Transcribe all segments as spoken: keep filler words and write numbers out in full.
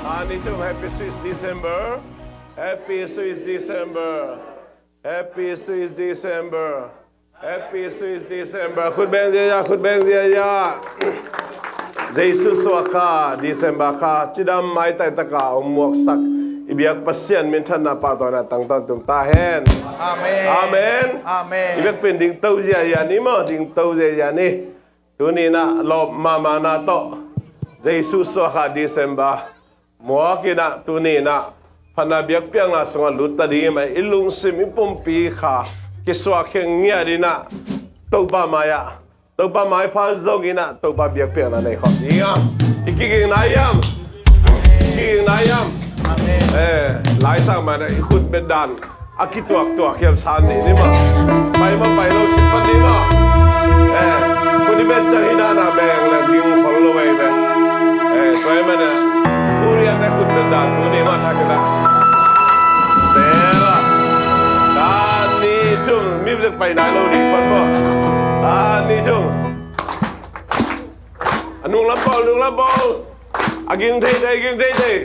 Ani tum, Happy Sweet December. Happy Sweet December. Happy Sweet December. Happy Sweet December. Khut beng ziazia, khut beng ziazia. Jesu suah kha, December kha cidam maitai taka om muaksak i biak Pasian minthanna pahtawina tangtawn tung ta hen. Amen. Amen. Amen. I biakpiak in dingto ziazia ni maw, dingto ziazia ni. Tuni in ah lawp mahmahna tawh Jesu suah kha December muak in ah, tuni in ah phatna biakpiakna sungah lut ta ding i hih manin i lungsim, i pumpi kha kisuahkhia ngiat in ah Topa mai-ah, Topa maipha zong in ah Topa biakpiakna nei khawm ding a. I kiging nai hiam? Kiging nai hiam? Amen. Eh, Lai Siangtho mah in ah i khut beng dan a kituaktuak hiam, san ni ni maw. Pai maw, pai lo, sit pan ni maw. Eh, khut i beng ciang hi dan a beng leh ging khol lo ei ve. Eh, tua ahih manin ah, Korea te khut beng dan tuni mah thak in ah. Zel a. Khat, nih, thum, music pai nai lo ding pan maw. Khat, nih, thum. A nung lam bawl, nung lam bawl. A ging theithei, ging theithei.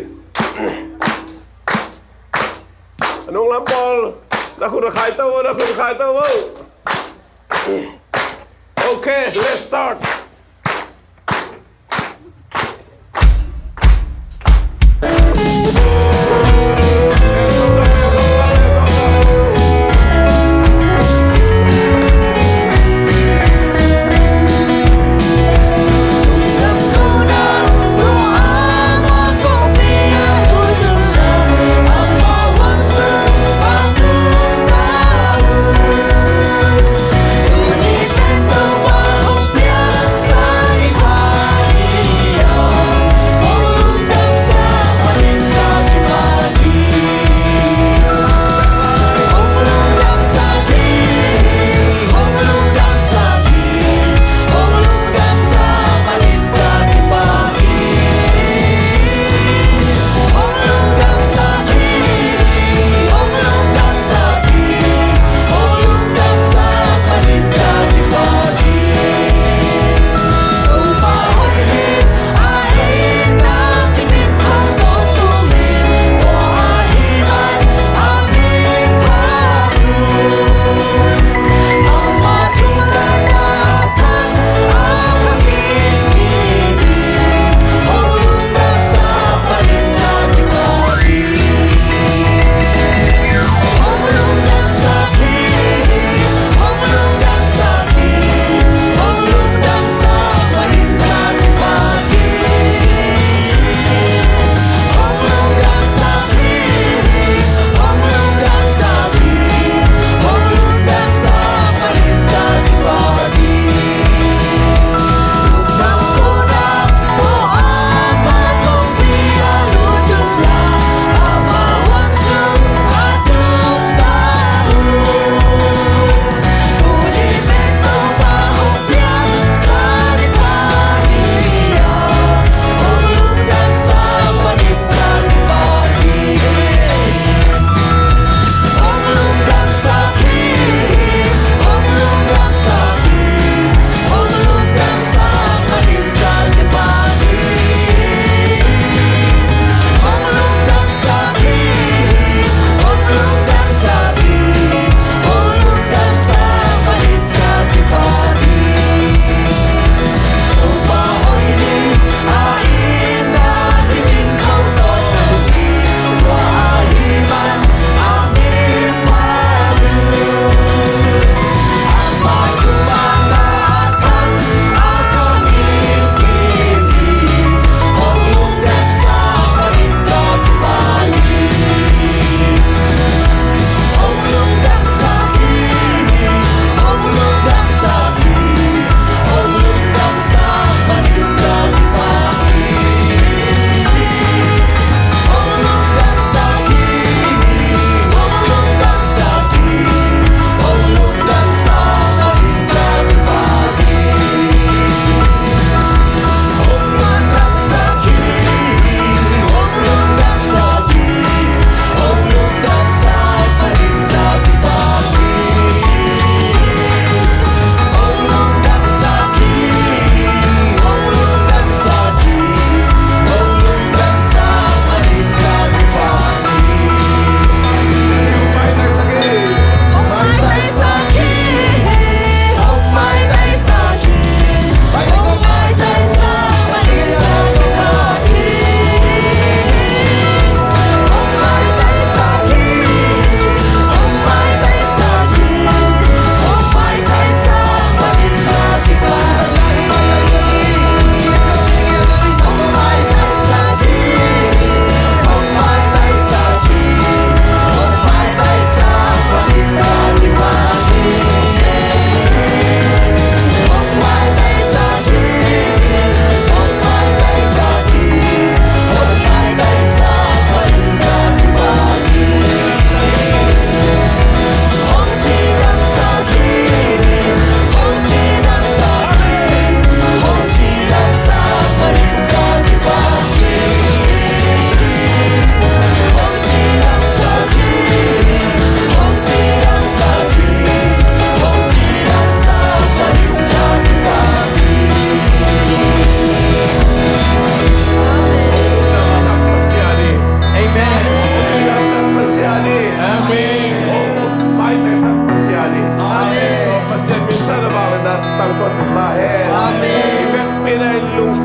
A nung lam bawl. Na khut khai to vo, na khut khai to vo. Okay, let's start.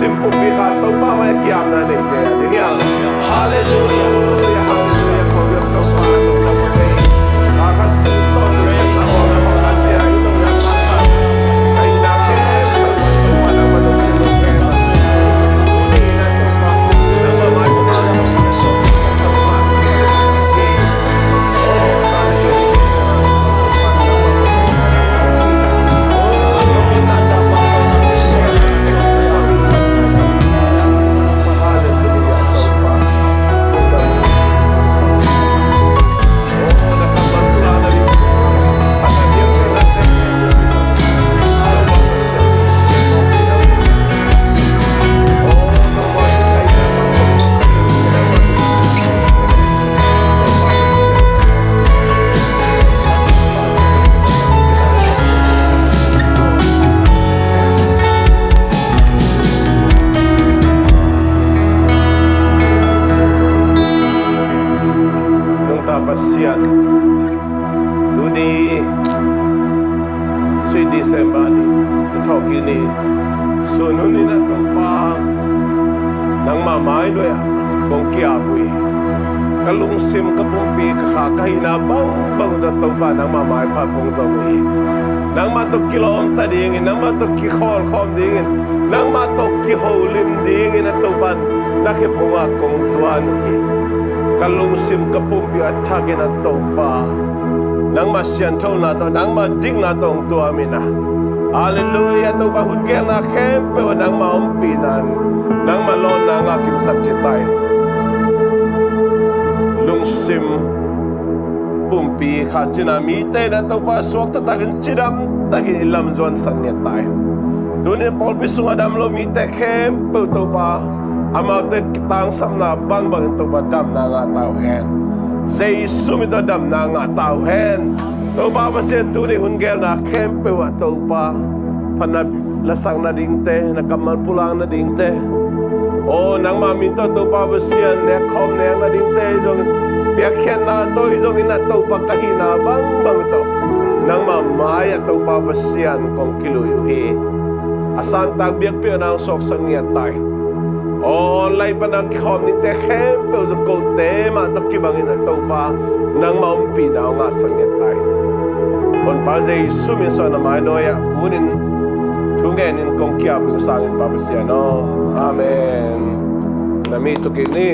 Pumpi kha Topa mai kiamna nei cia ding hiam? Hallelujah. Nungta Pasian, tuni sui December ni, a thawhkik ni, sun hun in a Topa, nangmah mai nuai-ah kong ki-ap uh hi. Ka lungsim, ka pumpi, ka kha, ka hihna bangbang uh a Topa, nangmah maipha kong zong uh hi. Nangmah tawh kilawmta dingin, nangmah tawh kikhawlkhawm dingin, nangmah tawh kiholim dingin a Topa, na khephungah kong zuan uh hi. Ka lungsim, ka pumpi a thakin a Topa, nangmah sianthona tawh, nangmah dikna tawh hong tuam in a. Halleluiah, Topa, hun gelna khempeuh ah nangmah ompihna in, nangmah lawnna ngah kimsak ci ta in. Lungsim, pumpi, kha, cina mite in a Topa suakta takin, cidam takin i lam zuansak ngiat ta in. Tuni pawlpi sungah dam lo mite khempeuh Topa, amaute tangsapna bangbang in Topa damna ngah ta uh hen. Jesu min tawh damna ngah ta uh hen. Topa Pasian, tuni hun gelna khempeuh ah Topa, phatna lasakna dingte, na kammal pulakna dingte, aw, nangmah min tawh Topa Pasian, nekkhawm nekna dingte zong, piakkhiatna tawh zong in a Topa, ka hihna bangbang tawh nangmah mai-ah Topa Pasian kong kilui uh hi. A santak biakpiakna hong suaksak ngiat ta in. Aw, online pan a kikhawm dingte khempeuh zong kote mah tawh kibangin a Topa, nangmah ompihna hong ngahsak ngiat ta in. Honpa Jesu min suang na mai nuai-ah punin, thungen in kong ki-ap uh sangin Pa Pasian aw. Amen. Na mi tuk kik ni.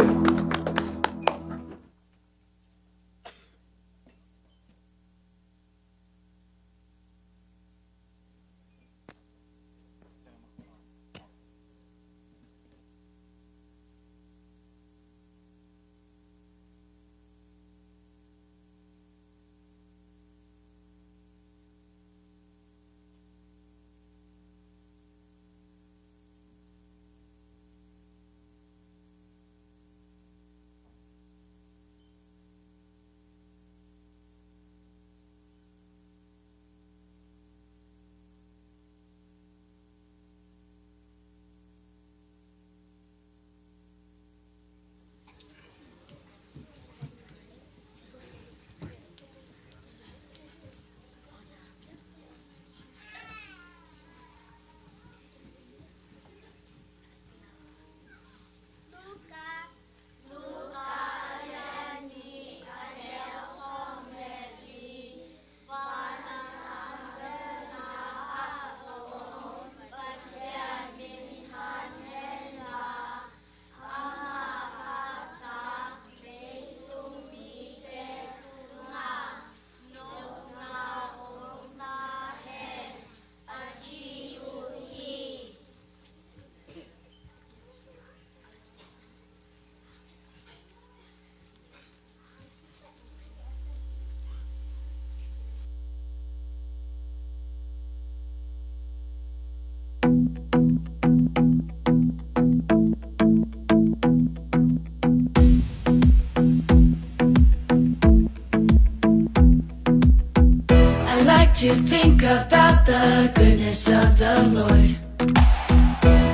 I like to think about the goodness of the Lord.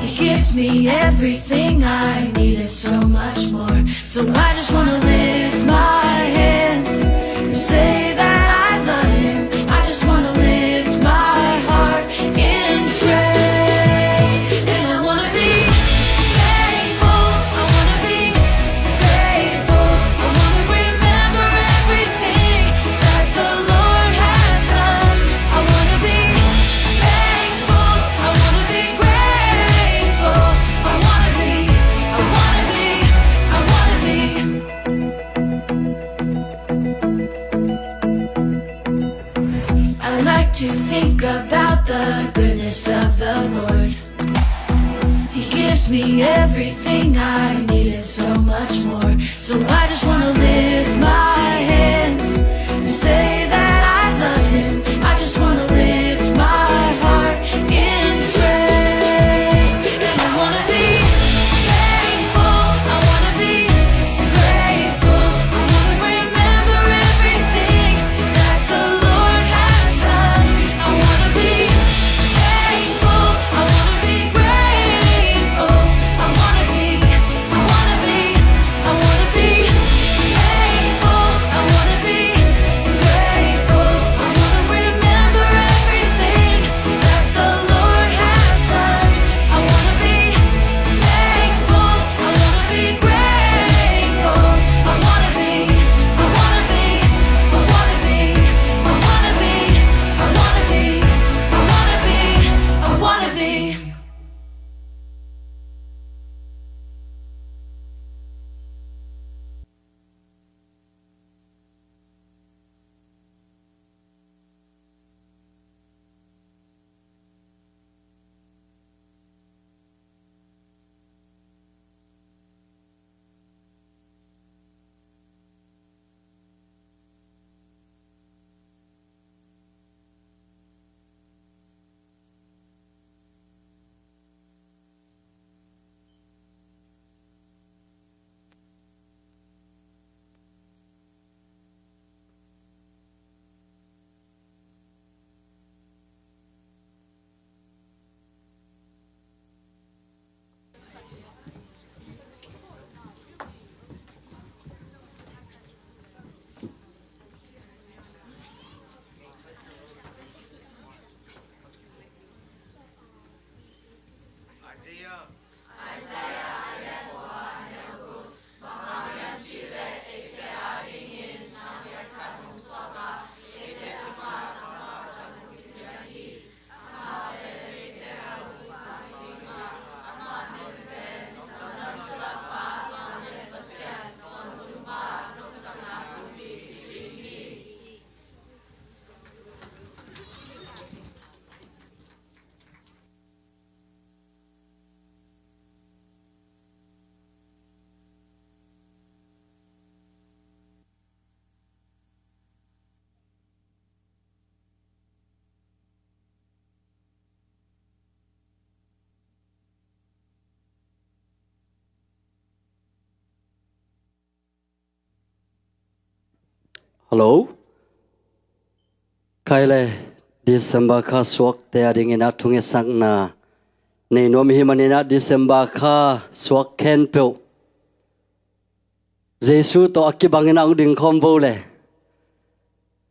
He gives me everything I need and so much more. So I just wanna lift my hands and say that I love him. I just wanna lift my heart in praise. And I wanna be me everything I need and so much more. So I just wanna lift my hands and say that I love him. I just wanna lift my heart in praise. And I wanna be thankful. I wanna be grateful. I wanna remember everything that the Lord has done. I wanna be thankful. I wanna be grateful. I wanna be, I wanna be, I wanna be thankful. I wanna be grateful. I wanna remember everything that the Lord has done. I wanna be thankful. I wanna be grateful. I wanna be, I wanna be, I wanna be, I wanna be, I wanna be, I wanna be, I wanna be. Hello. Khaile, December kha suakte a dingin a thungetsakna nei nuam i hih manin a December kha suak khempeuh Jesu tawh a kibangin a hong dingkhawm vo le.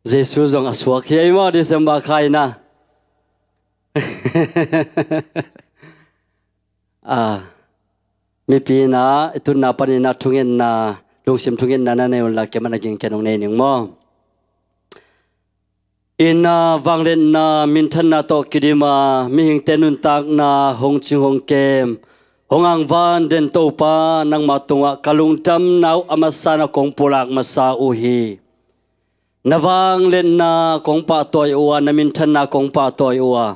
Jesu zong a suak hi ei maw December kha in a. A, mipi in a i tunna panin a thungetna, lungsim thungetna na nei un la, keimah na ging ken hong nei ning maw? Inn a vangliatna minthanna tawh kidim a mihingte nuntakna hong cing hong kem, hong angvan den Topa, nangmah tungah ka lungdamna uh a masa in a kong pulak masa uh hi. Na vangliatna kong pahtawi uh a, na minthanna kong pahtawi uh a,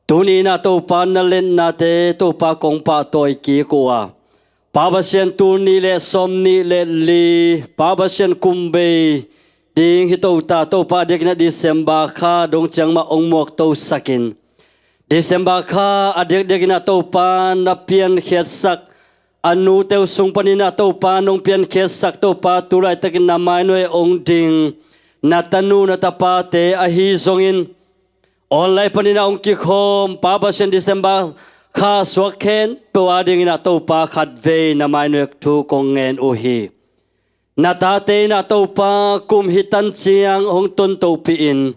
tuni in a Topa na liatnate Topa kong pahtawi kik uh a, Pa Pasian, tul nih le sawm nih le li, Pa Pasian, kum bei ding hi to ta, Topa, a diakin a December kha dong ciang mah hong muaktosak in. December kha a diakdiakin a Topa na piankhiatsak, a nute uh sung panin a Topa nong piankhiatsak Topa, tu laitakin na mainuai hong ding na tanu na tapate ahi zongin, online panin a hong kikhawm Pa Pasian, December kha suak khempeuh a dingin a Topa, khatvei na mainuai thu kong ngen uh hi. Na tate in a Topa, kum hi tan ciang hong tontohpih in,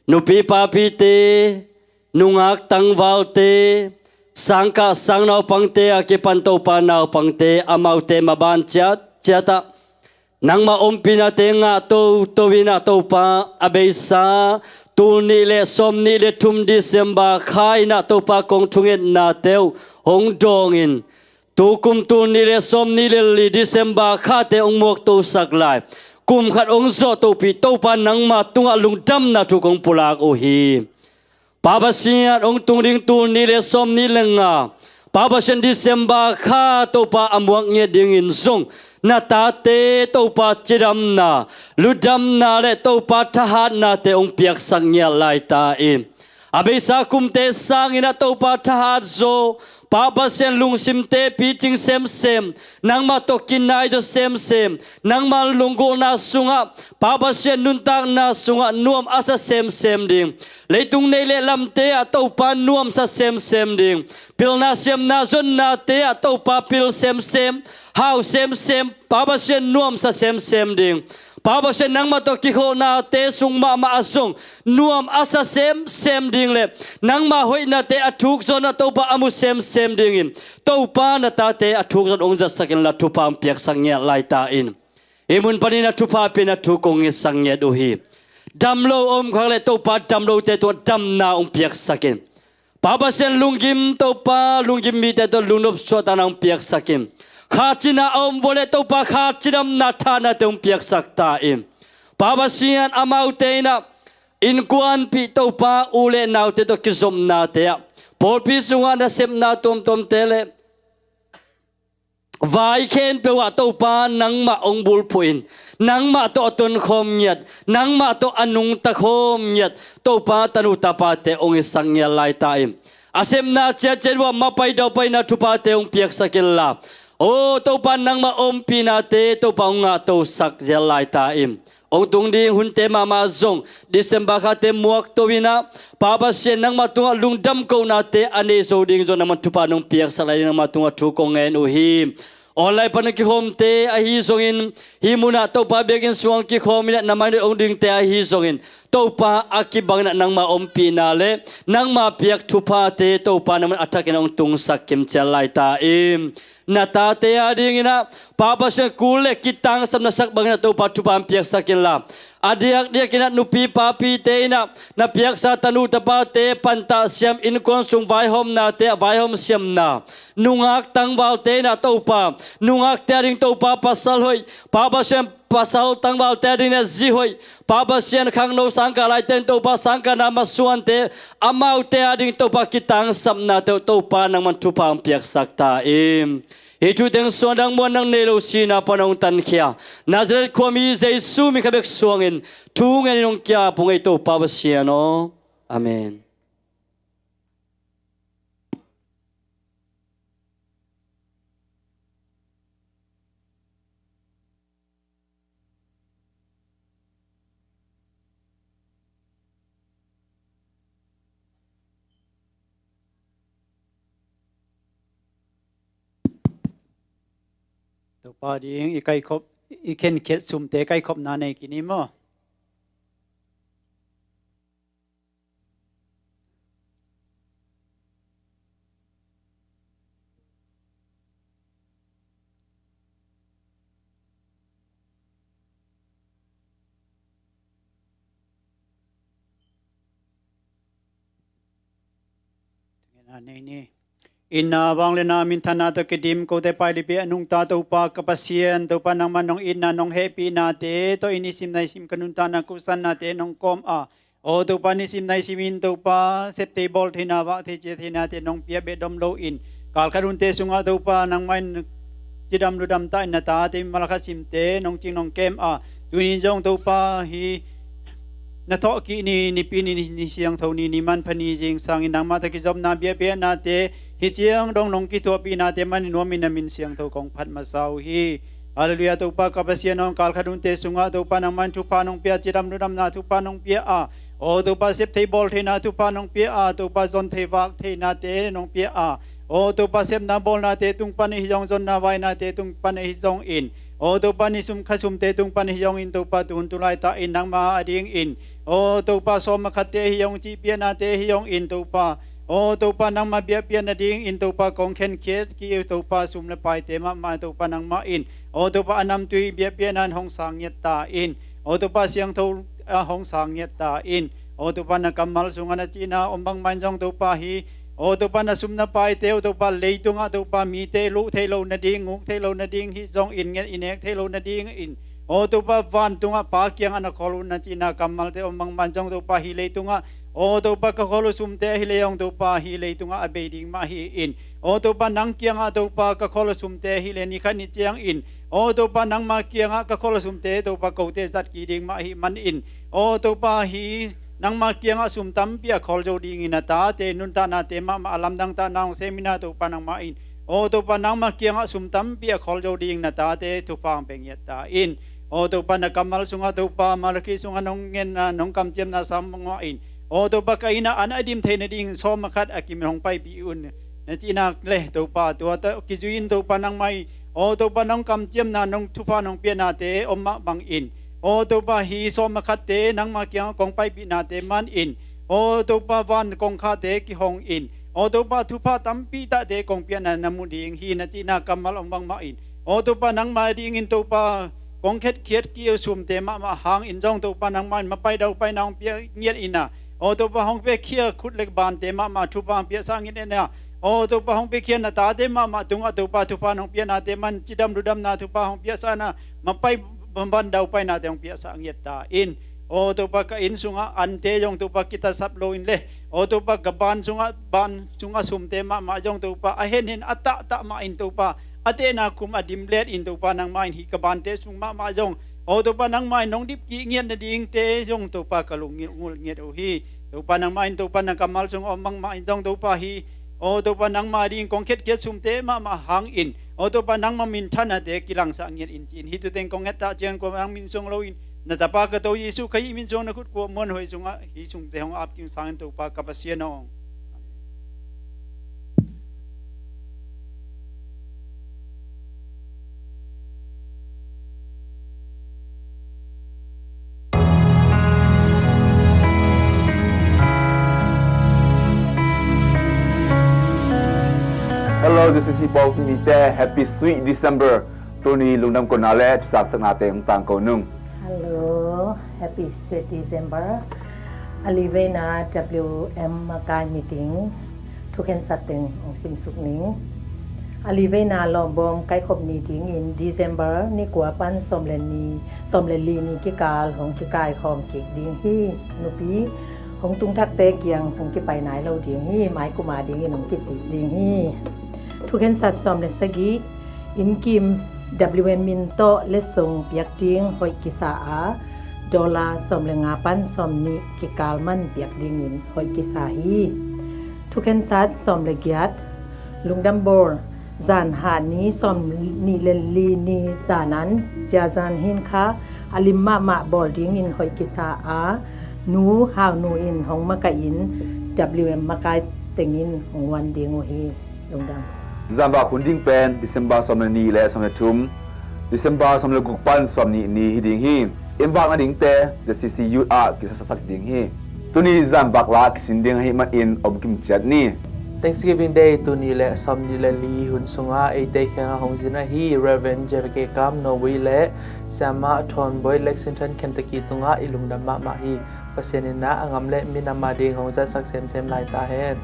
nupi papite, nungak tangvalte, sangkah sangnaupangte a kipan Topa, naupangte, amaute maban ciatciat ah nangmah ompihnate ngah toto in a Topa, a beisa tul nih le sawm nih le thum December kha in a Topa, kong thungetnate uh hong dawng in, tu kum tul nih le sawm nih le li December khate hong muaktosak lai kum khat hong zawhtohpih Topa, nangmah tungah lungdamna thu kong pulak uh hi. Pa Pasian, hong tung ding tul nih le sawm nih le nga, Pa Pasian, December kha Topa a muak ngiat dingin zong na tate Topa cidamna, lungdamna le Topa thahatnate hong piaksak ngiat lai ta in. A beisa kumte sangin ah Topa thahat zaw, Pa Pasian, lungsimte picing semsem, nangmah tawh kinai zaw semsem, nangmah lunggulhna sungah, Pa Pasian, nuntakna sungah nuam a sa semsem ding, leitung neih le lamte ah Topa nuam sa semsem ding, pilna siamna zonnate ah Topa pil semsem, hau semsem, Pa Pasian, nuam sa semsem ding. Pa Pasian, nangmah tawh kikholhnate sung mahmah ah zong nuam a sa semsem ding le nangmah hoihnate a thuk zawn ah Topa a mu semsem dingin Topa na tate a thuk zawn hong zatsak inla thupha hong piaksak ngiat lai ta in. Hih mun panin a thupha piakna thu kong ngetsak ngiat uh hi. Damlo a om khak le Topa damlote tungah damna hong piaksak in. Pa Pasian, lunggim Topa, lunggim mite tawh lungnop suahtakna hong piaksak in. Kha cina a om vua le Topa kha cidamna thahatnate hong piaksak ta in. Pa Pasian, amaute in ah innkuanpih Topa u le naute tawh kizopnate ah, pawlpi sungah nasepna tuamtuamte le vai khempeuh ah Topa nangmah hong bulphuh in, nangmah tawh a tonkhawm ngiat, nangmah tawh a nungta khawm ngiat Topa tanu tapate hong hisak ngiat lai ta in. A sepna ciatciat uh ah mapai daupaina thuphate hong piaksak inla, aw Topa, nangmah ompihnate Topa hong ngahtosak zial lai ta in. Hong tung ding hunte mahmah zong December khate muak to in ah, Pa Pasian, nangmah tungah lungdam kohnate a nei zo ding zong nangmah thupha nong piaksak lai ding nangmah tungah thu kong ngen uh hi. Online pan a kikhawmte ahi zongin, hih munah Topa biakinn sungah kikhawm in ah na mai hong dingte ahi zongin, Topa a kibangin ah nangmah ompihna le nangmah piak thuphate Topa nangmah a thakin hong tungsak kimciat lai ta in. Na tate a dingin ah, Pa Pasian, kul le kitangsapna sak bangin ah Topa thupha hong piaksak inla, a diakdiakin ah nupi papite in ah na piaksa tanu tapate pantah siam, innkuan sung vaihawmnate ah vaihawm siamna, nungak tangvalte in ah Topa, nungakte a ding Topa pasal hoih, Pa Pasian, pasal tangvalte a ding in ah zi hoih, Pa Pasian, khangno sangkah laite in Topa sangkahna masuante, amaute a ding Topa kitangsapnate uh Topa nangman thupha hong piaksak ta in. Hih thu teng suang dang muan nang nei lo sihna pan hong tankhia Nazareth khuami Jesu min khat bek suangin thu ngenin hong ki-ap ung ei Topa Pasian aw. Amen. Topa ding i kaikhop, i khenkhiat sumte kaikhopna nei kini maw? Tungin a nei ni. Itna vangliatna minthanna tawh kidim kote pai lipi a nungta Topa ka Pasian, Topa nangman nong itna nong hehpihnate tawh i nisim naisim ka nuntakna kusannate nong kawm a, aw Topa nisim naisim in Topa septhei bawltheina vahthei ciatheinate nong pia behdom loin, kalkhat hunte sungah Topa nangmah in cidam ludam ta in na tate mimal a khat simte nong cing nong kem a, tuni zong Topa hih na thawhkik ni, nipi ni, ni, ni siangtho ni, ni manpha ni zingsangin nangmah tawh kizopna biakpiaknate hih ciang dong nong kithuahpihnate man i nuamin na min siangtho kong phat masa uh hi. Halleluiah. Topa ka Pasian aw, kalkhat hunte sungah Topa nangmah in thupha nong pia, cidam ludamna thupha nong pia a, aw Topa septhei bawltheina thupha nong pia a, Topa zonthei vaktheinate nong pia a, aw Topa sepna bawlnate tung pan ahi zong, zonna vainate tung pan ahi zongin, aw Topa ni sum kha sumte tung pan ahi zongin, Topa tuhun tulaitak in nangmah a dingin, aw Topa sawm a khatte ahi zong, cihpiaknate ahi zongin Topa, aw Topa nangmah biakpiak nadingin Topa kong khenkhiat kik uh Topa sum le paite mahmah Topa nangmah in, aw Topa a namtui biakpiakna in hong sang ngiat ta in, aw Topa siangtho a hong sang ngiat ta in, aw Topa na kammal sungah na cihna om bangmah in zong Topa hih, aw Topa na sum na paite uh Topa leitungah Topa mite luh theih loh nading, nguk theih loh nading, hih zongin nget i nek theih loh nadingin, aw Topa vantungah Pa kiangah na khawl uh na cihna kammalte om bangmah in zong Topa hih leitungah Aw Topa, ka khawl uh sumte hi leh zong Topa, hih leitungah a bei ding mah hi in. Aw Topa, nang kiangah Topa, ka khawl uh sumte hi leh ni khat ni ciangin, aw Topa, nangma kiangah ka khawl uh sumte Topa, kote zat kik ding mah ahih manin, aw Topa, hih nangma kiangah sum tampi a khawl zo dingin a tate nuntaknate mahmah a lamdang takna hong sem in a Topa, nangmah in, aw Topa, nangma kiangah sum tampi a khawl zo dingin a tate thupha hong pia ngiat ta in. Aw Topa, na kammal sungah Topa, Malakhi sungah nong ngenna, nong kamciamna sang bangmah in, aw Topa, ka inn ah an a dim theih nading sawm a khat a kimin hong paipih un, na cihna le Topa, tua tawh kizui in Topa, nangmah in, aw Topa, nong kamciamna, nong thupha nong piahnate om mah bangin, aw Topa, hih sawm a khatte nangma kiangah kong paipihnate man in, aw Topa, van kongkhakte kihong in, aw Topa, thupha tampi tahte kong piahna na mu ding hi, na cihna kammal om bangmah in, aw Topa, nangmah dingin Topa, kong khetkhiat kik uh sumte mahmah hangin zong Topa, nangmah in mapai daupaina hong pia ngiat in a, aw Topa, hong piakhia khut le bante mahmah thupha hong piaksak ngiat in a, aw Topa, hong piakhia na tate mahmah tungah Topa, thupha hong piahnate man cidam ludamna thupha hong piaksak in a, mapai ban daupainate hong piaksak ngiat ta in. Aw Topa, ka inn sungah ante zong Topa, kitasap lo in le, aw Topa, ka ban sungah, ban sungah sumte mahmah zong Topa, a henhen a tahtah mah in Topa, a tehna kum a dim let in Topa, nangmah in hih ka bante sung mahmah zong, aw Topa, nangmah in nong dip kik ngiat nadingte zong Topa, ka lungngilh ngulh ngiat uh hi. Topa, nangmah in Topa, na kammal sungah om bangmah in zong Topa, hih, aw Topa, nangmah ding kong khetkhiat sumte mahmah hangin, aw Topa, nangmah minthanate kilangsak ngiat in ci-in hih thuteng kong ngetah ciang, kua nang min suang loin, na Tapa ka To Jesuh Khazih min suang, na khut kuamah muanhuai sungah hih sumte hong ap ding sangin Topa ka Pasian aw. Hello, this is Paul Tumite. Happy Sweet December. Tuni lungdam kohna le thuzaksaknate hong tangko nung. Hello, happy sweet December. A liveina W M makai meeting thukhensat teng hong simsuk ning. A liveina lawmbawm kaikhop ni dingin December ni kua pan sawm le ni, sawm le li ni kikal hong kikaikhawm kik ding hi. Nupi hong tungthakte kiang hong kipai nai lo ding hi. Maikum a dingin hong kisik ding hi. Thukhensat sawm le sagih, innkim W M in tawh letsong piak ding hoih kisa a, dollar sawm le nga pan sawm nih kikal man piak dingin hoih kisa hi. Thukhensat sawm le giat, lungdam bawl, zan hat ni sawm nih le li ni zan an Zia Zan Hin Kha a lim mahmah bawl dingin hoih kisa a, Nu Hau Nu in hong makaih in W M makai tengin hong wan ding uh hi. Lungdam. Zanvak hun ding pen December sawm le nih le sawm le thum, December sawm le guk pan sawm nih ni hi ding hi. Inn vak nadingte The C C Youth ah kisaksak ding hi. Tuni zanvak la kisin ding ahih manin om kim ciat ni. Thanksgiving Day tuni le sawm nih le li hun sungah eite kiangah hong zin ahi Reverend J K Kam Norway le Siamah Thon Boy Lexington Kentucky tungah i lungdam mahmah hi. Pasian in a ngam le minam a ding hong zatsak semsem lai ta hen.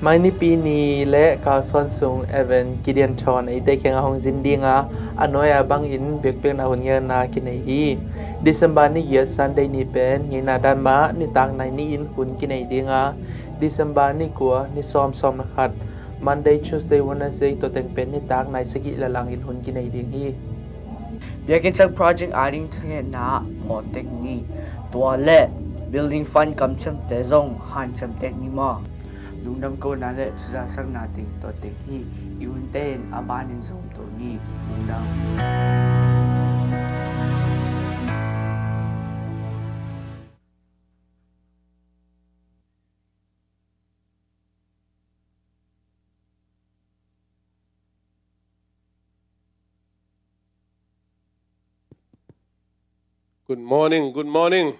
Mai Nipi ni le Carson sung Evan Gideon Thon eite kiangah hong zin ding a, a nuai a bangin biakpiakna hun ngeina kinei hi. December ni giat Sunday ni pen ngeina dan mah nitak nai ni-in hun kinei ding a, December ni kua ni sawm, sawm le khat Monday, Tuesday, Wednesday tua teng pen nitak nai sagih le langin hun kinei ding hi. Biakinn Church Project ading thungetna phawk tek ni, tua le building fund kamciamte zong hanciam tek ni maw? Lungdam kohna le thuzaksakna teng tua tek hi. I hunte in a banin zom to ni. Lungdam. Good morning, good morning.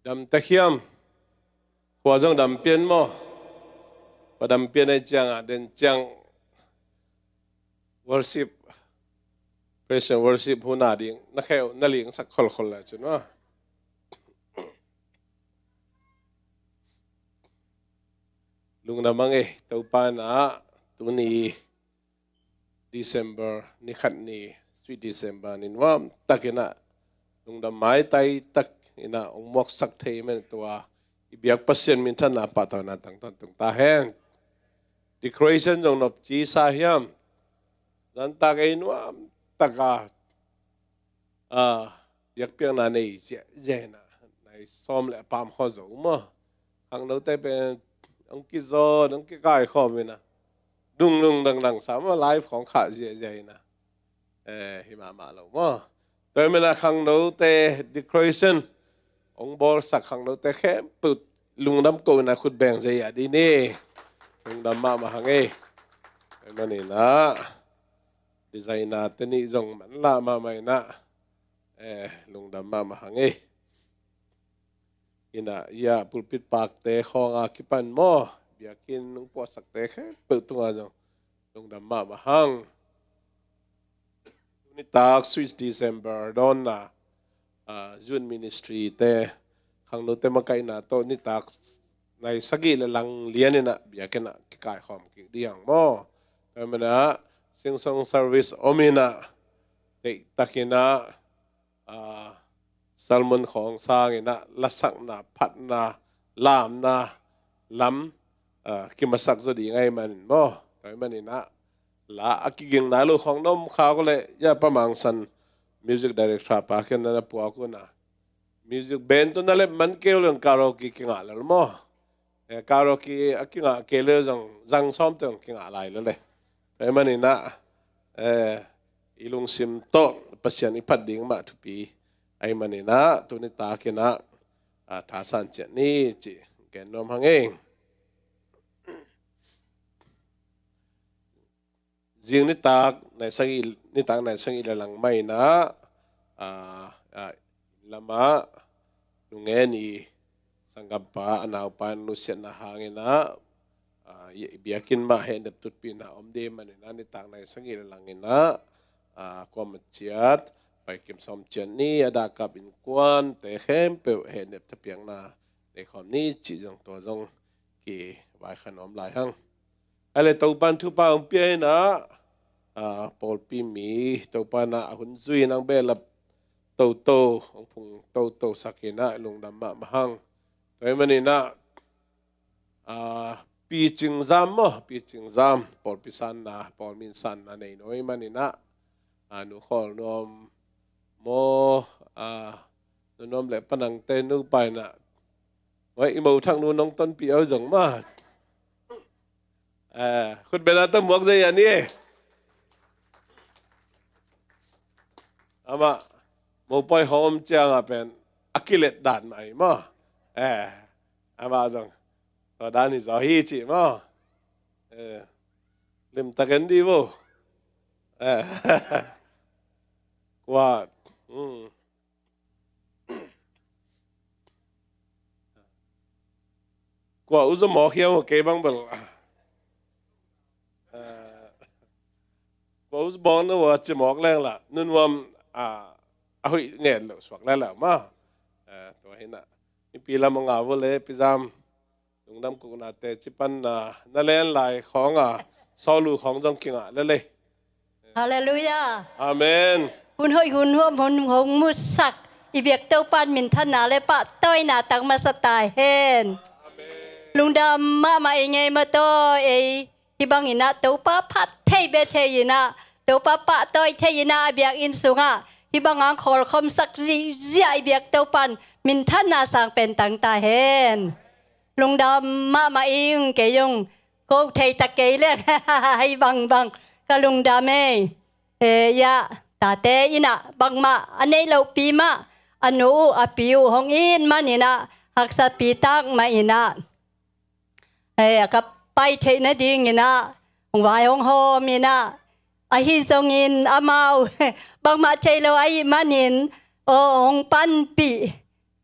Dam ta hiam? Khua zong dam pian maw? Khua dam pian ahih ciangah den ciang worship, praise and worship hun a ding na kheu na lingsak kholkhol lai cun maw? Lungdam ang e, Topa in a tuni December ni khat ni, Sweet December ni nuam takin a lungdam maitai tak in ah hong muaksak thei man tua i biak Pasian minthanna pahtawina tangtawn tung ta hen. Decoration zong nop ci sa hiam? Zantak ei nuam taka, ah, biakpiakna nei ziahziah in ah, nai sawm le a pam khaw zo maw? Khangnote pen hong kizawn, hong kikaikhawm in ah, dunglung dangdang sa maw, live khawng khah ziahziah in ah, eh, hi mahmah lo maw? Tua hi man ah khangnote decoration hong bawlsak khangnote khempeuh lungdam ko in ah khut beng zia dih ni. Lungdam mahmah hang ei. Tua hi man in ah designer te nih zong manlah mahmah in ah, eh, lungdam mahmah hang ei. In ah, ia pulpit pakte khawng a kipan maw, biakinn hong puahsakte khempeuh tungah zong lungdam mahmah hang. Tuni tak Sweet December dawnna, ah, Youth Ministry te, khangnote makaihna tawh nitak nai sagih le lang lian in ah biakinn ah kikaikhawm kik ding maw? Tua hi man ah Sing Song service om in ah, deihtak in ah, ah, sermon khawng sang in ah, lasakna, phatna, lamna lam, ah, kimasak zaw ding ahih manin maw? Tua hi man in ah, la a kiging nai lo khawng na om kha uh leh, ia Pa Mang San, music director pa kiang na na puak un ah, music band tawh na lep man kei uh leh karaoke kingah lel maw? Eh, karaoke a kingah kei leh zong zang sawmte hong kingah lai lel e. Tua hi man in ah, eh, i lungsim tawh Pasian i phat ding mah thupi ahih man in ah, tuni tak in ah, ah, thasan ciat ni cih gen nuam hang ei. Zing nitak nai sagih, nitak nai sagih le lang mah in ah, ah, ah, lamah nungen i sanggampa a naupa in nusiatna hang in ah, ah, i, i biakinn mah hehnep tutpihna om ding man in ah, nitak nai sagih le lang in ah, ah, kuamah ciat Pai Kim sawm ciat ni a dahkap innkuante khempeuh hehnep thapiakna nei khawm ni cih zong, tua zong kivaikhia nuam lai hang. Ahih leh Topa'n thupha hong pia in ah, ah, pawlpi mi Topa'n ah a hun zui in ah behlap toto, hong phung toto sak in ah lungdam mahmah hang. Tua hi man in ah, ah, Pi Cing Zam maw, Pi Cing Zam, pawlpi sanna, pawlpi sanna nei nuam ahih man in ah, ah, Nu Khawl Nuam maw, ah, Nu Nuam le Pa Nangte nupa in ah, oi, i mo Thak Nu nong tonpih uh zong mah, eh, khut beng a tawh muak zia ni e. Amah mopawi hawm ciang ah pen a kilet dan mah hi maw? Eh, amah zong tua dan hi zaw hi cih maw? Eh, limtak en dih vo. Eh, kua, hmm. Kua uh zaw mawk hiam uh, kei bang bel, eh, kua uh zaw mawk na uh a ci mawk leng lah, Nu Nuam, ah, a hoih ngen loh suak lel uh maw? Eh, tua hi in ah, mipi lam a ngah uh leh Pi Zam, lungdam kuknate ci pan na, na len lai khawng a, sawlu khawng zong kingah lel e. Halleluiah. Amen. Hun hoih hun huam hun hong musak i biak Topa'n minthanna le pahtawina tang masa ta hen. Amen. Lungdam mahmah ing ei, mawtaw ei. Hih bang in ah Topa phat thei, bia thei in ah, Topa pahtawi thei in ah, a biakinn sungah hih bang hong khawlkhawmsak ziahziah i biak Topa'n minthanna sang pen tang ta hen. Lungdam mahmah ing, kei zong ko thei ta kei leh hih bangbang ka lungdam ei. Eh, ia, tate in ah bangmah a nei lohpi mah, a nu uh a pi uh hong it man in ah, haksapi tak mah in ah, eh, a ka pai theih nading in ah hong vai hong hawm in ah, ahi zongin amau bangmah thei lo ahih manin, aw, hong panpih,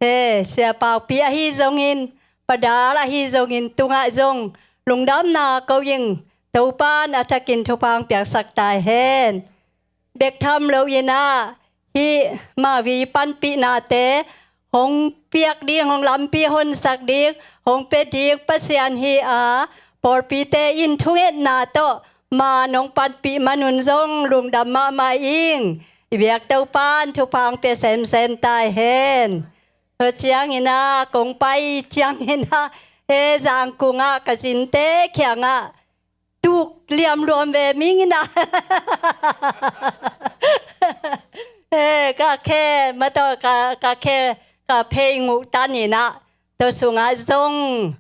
eh, Sia Paupi ahi zongin, Pa Dal ahi zongin, tungah zong lungdamna ko ing. Topa'n a thakin thupha hong piaksak ta hen. Bek tham lo in ah, hih Mavi panpihnate hong piak ding, hong lampi honsak ding, hong pia ding Pasian hi a, pawlpite in thungetna tawh man hong panpih man un zong lungdam mahmah ing. I biak Topan thupha hong pia semsem ta hen. Tua ciangin ah kong pai ciangin ah he Zangkung ah ka zinte kiang ah tuk liamluam ve ming in ah he ka khe ma tawh ka, ka khe ka phei nguh tan in ah tua sungah zong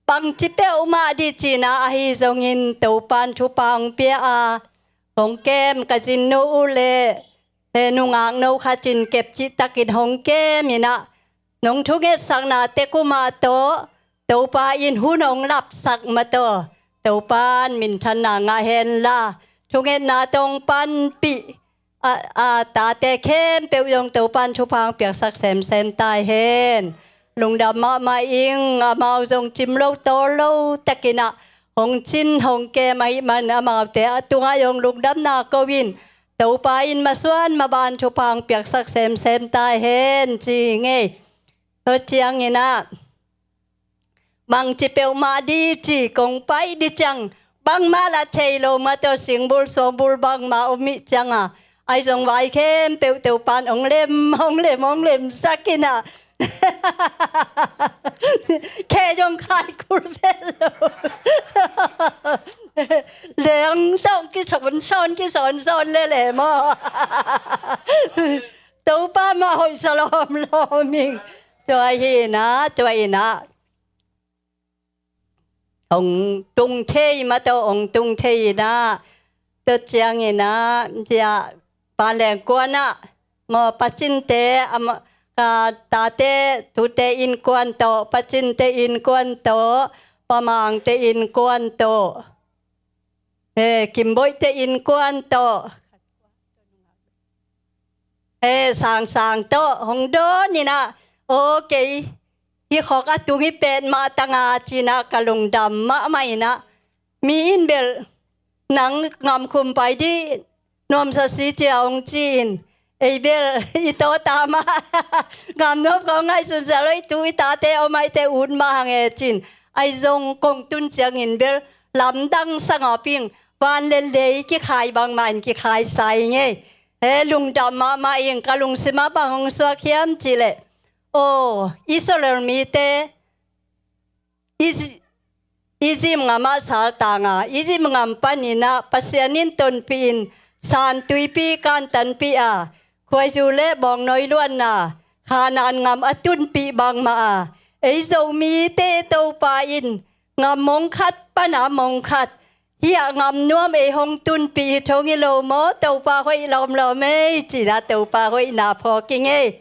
bangci peuhmah dih cihna ahi zongin Topan thupha hong pia a, hong kem ka zinnu uh le he nungak no khat in kep cihtakin hong kem in ah nong thungetsakna tek uh mah tawh Topa in hun hong lapsak mah tawh Topan minthanna ngah hen la, thungetna tawh hong panpih a, a tate khempeuh zong Topan thupha hong piaksak semsem ta hen. Lungdam mahmah ing. Amau zong cim lo tawl lo takin ah hong cin hong kem ahih man amaute a tungah zong lungdamna ko in Topa in masuan maban thupha hong piaksak semsem ta hen ci ngei. Tua ciangin ah bangci peuhmah dih ci kong pai dih ciang bangmah lah thei lo mah tawh singbul suangbul bangmah om ih ciang a, ahi zong vai khempeuh Topan hong lem hong lem hong lemsak in ah khe zong khai kul vet lo. Leng tawh kisonsawn kisonsawn lele maw? Topa mah hoih sa lawmlawm ing. Tua hi in ah, tua in ah hong tung thei mah tawh hong tung thei in ah, tua ciangin ah zia Vanleng kuan ah maw, pacinte, ka tate tute innkuan tawh, pacinte innkuan tawh, pamangte innkuan tawh, he Kimboihte innkuan tawh, he Sangsang tawh hong dawn in ah, aw kei hih khawk a tung hi pet mah tanga ci in ah ka lungdam mahmah in ah, mi in bel nang ngamkhum pai dih nuamsa si cia hong ci in, ei bel i tawta mah ngam nuam ka hong ngaihsun sia lo, i tu i tate om aihte ut mah hang e ci in, ahi zong kong tun ciangin bel lamdang sangawping van le lei kikhai bangmah in kikhai sa ing ei. He lungdam mahmah ing. Ka lungsim ah bang hong suak hiam cih leh, aw Israel mite Ezi- Egypt ngam ah saltang a, Egypt ngam panin ah Pasian in tonpih in, San Tuipi kantanpih a, khuaizu le bawngnawi luanna Khanaan ngam a tunpih bangmah a, ei Zomite Topa in ngam mong khat pana mong khat hiah ngam nuam ei hong tunpih hi thong hi lo maw? Topa hoih lawmlawm ei, ci in ah Topa hoihna phawk ing ei.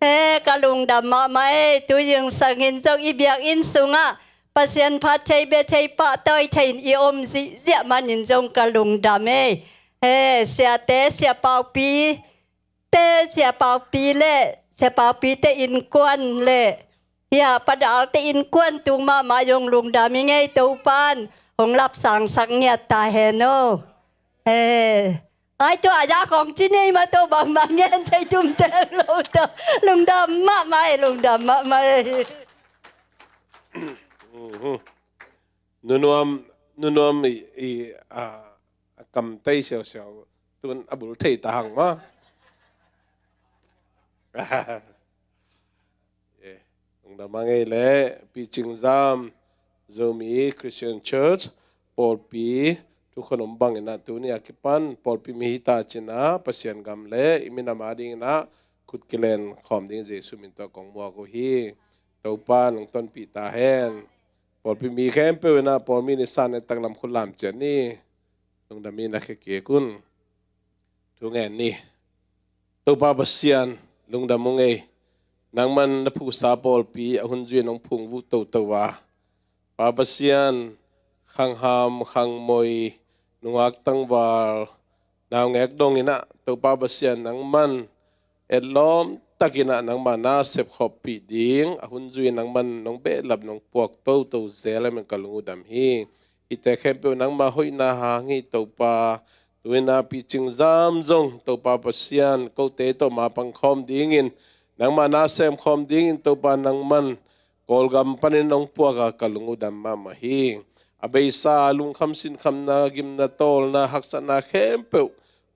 He ka lungdam mahmah ei. Tu zingsangin zong i biakinn sungah Pasian phat thei, bia thei, pahtawi thei in i om zihziah manin zong ka lungdam ei. He siate, Sia Paupi te, Sia Paupi le Sia Paupite innkuan le hia Pa Dalte innkuan tung mahmah zong lungdam ing ei. Topan hong lapsangsak ngiat ta hen aw. He ai tua a zak hong ci nei mah tawh bangmah ngen thei tum teng lo tawh. Lungdam mahmah ei, lungdam mahmah ei. Nunuam, nunuam i, i, a, a kam tei siausiau tun a bul thei ta hang maw? Eh, lungdam a ngei leh Pi Cing Zam, Zomi Christian Church pawlpi tukhon om bangin ah tuni a kipan pawlpi mi hi ta cin ah Pasian gam le i minam a dingin ah khut kilen khawm ding Jesu min tawh kong muak uh hi. Topa nong tonpih ta hen. Pawlpi mi khempeuh in ah pawlmi ni san e taklam khut lam ciat ni. Lungdam in a khe kik un. Thu ngen ni. Topa Pasian, lungdam ung ei. Nangman na phuhsa pawlpi a hun zui nong phung vuh toto a, Pa Pasian, khangham khangmoi, nungak tangval, naungek dongin ah Topa Pasian nangman etlawm takin ah nangma na sepkhawppih ding a hun zui nangman nong behlap nong puak toto zel amen ka lung uh dam hi. Hihte khempeuh nangma hoihna hang hi Topa. Tu-in ah Pi Cing Zam zong Topa Pasian kote tawh ma pangkhawm dingin, nangma na semkhawm dingin Topa nangman Kawlgam panin nong puak a ka lung uh dam mahmah hi. A beisa lungkham sinkhamna, gimna tawlna, haksatna khempeuh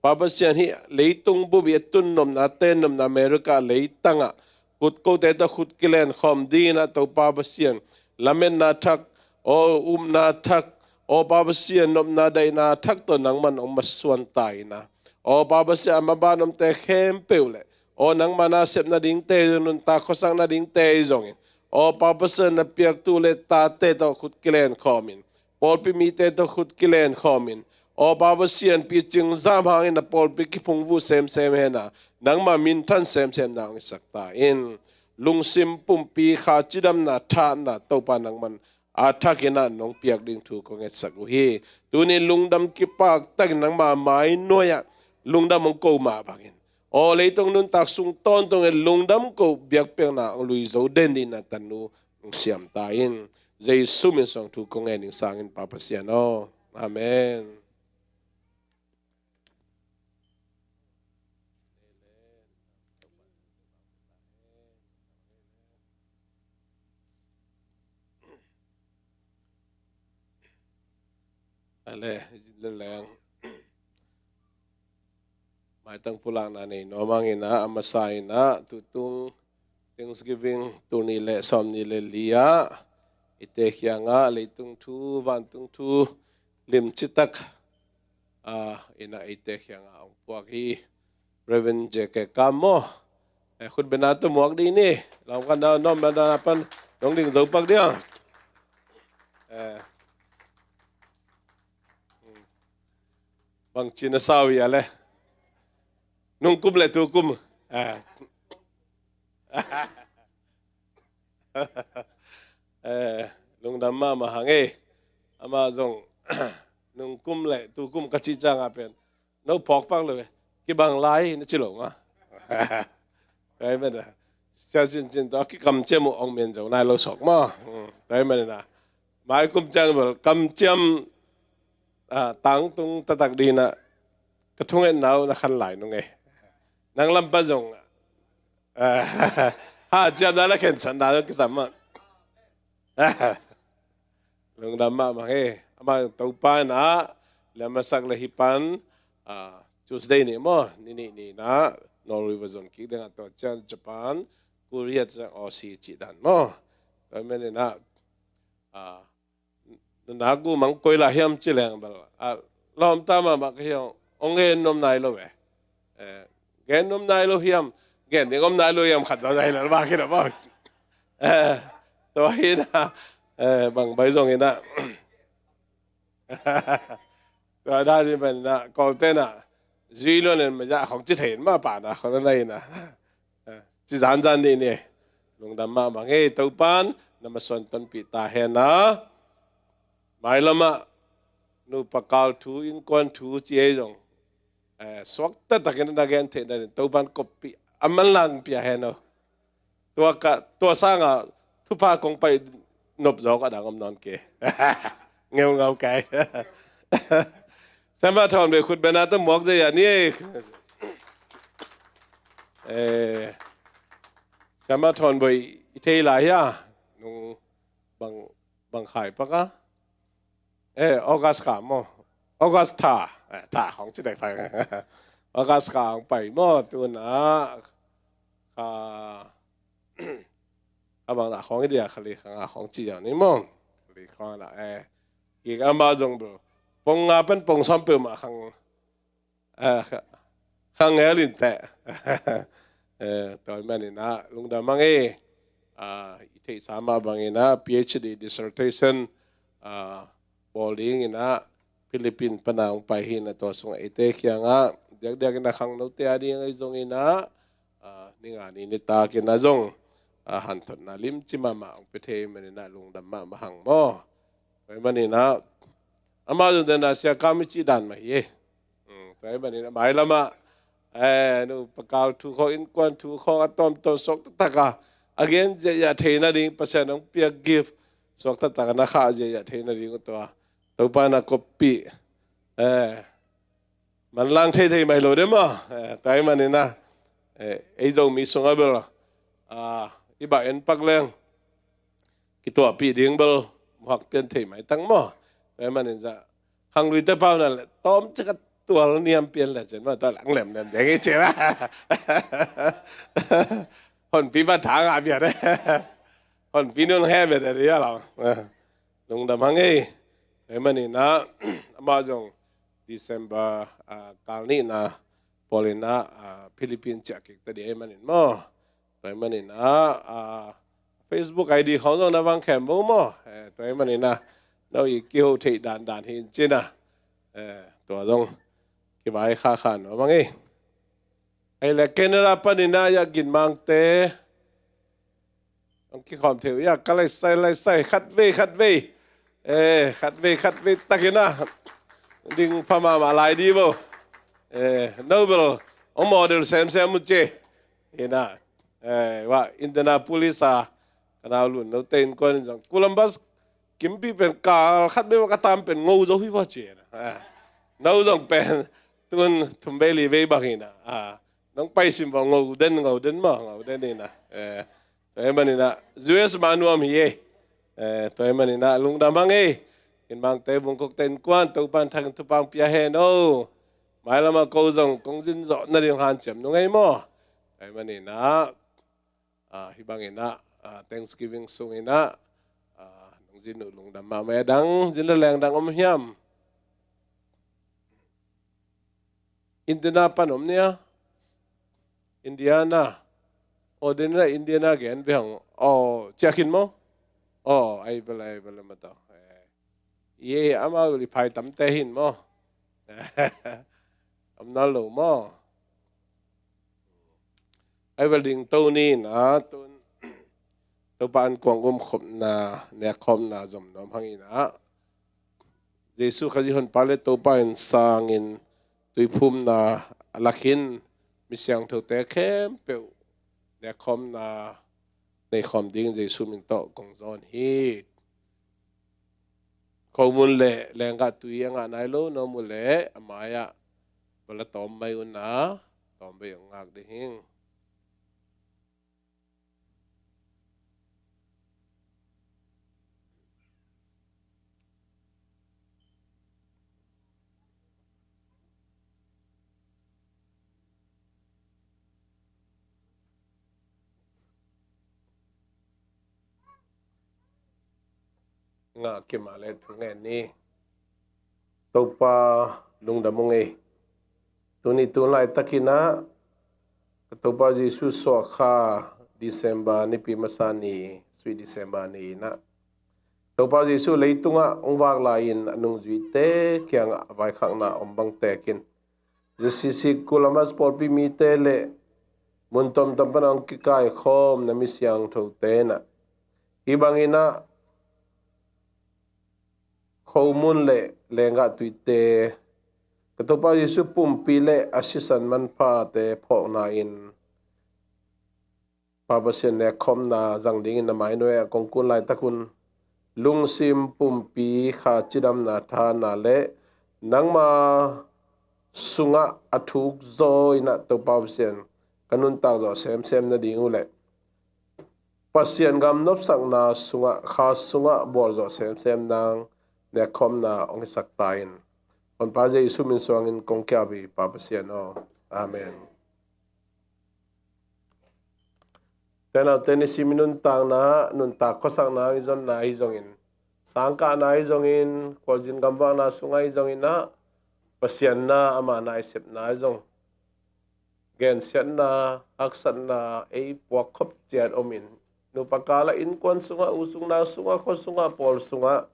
Pa Pasian, hih leitung bup i a tun nopna, ten nopna America leitangah khut kote tawh khut kilen khawm dingin ah Topa Pasian, lametna thak, aw upna thak, aw Pa Pasian, nopna daihna thak tawh nangman hong masuan ta in ah, aw Pa Pasian, a maban omte khempeuh le aw nangma nasepna dingte zong, nuntak khuasakna dingte zongin, aw Pa Pasian, na piaktu le tate tawh khut kilen khawmin, pawlpi mite tawh khut kilen khawmin, aw Pa Pasian, picing zam hangin a pawlpi kiphungvuh semsem hen a, nangma minthan semsem na hong hisak ta in. Lungsim pumpi kha cidamna, thahatna Topa nangman a thakin ah nong piak ding thu kong ngetsak uh hi. Tuni lungdam kipak takin nangma mai nuai-ah lungdam hong ko mah bangin, aw leitung nuntak sung tawntungin lungdam ko biakpiakna hong lui zo den dingin ah tanu hong siam ta in. Jesu min suang thu kong ngen ning sangin Pa Pasian aw. Amen. Ale, le leng. Maitang pulakna nei nuam hangin ah, a masa in ah, tutung Thanksgiving, tul nih le sawm nih le li ah, eite kiangah leitung thu, vantung thu limci tak, ah, in ah eite kiangah hong puak hi Reverend J K Kam maw. Eh, khut bena tawh muak dih ni. Lam kan na, nuam na, na pan nong ding zo pak dih ah. Eh. Bangci na sa uh hia le? Nung kum le tu kum. Ah. Eh, lungdam mahmah hang e. Amah zong nung kum le tu kum ka cih ciangah pen no phawk pak lo e. Kibang lai na ci lo nga. Kai men a. Sia cincin tawh a kikamciam uh hong men zo nai lo sawk maw. Hmm, kai men a. Mai kum ciang bel kamciam, ah, tangtung taktak dingin ah ka thungetna uh na khan lai nung e. Nang lam pan zong, ah, ha ciamna la khensanna zong kisam ah. Lungdam mahmah hi. Amah Topa in ah lam a sak le hih pan, ah, Tuesday ni maw, ni nih ni in ah Norway va zon kik ding ah, tua ciang Japan, Korea, tua ciang Aussie cih dan maw. Tua men in ah, ah, na gu mang koi la hiam ci leng bel, ah, lawmta mahmah ka hiam, hong gen nuam nai lo e. Eh, gen nuam nai lo hiam, gen ding om nai lo hiam, khat zaw nai lo ba khin a ba. Eh, tua hi na, eh, bang bai zong in ah. Tua dan in pen na, Kawlte na, zui lo nen ma za khong ci thei in ma pa na, khong na in na. Eh, ci zan zan ni ni. Lungdam mahmah hi, Topan na masuan tonpih ta hen a. Mailam ah nupa kal thu, innkuan thu ci ei zong, eh, suak taktakin na gen theihna ding Topan koppih a manlang pia hen aw. Tua ka, tua sangah thupha kong pai nop zawk a dang om nawn ke. Ngeungau kai. Siamah Thawn Boi khut bena tawh muak zei a ni. Eh, Siamah Thawn Boi i thei lai hia? Nung bang, bang khai pak a? Eh, August kha maw. August tha. Eh, tha hong ci dek tha. August kha hong pai maw, tun ah. Kha, kha bang dah khong i dia, kha li kha nga khong ci yaw ni maw. Kha li khong dah, eh. Kik ama zong bel. Pong nga pen pong sawm peuhmah khang. Eh, kha, kha ngel in teh. Eh, tua ahih manin ah, lungdam hang e. Ah, i theihsa mah bangin ah, PhD dissertation, ah, bawl dingin ah, Philippines pan a hong pai hi na, tua sungah eite kiangah, diakdiakin ah khangnote a ding ahi zongin ah, ah, ni nga ni nitak in ah zong, ah, hanthotna limci mahmah hong pia thei manin ah, lungdam mahmah hang maw. Tua ahih manin ah, amah zong den ah Sia Kam i cih dan mah hi e. Hmm, tua ahih manin ah, mailam ah, eh, nupa kal thu khawng, innkuan thu khawng, a tawmtawm suak taktak a, a gen ziahziah theihna ding, Pasian hong piak gift suak taktak a na khah ziahziah theihna ding uh tua Topa na koppih, eh, manlang theithei mai lo deuh maw. Eh, tua ahih manin ah, eh, ei Zomi sungah bel, ah, i bah en pak leng kituahpih ding bel muhak pian thei mai tang maw. Tua ahih manin zah khangluite pau na le tawm cik a tual niam pian le cen ma tual ang lem lem deng i cen ma. Honpi ba thang a bia de. Honpi nun he bia de ya lo. Lungdam hang ei. Ei manin ah, amah zong December, ah, kal nihna pawl in ah, ah, Philippines ciah kik ta ding ei manin maw. Tua ei manin ah, ah, Facebook I D khawng zong na vang khem bo maw. Eh, tua ei manin ah, no i kiho thei dandan hi in cin ah. Eh, tua zong kivai kha kha no mang ei. Ei le Canada panin ah ya gin mangte. Ang kikhawm thei uh ya ka lai sai lai sai khat vei khat vei. Eh, khat vei khat vei takin ah. Ding pha mahmah lai di bo. Eh, Nobel ang model sem sem mu ce. Ina, eh, wa Indianapolis a ka nau lun no te innkuan in zong Columbus kimpi pen kal khat vei wa ka tam pen ngo zo hi wa ce. Eh, no zong pen tun thum vei li vei bang ina. Ah, nong pai sim bo ngo den ngo den ma ngo den ina. Eh, tua ei manin ah U S ma nuam hi ei. Eh, tua ei manin ah lungdam hang ei. Inn mangte bungkuk te innkuan Topan thakin thupang pia hen o. Mailam ah ko zong kong zin zawh na ding hanciam nung ei maw. Tua ei manin ah, ah, hi bangin ah, ah, Thanksgiving sungin ah, ah, nong zin uh lungdam mahmah ei. Dang zin la leng dang om hiam? Indiana pan om nia. Indiana. O den na Indiana gen ve hang. O, ciah khin maw? O, ai vel ai vel ma tau. Eh. Ye ama vel i phai tam te hin maw. Om na lo maw. Ai vel ding to ni na tun. Topa an kuang um khopna, nek khopna zom nuam hang ina. Jesu Khazih honpa le Topa in sangin tuiphumna a lakin mi siangthote khempeuh nekkhawmna neikhawm ding Jesu min tawh kong zawn hi. Khomun le lenggah tui a ngah nai lo na om uh leh a mai-ah va la tawm mai un a, tawm bei hong ngak ding hing. Ngah kim a le thu ngen ni. Topa lungdam ung ei. Tuni tun laitakin ah ka Topa Jesu suahkha December nipi masa ni, sui December ni in ah Topa Jesu leitungah hong vak lai-in a nungzuite kiangah a vaikhakna om bang tekin J C C Columbus pawlpi mite le mun tomtom pan a hong kikaikhawm na mi siangthote in ah hih bangin ah khomun le lenggah tuite ka Topa Jesu pumpi le a sisan manphate phawkna in Pa Pasian nekkhawmna zang dingin na mainuai-ah kong kun laitak un lungsim pumpi kha cidamna thahatna le nangma sungah a thuk zaw in ah Topa Pasian ka nuntak zawh semsem nading uh leh Pasian gam nopsakna sungah kha sungah bawl zawh semsem nang nekkhawmna hong hisak ta in. Honpa Jesu min suangin kong kiap hi Pa Pasian aw. Amen. Tenaute ni sim i nuntakna, nuntak khuasakna i zonna ahi zongin, sangkahna ahi zongin, khualzin gamvakna sungah ahi zongin ah Pasian na ama na i sepna ahi zong gensiatna, haksatna ei puak khop ciat omin nupa kala innkuan sungah, u sungah, nau sungah, khua sungah, pawl sungah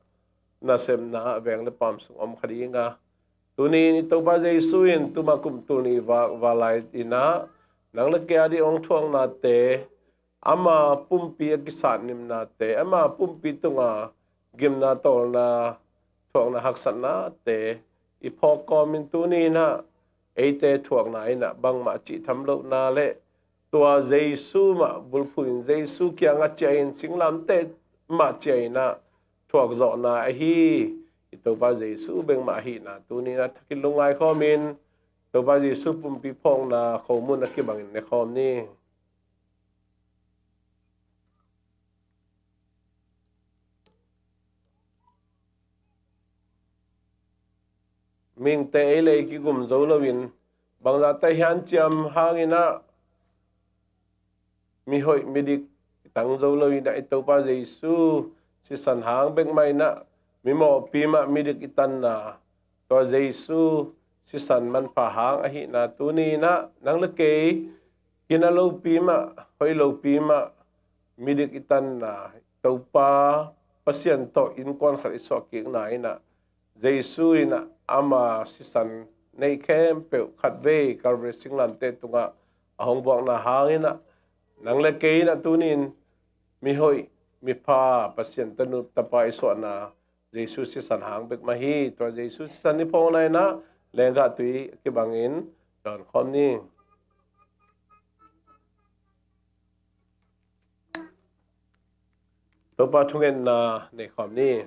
nasepna ah veng le paam sung om kha ding a. Tuni in i Topa Jesu in tuma kum tul nih va, va lai in ah nang le kei a ding hong thuaknate, ama pumpi a kisatnimnate, ama pumpi tunga gimna tawlna thuakna haksatnate i phawk kawmin tuni in ah eite thuakna in ah bangmah cih tham lohna le tua Jesu mah bulphuh in Jesu kiangah ciah in singlamteh mah ciah in ah thuak zawhna ahi i Topa Jesu bengmah ahihna tuni in ah thakin lungngai khawmin Topa Jesu pumpi phawkna khomun a kibangin ne khawm ni. mihingte ei le ei kigum zo loin, bangzahte hianciam hangin ah mihoih midik i tang zo loin ah, i Topa Jesu sisan hang bek mah in ah, mimawhpi mah midik i tanna, tua Jesu sisan manpha hang ahihna tuni in ah nang le kei, kina lopi mah, hoih lopi mah midik i tanna, Topa Pasian tawh innkuan khat i suahkikna in ah, Jesu in ah ama sisan neih khempeuh khatvei Calvary singlamteh tungah a hong vuakna hangin ah, nang le kei in ah tuni in mihoih, mipha, Pasian tanu tapa i suahna Jesu sisan hang bek mah hi. Tua Jesu sisan i phawkna in ah lenggah tui kibangin dawnkhawm ni. Topa thungetna neikhawm ni.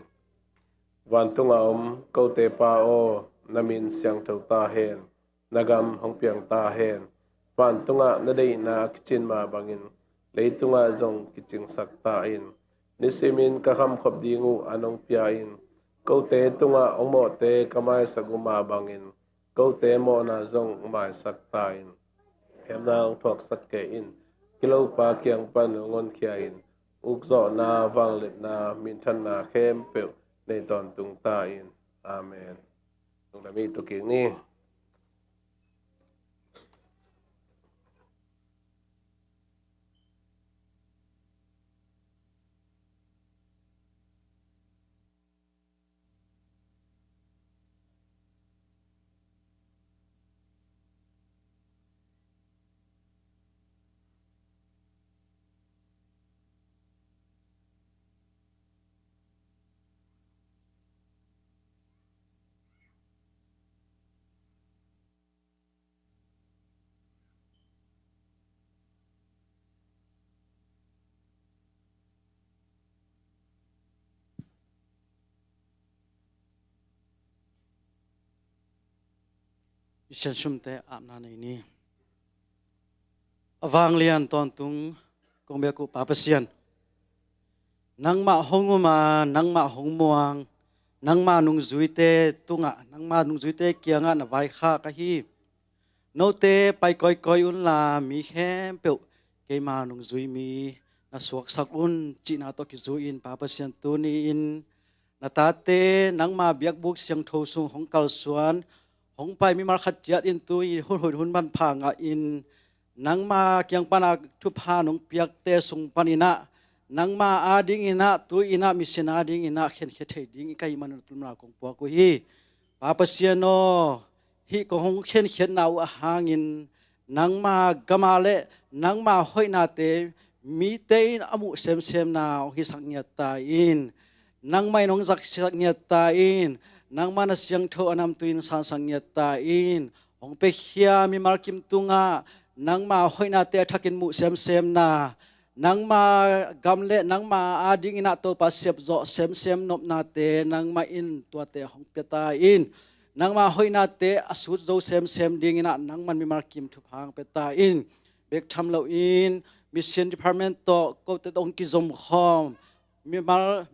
Vantunga om kote Pa aw, na min siangtho ta hen. Na gam hong piang ta hen. Vantungah na deihna kicin mah bangin, leitungah zong kicingsak ta in. Nisimin ka khamkhop ding uh an hong pia in. Kote tungah hong mawhte ka maisak uh mah bangin, kote mawhna zong maisak ta in. Hemna hong thuaksak kei in. Kilopa kiang pan hong honkhia in. Ukzawhna, vangliatna, minthanna khempeuh nei tawntung ta in. Amen. Lungdam i tu kik ni. Mission sumte apna nei ni. A vanglian tawntung kong biak uh Pa Pasian, nangmah hong um a, nangmah hong muang, nangmah nungzuite tungah, nangmah nungzuite kiangah na vaikhak ahi. Note pai kawikawi unla, mi khempeuh keima nungzui mi na suaksak un, cihna tawh kizui-in Pa Pasian, tuni-in na tate nangma biakbuk siangtho sung hong kalsuan, hong pai mimal khat ciat in tu-in hun hoih hun manpha ngahin, nangma kiang pana thupha nong piakte sung paninah, nangma adinginah, tu-inah, mission adinginah khenkhiat thei ding i kaih manun tumna kong puak uh hi. Pa Pasian aw, hih kong hong khenkhiatna uh a hangin, nangma gama le nangma hoihnate mite in a muh semsemna hong hisak ngiat ta in. Nangmah in hong zak hisak ngiat ta in. Nangmah na siangtho a namtui in hong sansak ngiat ta in. Hong piakhia mimal kim tungah nangma hoihnate a thakin muh semsemna, nangma gam le nangma adinginah Topa sepzawh semsem nopnate nangmah in tuate hong pia ta in. Nangma hoihnate a sut zo semsem dinginah nangman mimal kim thupha hong pia ta in. Bek tham loin mission department tawh kote tawh hong kizomkhawm mimal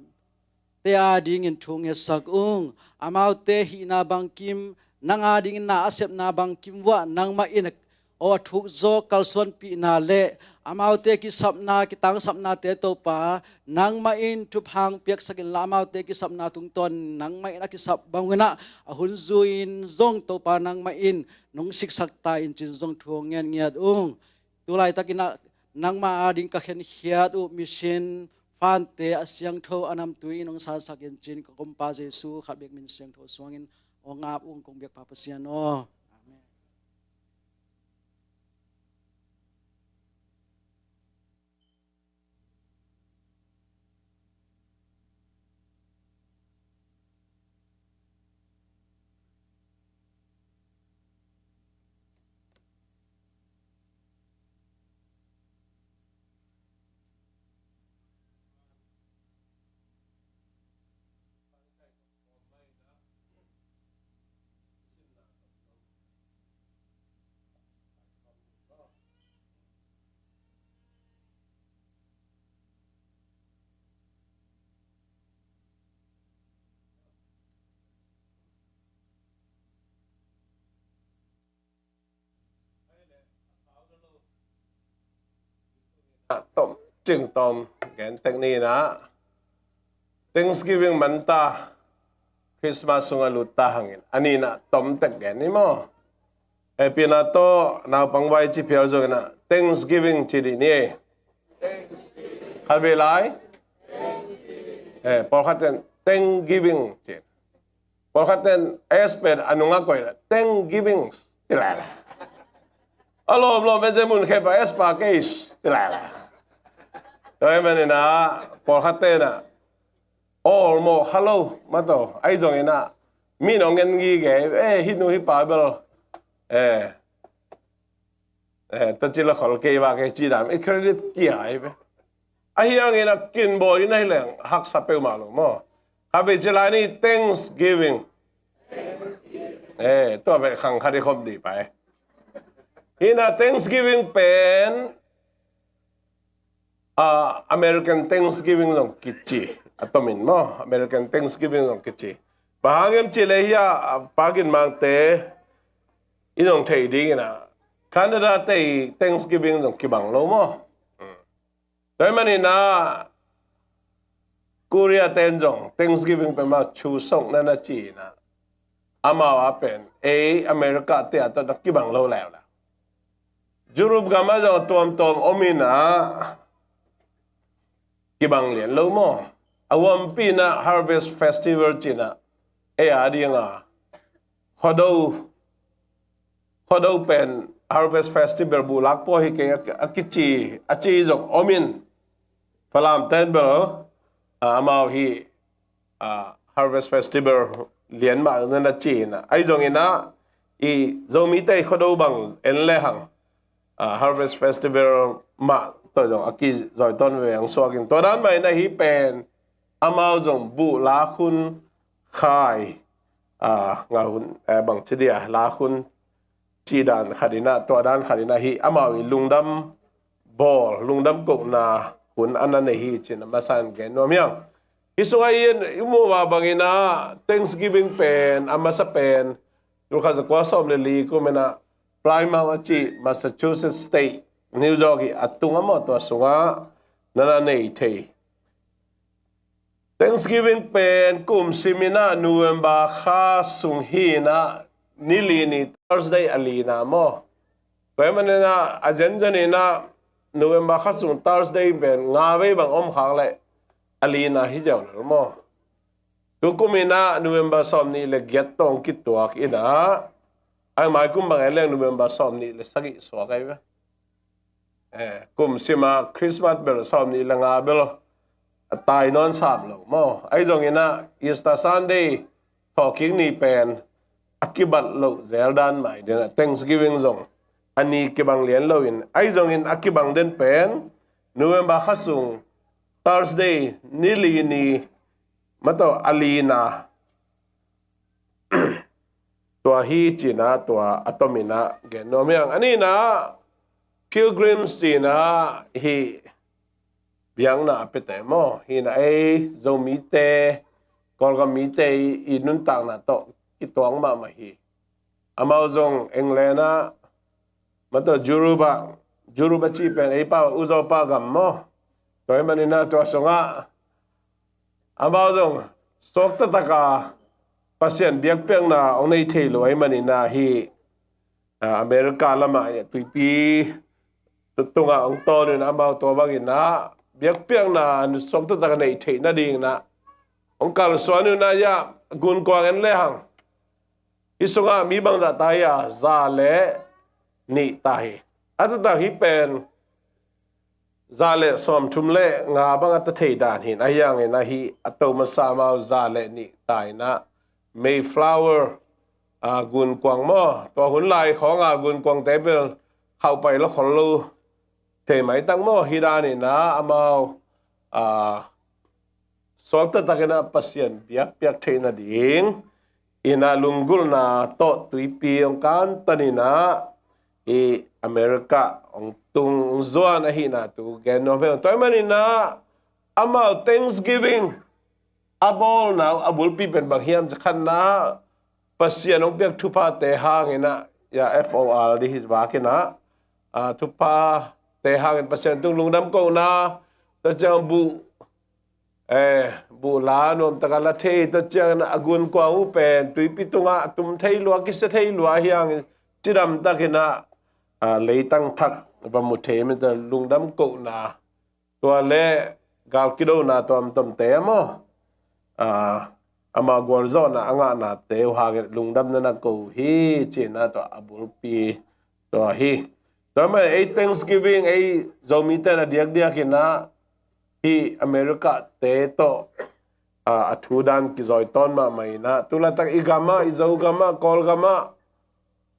te adingin thu ngetsak ung. Amaute hihna bangkim, nang adingin na a sepna bangkim vuah nangmah in aw a thukzaw kalsuanpihna le amaute kisapna, kitangsapnate Topa nangmah in thupha hong piaksak inla, amaute kisapna tungtawn nangmah in a kisap banginah a hun zui-in zong Topa nangmah in nong siksak ta in cin zong thu hong ngen ngiat ung. Tu laitakinah nangma ading ka khenkhiat uh mission fante a siangtho a namtui in hong sansak in cin ka Kompa Jesu khat bek min siangtho suangin hong ap ung kong biak Pa Pasian aw. Amen. cingtawm gen tek ni in ah, Thanksgiving man ta, Christmas sungah lut ta hangin a ni in ah tom tek gen ni maw? Eh, pina tawh naupang vai ci phial zongin ah Thanksgiving ci dih ni. Khat vei lai? Eh, pawlkhat ten Thanksgiving ci. Pawlkhat ten S pen a nungah koih in ah Thanksgiving ci lai lai. A lawm lawm pen zen mun khep a S pa case ci lai lai. Tua ahih manin ah pawlkhat ten ah all maw kha lo mah tawh, ahi zongin ah mi nong en gige, eh, hih nu hih pa bel, eh, eh, tua ci la khol kei va kei ci dan, eh, credit kia ai ve. Ahi hangin ah kin bawl in ahi leng haksa peuhmah lo maw? Khat vei ci lai ni, Thanksgiving. Eh, tua vei khang khat i khop dih pai. Hi in ah Thanksgiving pen, ah, American Thanksgiving zong kici, a tomin maw, American Thanksgiving zong kici. Bang hang hiam cih leh hi a, ah, Pa Gin Mangte i zong thei dingin ah Canada te i Thanksgiving zong kibang lo maw? Tua ahih manin ah Korea ten zong Thanksgiving pen mah Chuseok na na ci in ah, amau a pen ei America te a tawh na kibang lo leuleu. Europe gam ah zong tuamtuam om in ah kibang lian lo maw? A huampi in ah Harvest Festival ci in ah ei a ding a Khuado, Khuado pen Harvest Festival buhlak pua hi kei a kici, a ci zong om in, Falam ten bel, ah, amau hi, ah, Harvest Festival lian mah na na ci in ah, ahi zongin ah i Zomite i Khuado bang en le hang, ah, Harvest Festival mah tawh zong a kizawitawn ve ang suak in, tua dan mah in ah hih pen amau zong buh lak hun khai, ah, ngah hun, eh, bang ci dia, lak hun ci dan khat in ah, tua dan khat in ah hih amau i lungdam bawl, lungdam kohna hun a na nei hi ci in a masa in gen nuam hi ing. Hih sungah i, i muh mah bangin ah Thanksgiving pen a masa pen tul khat za kua sawm le li kum in ah Plymouth a ci Massachusetts State, New York i a tung a maw, tua sungah na na nei thei. Thanksgiving pen kum sim in ah November kha sung hi in ah ni li ni, Thursday a lina maw? Tua ahih manin ah a zenzen in ah November kha sung Thursday pen nga vei bang om khak leh a lina hi ziau lo maw? Tukum in ah November sawm nih le giat tawh kituak in ah, a mai kum bang en leng November sawm nih le sagih suak ahi ve. Eh, kum sim ah Christmas bel sawm nih le nga bel a tai nawn sam lo maw? Ahi zongin ah Easter Sunday, thawhkik ni pen a kibat loh zel dan mah hi ding ah, Thanksgiving zong a ni kibang lian lo in, ahi zongin a kibang den pen November kha sung Thursday ni li ni, mah tawh a lina, tua hi ci in ah, tua a tom in ah gen nuam hi ing. A nihna, pilgrims ci in ah hih biakna a piate maw? Hih in ah ei Zomite, Kawlgam mite i nuntakna tawh kituak mahmah hi. Amau zong England ah, mah tawh Europe ah, Europe a cih pen ei pau ah Uzaw pa gam maw? Tua ahih manin ah tua sungah amau zong suak taktak a Pasian biakpiakna hong nei thei lo ahih manin ah hih, ah, America lamah tuipi tungah hong tawn in amau tua bangin ah biakpiakna suak taktak a nei theih nadingin ah hong kalsuan in ah, ya, gunkuang en le hang. Hih sungah mi bangzah ta hi a, za le nih ta hi. A taktak hih pen za le sawmthum le nga bang a ta thei dan hi in, ahi hangin ah hih a to masa amau za le nih ta in ah Mayflower, ah, gunkuang maw? Tua hun lai khawng ah gunkuangte bel khauh pai lo khol lo thei maitak maw? Hih dan in ah amau, ah, suak taktak in ah Pasian biakpiak theih nading in ah lunggulhna tawh tuipi hong kantan in ah hih America hong tung, hong zuan ahihna thu gen nuam hi ing. Tua ahih manin ah amau Thanksgiving a bawlna uh a bulpi pen bang hiam cih leh, khatna, Pasian hong piak thuphate hangin ah, ya, F O R D hi vak in ah, ah, thuphate hangin Pasian tung lungdam kohna, Tua ciang buh, eh, buh la nuam taka la thei, tua ciang a gun kuang uh pen tuipi tungah a tum thei lua, kisia thei lua hi hangin cidam takin ah, ah, leitang thak va mu thei, mite lungdam kohna. Tua le gal kidona tuamtuamte maw, ah, ama gualzawhna a ngahnate uh hangin lungdamna na ko uh hi, cihna tua a bulpi tua hi. Tua mah ei Thanksgiving ei Zomite na diakdiakin ah hih America te tawh, ah, a thu dan kizawi tawn mahmah in ah, tu laitak i gamah, i Zo gamah, Kawl gamah,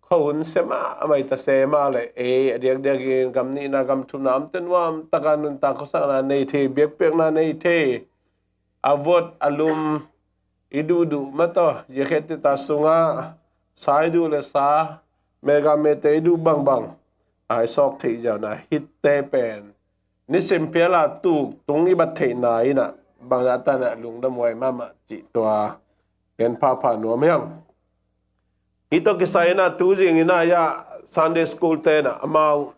khuahun sia mahmah, i ta se mah le ei a diakdiakin gam nihna gam thumna omte nuam taka nuntak khuasakna nei thei, biakpiakna nei thei, a vot a lum i duhduh mah tawh, zia khete ta sungah sa i duh le sa, mega mete i duh bangbang a i sawk theih ziau na, hitte pen nisim phial a tuk tung i bat theihna in ah bangzah tan ah lungdam huai mahmah cih tua gen phapha nuam hi hang. Hih tawh kisai in ah tu zing in ah, ya, Sunday school te in ah amau,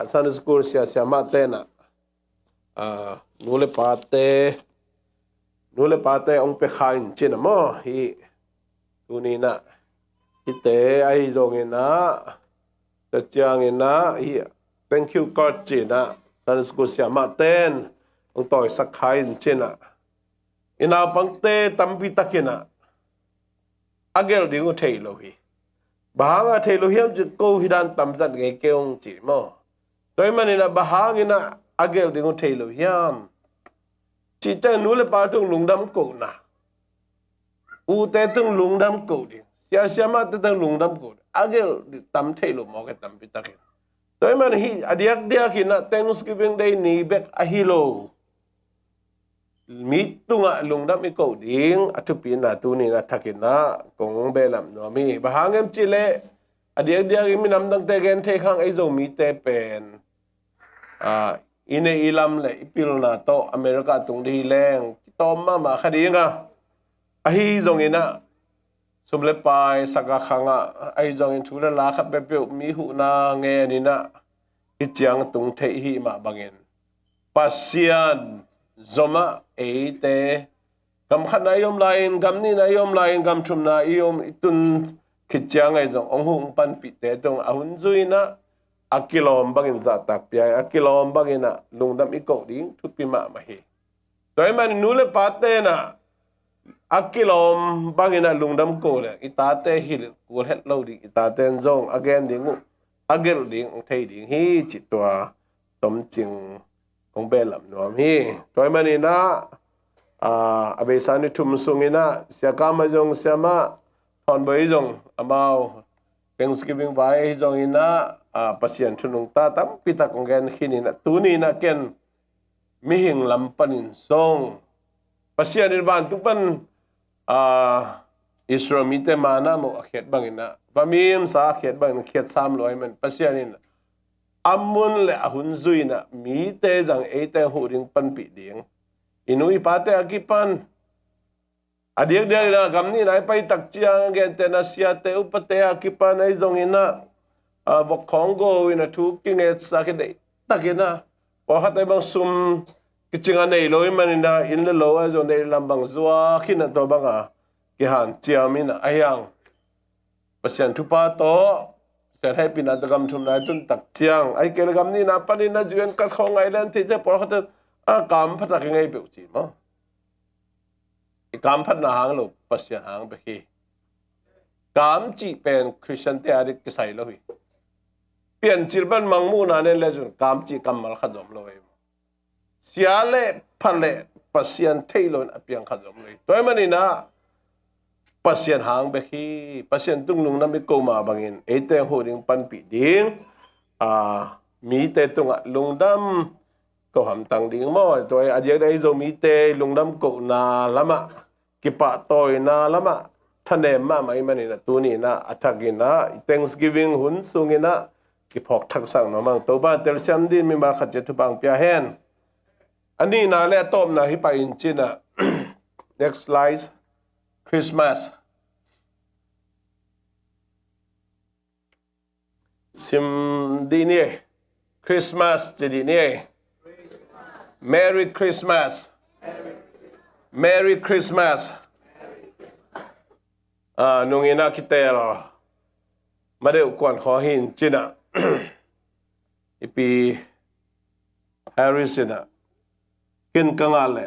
Sunday school sia siamahte in ah, ah, nu le pate, nu le pate hong pia kha in cin ah maw, hih tuni in ah hihte ahi zongin ah, tua ciangin ah hih thank you card ci in ah Sunday school siamahte in hong tawisak kha in cin ah, i naupangte tampi takin ah a gelh ding uh thei lo hi. Bang hanga thei lo hiam cih, ko hi dan tamzat ngei kei ung ci maw. Tua ahih manin ah bang hangin ah a gelh ding uh thei lo hiam cih ciang, nu le pa tung lungdam kohna, ute tung lungdam koh ding, sia siamahte tung lungdam koh ding, a gelh ding tam thei lo mawk e tampi takin. Tua ahih manin hih a diakdiakin ah Thanksgiving Day ni bek ahi lo, mi tungah lungdam i koh ding a thupina tuni in a thakin ah kong behlap nuam hi. Bang hang hiam cih leh a diakdiakin minam dangte gen thei khang, ei Zomite pen, ah, i neih i lam le i pilna tawh America tung ding hi leng kitawm mahmah kha ding a, ahi zongin ah sum le pai, sak a khang ah, ahi zongin thu le la khat peuhpeuh mi huhna ngen in ah hih ciang tung theih i hih mah bangin Pasian zom ah eite gam khatna i om lai-in, gam nihna i om lai-in, gam thumna i om, i tun khit ciang ahi zong hong huh hong panpihte tung a hun zui in ah a kilawm bangin zahtak pia in, a kilawm bangin ah lungdam i koh ding thupi mahmah hi. Tua ahih manin nu le pate in ah a kilawm bangin ah lungdam koh leng i tate hilh kul het lo ding, i tate in zong a gen ding uh a gelh ding hong thei ding hi cih tua tomcing kong behlap nuam hi. Tua ahih manin ah, ah, a beisa ni thum sungin ah Sia Kam ahi zong, Siamah Thawn Boi ahi zong, amau Thanksgiving vai ahi zongin ah, ah, Pasian thu nungta tampi tak kong gen khin in ah, tuni in ah ken mihing lam panin zong Pasian in vantung pan, ah, Israel mite manna mawh a khiat bangin ah, vamimsa a khiat bangin khiat sam lo ahih manin Pasian in a mun le a hun zui in ah mite zang, eite huh ding, panpih ding, i nu i pate a kipan, a diakdiak in ah gam nihna i pai tak ciang a gentehna siate upate a kipan ahi zongin ah, ah, vok khawng go in ah thu kingetsa khit deih takin ah, pawlkhat ahi bang sum kicing a nei lo ahih manin ah inn le lo ahi zong neih lam bang zuak khin ah, tua bang a kihanciam in ah, ahi hang Pasian thupha tawh, Pasian hehpihna tawh gam thumna i tun tak ciang, ahih kei leh gam nihna panin ah U N card khawng ngah leng thei ciang, pawlkhat in ah kam pha tak i ngei peuh ci maw. I kam phatna hang lo, Pasian hang bek hi. Kam cih pen Khristiante a dik kisai lo hi. Piancil pan mangmuhna nen le zun kam cih kammal khat zom lo hi. Sia le pha le Pasian theih loin a piang khat zom lo hi. Tua ahih manin ah Pasian hang bek hi. Pasian tung lungdam i koh mah bangin eite huh ding, panpih ding, a, mite tungah lungdam ko hamtang ding maw. Tua a diakdiak i Zomite lungdam kohna lamah, kipahtawina lamah thanem mahmah i hih manin ah tuni in ah a thakin ah i Thanksgiving hun sungin ah kiphawk thaksak nuam hang. Topa in telsiam dingin mimal khat ciat thupha hong pia hen. A nihna le a tawpna hi pah in cin ah. Next slide. Christmas. Sim dih ni ei. Christmas ci dih ni ei. Merry Christmas. Merry Christmas. Ah, nungin a kitel madeuh kuan kho hin cina. Ipi Harris ina kin ka ngah le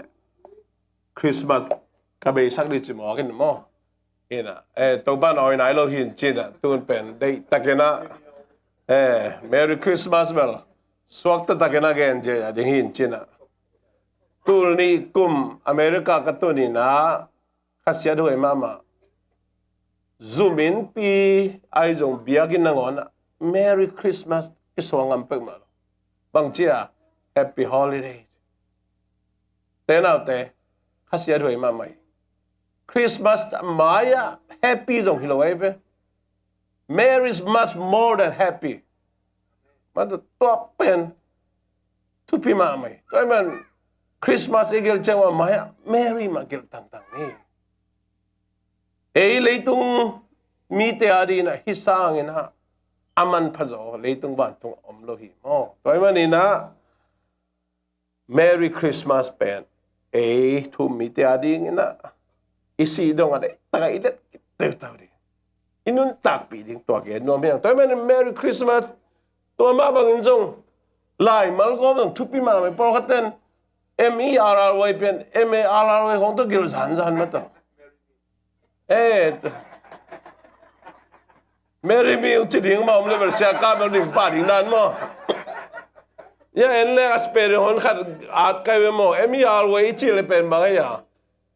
Christmas ka beisak di ci maw, kin maw. Ina, eh, Topa na oi nai lo hin cina, tun pen deih takina, eh, Merry Christmas bel suak ta takina gen je a ding hin cina. Tul nih kum America ka tun ina, khasia duai mahmah. Zuminpi ai zong biakin nangawn ah Merry Christmas kisuang ngam pek mah lo. Bang cia, Happy Holiday. Te naute, khasia duai mahmah hi. Christmas mai-ah happy zong hi lo ai ve. Merry is much more than happy. Mata tua pen thupi mahmah hi. Tua man Christmas i gel ciang mah mai-ah Merry mah gel tangtang ni. Ei leitung mite a dina hi sangina a manpha zaw leitung vantung om lo hi maw. Tua manina Merry Christmas pen ei thu um mite a dingina i si dong a deih taka i let teutau ding, i nuntakpih ding tua gen nuam hiang. Tua manin Merry Christmas. Tua mah bangin zong laimal gawm zong thupi mahmah. Pawlkhatten M E R R Y pen M A R R Y khong tawh gil zanzan mah tawh. Eh, Merry mi ung ci ding mah om le bel sia ka bel ding pa ding dan maw. Ya en le a spelling hon khat at kai ve maw. M E R Y i ci le pen bang a ya.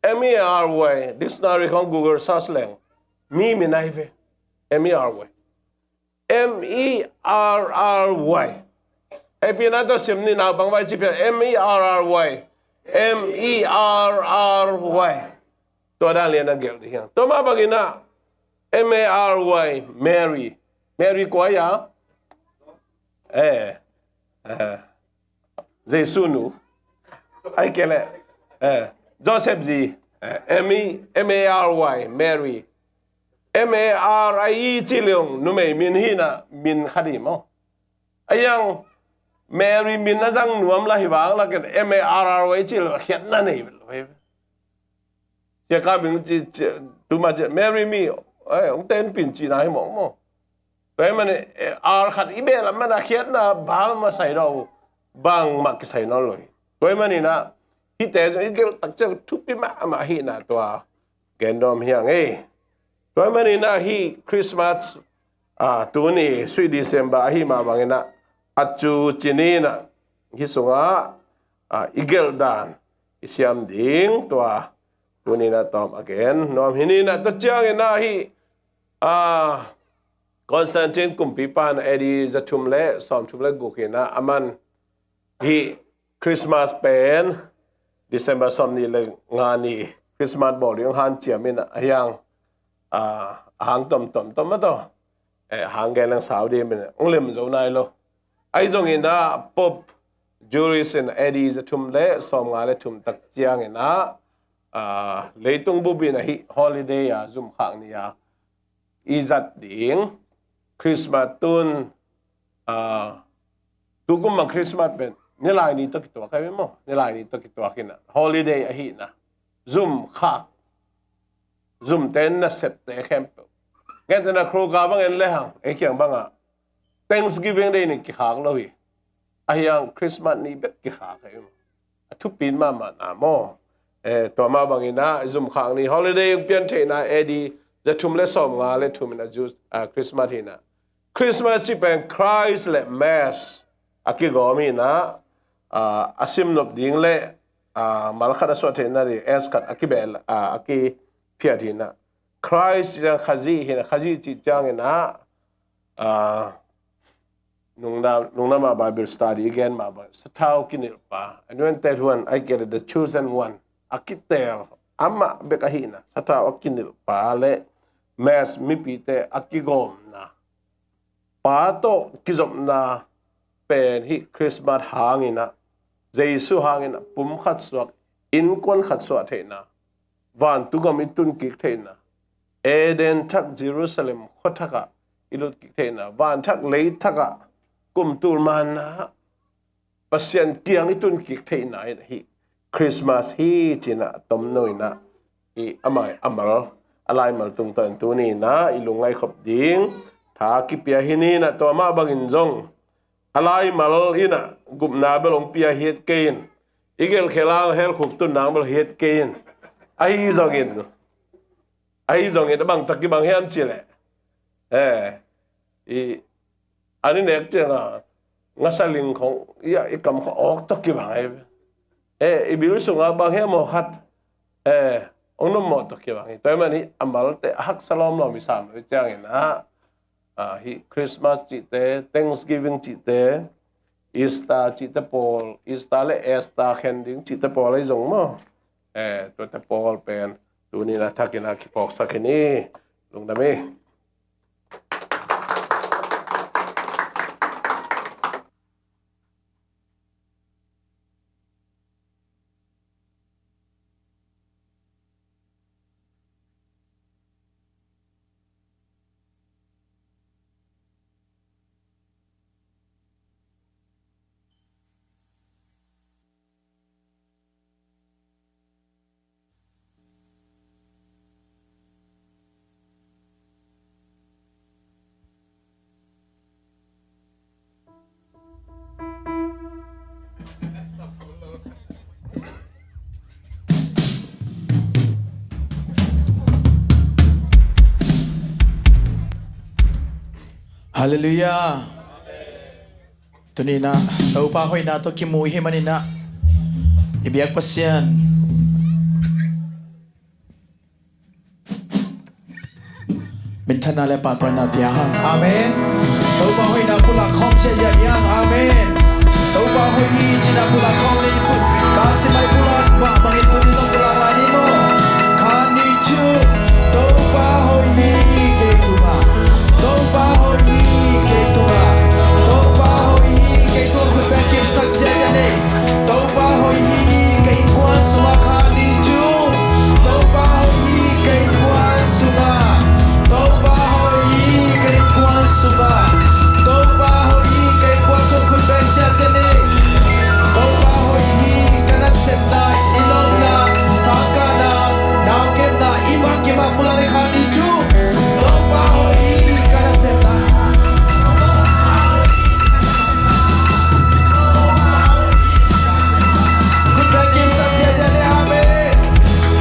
M E R Y dictionary khong Google search leng mi mi nai ve. M E R Y. M E R R Y. Hei pi na tawh sim ni naupang vai ci pia M E R R Y. M E R R Y. Tua dan lian a gelh dih hiang. Tua mah bangina M A R Y, Mary. Mary kua ya? Eh. Eh. Jesu nu. Ai kele. Eh. Joseph zi. Eh. M E, M A R Y, Mary. M A R I E ci leong numei min hina min khat hi maw. A yang Mary min a zang nuam la hi vang la ken M A R R Y ci leong khiatna nei. Sia ka bing ci, ci, tuma ci Mary mi, eh, ong ten pin ci na hi maw maw. Tua hi mani, eh, ar khat i beh lam mana khiatna bang ma sai lo, bang ma kisai nawn lo hi. Tua hi manina hite zong i gelh tak ciang thupi mahmah hina tua gen dawm hiang ei. Tua hi manina hi Christmas, ah, tuni sui December ahi mah bangina a cu cinina hi sunga, ah, i gelh dan i siam ding tua tunina tawm a gen nuam hi nina tua ciangina hi, ah, Constantine kumpipa na A D za thum le sawm thum le guk hina a man hi Christmas pen December sawm nih le nga ni Christmas bawl ding hanciam in a hiang, ah, a hang tomtom tom a tawh, eh, hang gen leng sau ding in ong lem zo nai lo. Ahi zongin a Pope Julius in A D za thum le sawm nga le thum tak ciangin a, ah, leitung bubin a hi holiday a zumkhak ni a i zat ding Christmas tun, ah, tukum bang Christmas pen nilai ni tawh kituak ahi maw, nilai ni tawh kituak hina holiday ahina zumkhak zumte nasepte khempeuh. Ngentena khroka bang en lehang ei kiang banga Thanksgiving Day ni kikhak lo hi. Ahiang Christmas ni bek kikhak ahi maw. A thupin mahmah na maw. Eh, tua mah bangina zumkhak ni holiday pian theihna A D za thum le sawm nga le thum ina Jews, ah, Christmas hina. Christmas ci pen Christ le Mass a kigawm hina, ah, a simnop ding le, ah, mal khat a suah theihna di S khat a kibel, ah, a kiphiat hina. Christ ciang Khazih hina, Khazih ci ciangina, ah, nungna, nungna mah Bible study i gen mah bang sathau kinilhpa, anointed one, ai kele the chosen one, a kitel amah bek ahina sathau a kinilhpa le Mass mipite a kigawmna pa tawh kizopna pen hi Christmas hangina Jesu hangina pum khat suak, innkuan khat suah theihna, vantung gam i tun kik theihna, Eden thak Jerusalem khuathakah i lut kik theihna, van thak lei thakah kumtul manna Pasian kiang i tun kik theihna in hih Christmas hi ci-in ah tomno in ah, i amah a mal, a laimal tungtawn in tuni in ah i lungngaih khop ding tha kipia hi ni in ah, tua mah bangin zong a laimal in ah gupna bel hong pia hi het kei in, i gelhkhia a hell khuk tun nang bel hi het kei in, ahi zongin, ahi zongin a bang tawh kibang hiam cih leh, eh, i, an i nek ciang a, ngasa ling khong, i, i kam khong awk tawh kibang hi. Eh, i bil sungah bang hiam aw khat, eh, hong nuam mawh tawh kibang hi. Tua ahih manin a malte a haksa lawmlawm i sam loh ciangin ah, ah, hih Christmas cihte, Thanksgiving cihte, Easter cihte pawl, Easter le Esther khen ding cihte pawl ahi zong maw? Eh, tuate pawl pen tuni in ah thakin ah kiphawksak hi ni. Lungdam hi. Halleluiah. Tuni in ah Topa hoihna tawh kimu i hih manin ah, i biak Pasian minthanna le pahtawina pia hang. Amen. Topa hoihna pulak khawm ziahziah ni hang. Amen. Topa hoih hi cih na pulak khawm le i pul, ka simai pulak mah bangin tuni zong pulak lai ni maw? Kha nih thu, Topa hoih hi kei tungah. Topa hoih hi kei tungah. Topa hoih hi kei tungah. Khut beng kipsak ziahziah ni. Topa hoih hi ka innkuan sungah. Kha nih thu, Topa hoih hi ka innkuan sungah. Topa hoih hi ka innkuan sungah. Topa hoih hi ka innkuan sungah. Khut beng ziahziah ni. Topa hoih hi ka nasepna, i lawpna, sangkahna, naungekna, i bangkim ah pulak ni. Kha nih thu, Topa hoih hi ka nasepna. Khut beng kipsak ziahziah ni. Amen.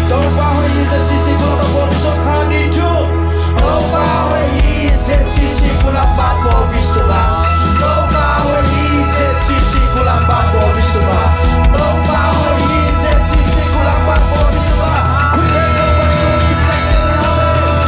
Topa hoih hi, Z C C pulak bang pawlpi sungah. Kha nih thu, Topa hoih hi, Z C C pulak bang pawlpi sungah. Topa hoih hi, Z C C pulak bang pawlpi sungah. Topa hoih hi, Z C C pulak bang pawlpi sungah. Khut beng, Topa hoih hi, kipsak ziahziah ni. Amen.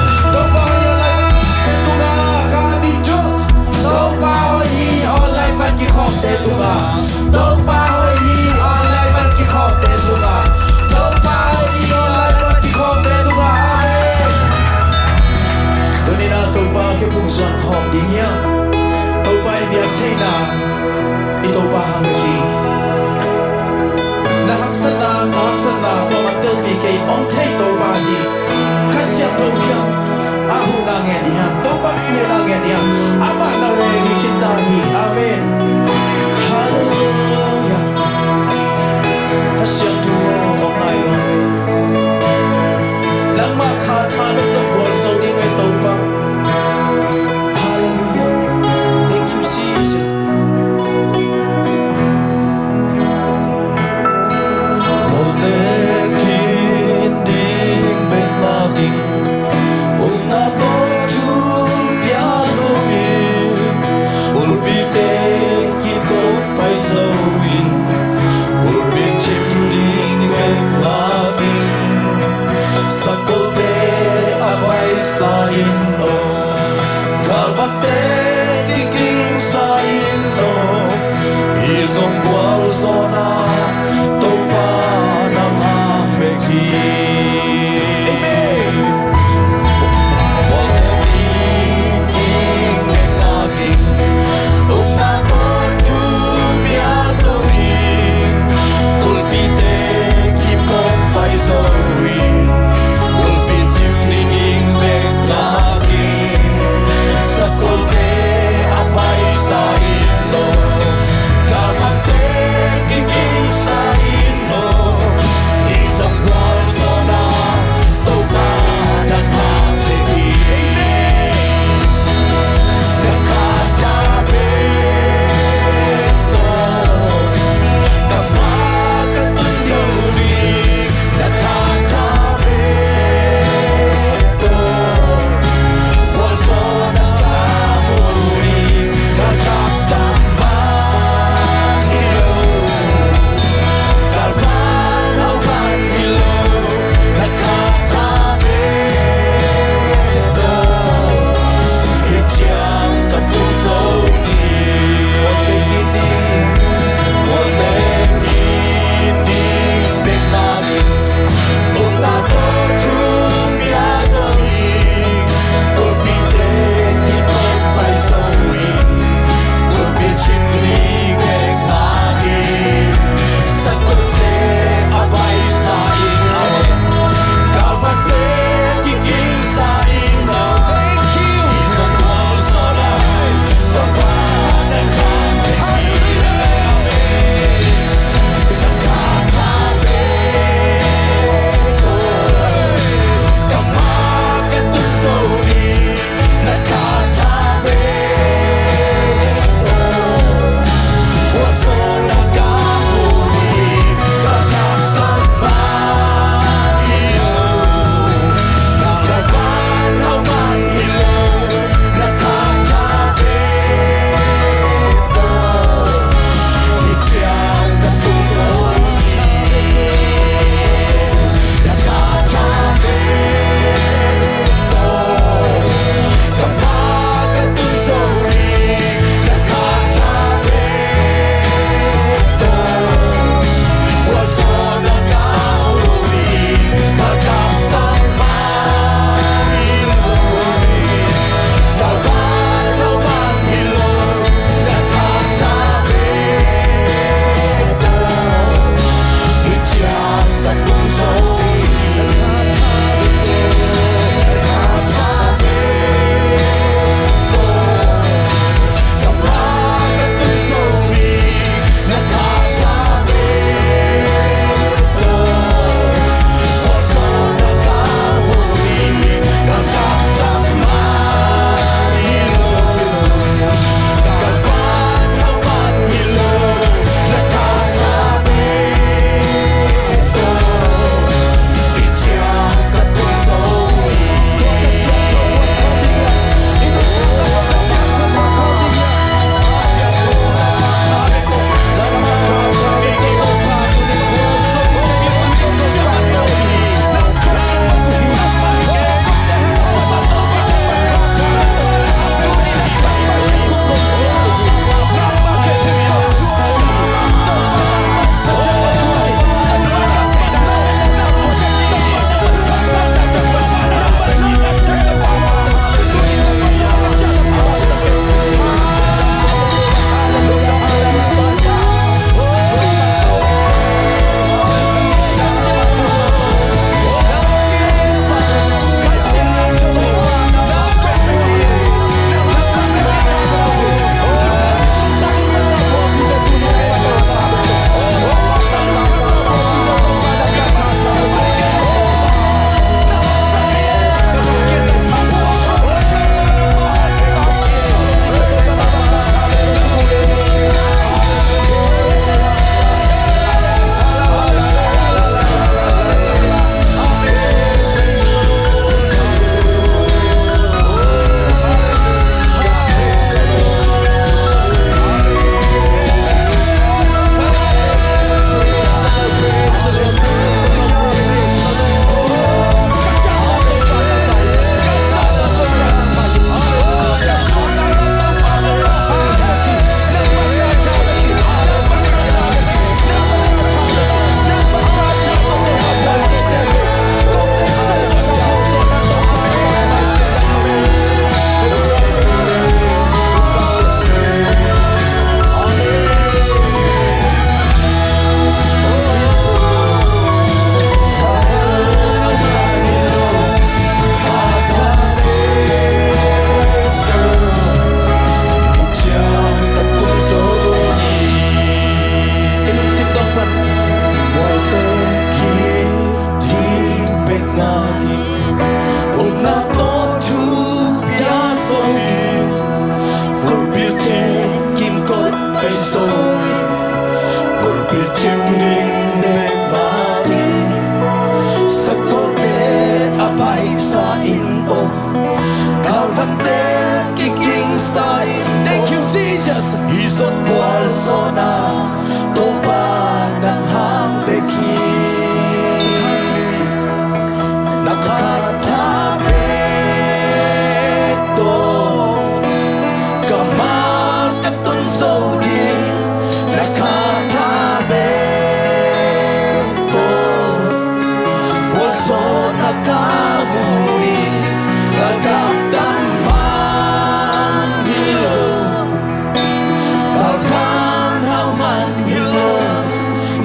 Pante kiking sa in. Thank you, Jesus. Hih zong gualzawhna Topa nang hang bek hi. Na khat tha bek tawh ka mak ka tun zo ding. Na khat tha bek tawh gualzawhna ka mu hi. Galkap tam man hi lo, galvan hau man hi lo,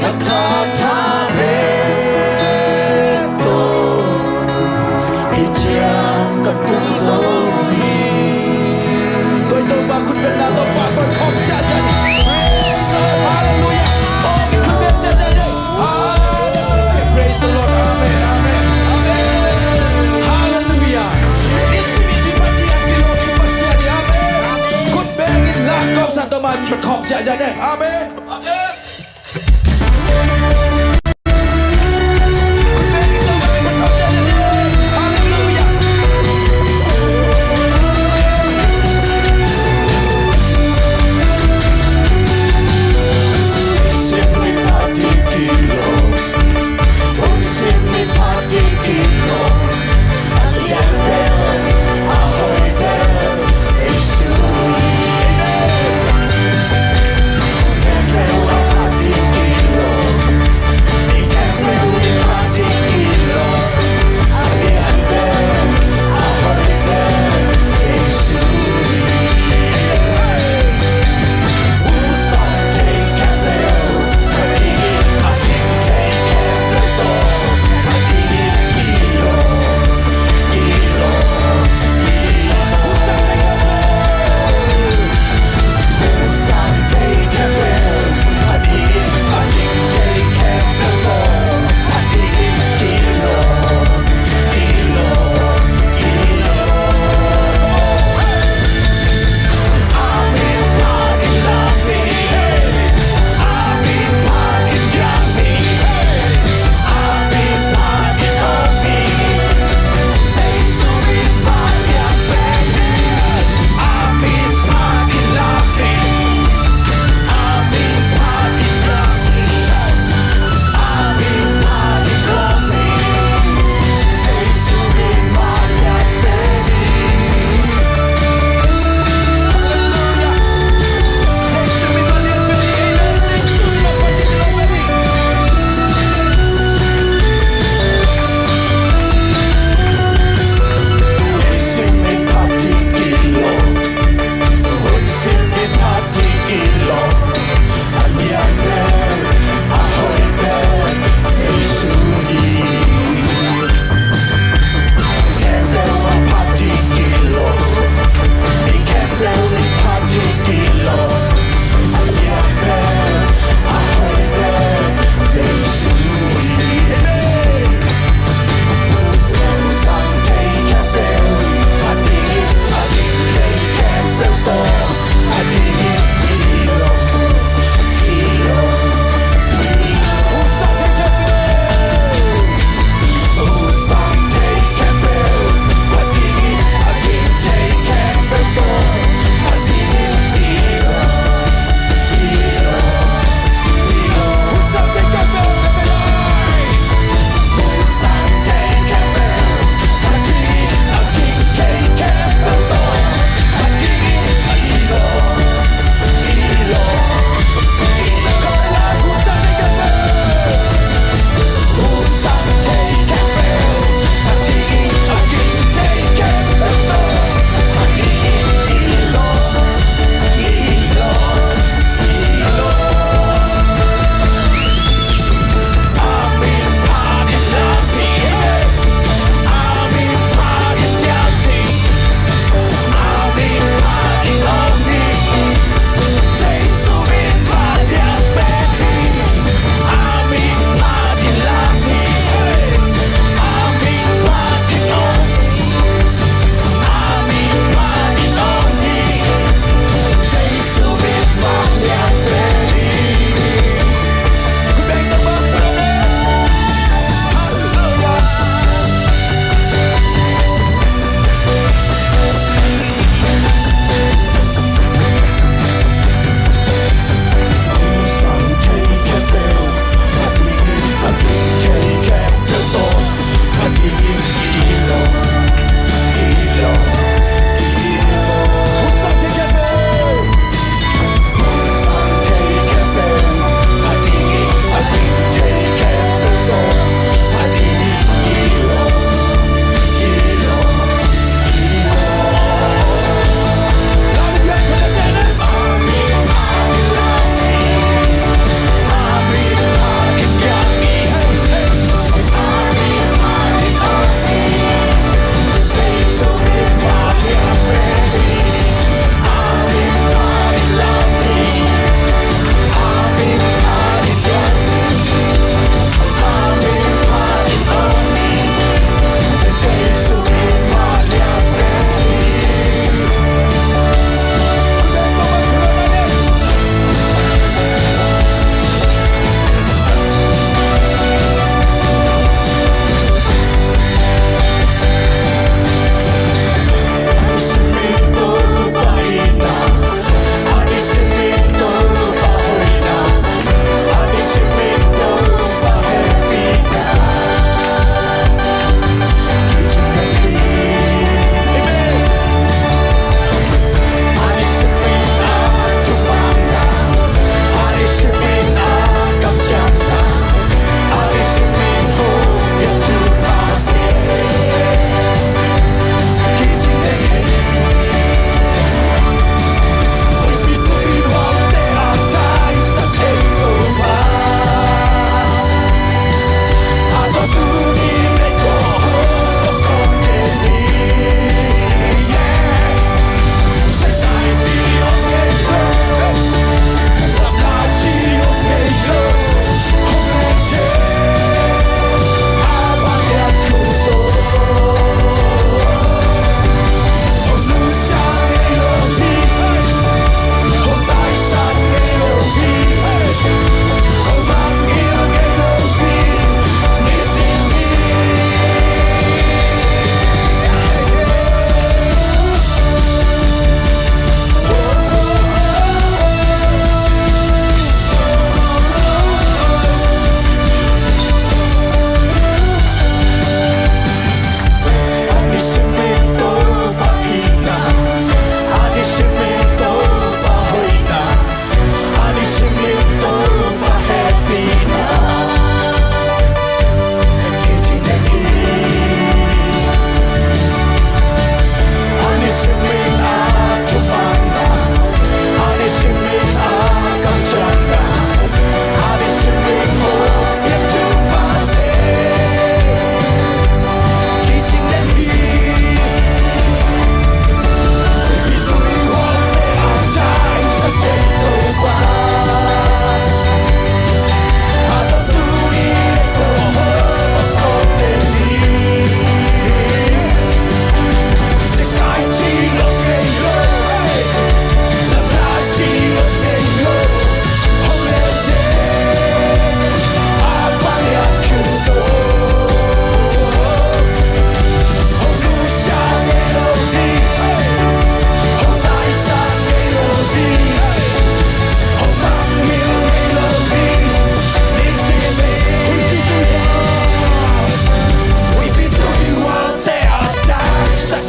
na khat tha bek tawh hih ciang ka tung zo hi. Koi Topa khut beng na, Topa koi khawm ciahciah ni. Praise the Lord. Hallelujah. Oh, khut beng ciahciah ni. Hallelujah. Praise the Lord. Amen. Amen. Amen. Hallelujah. Nisim i pi pati a kilawm i Pasian hi. Amen. Khut beng in la kawmsa, Topa min phat khawm ciahciah ni. Amen. Amen.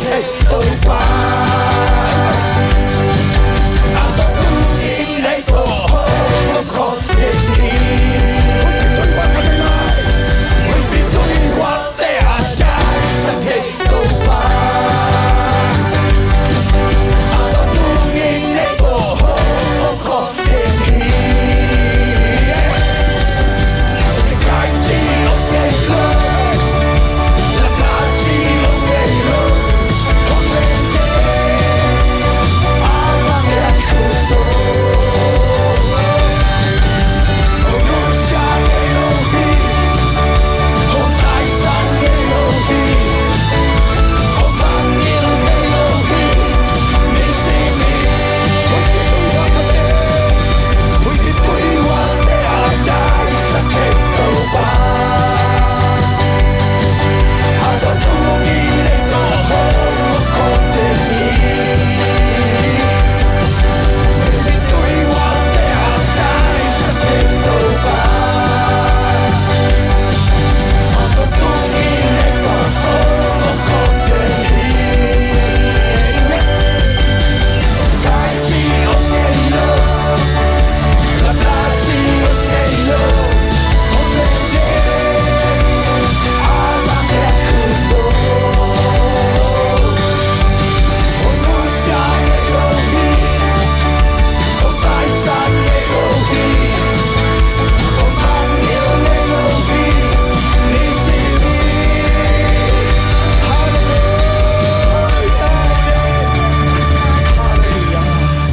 Topa. A tua tungin ei tawh hong om khawm kei ni. Huihpi tui hualte a daisak thei Topa. A tua tungin ei tawh hong om khawm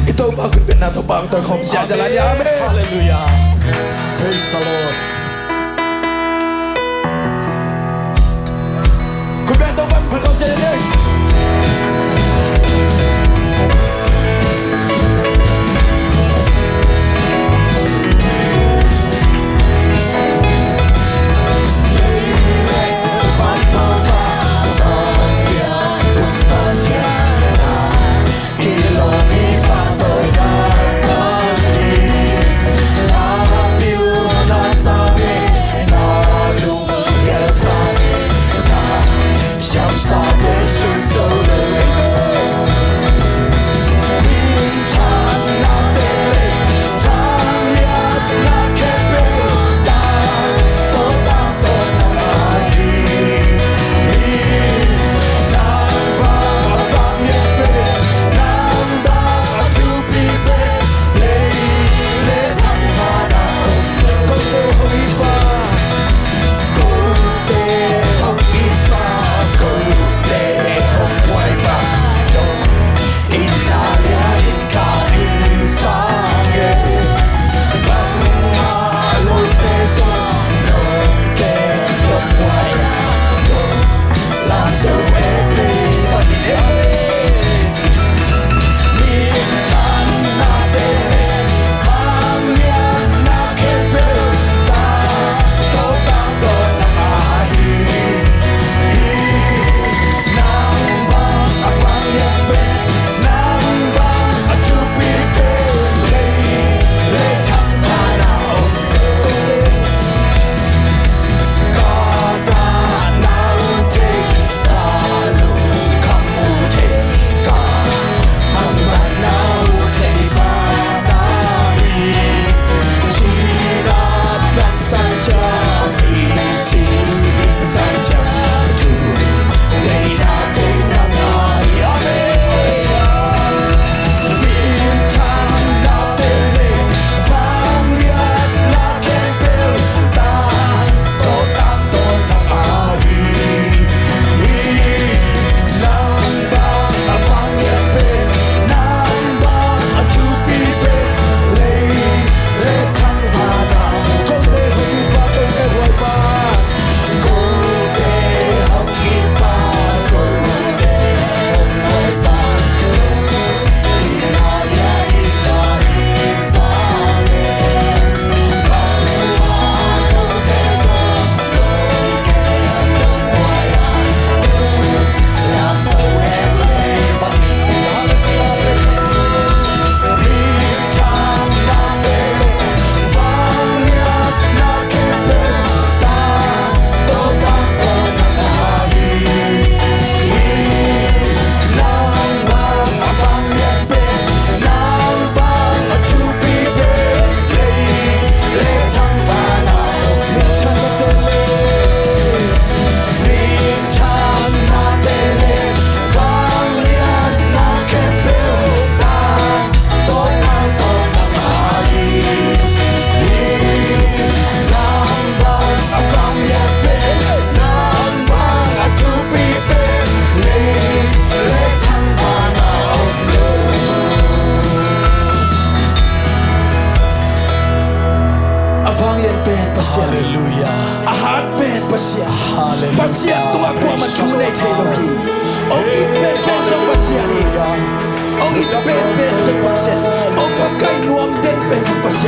I Topa khut bengna Topa hong tawi khawm ziahziah lai ni. Amen. Hallelujah. Praise the Lord. Khut beng Topa hong tawi khawm ziahziah lai.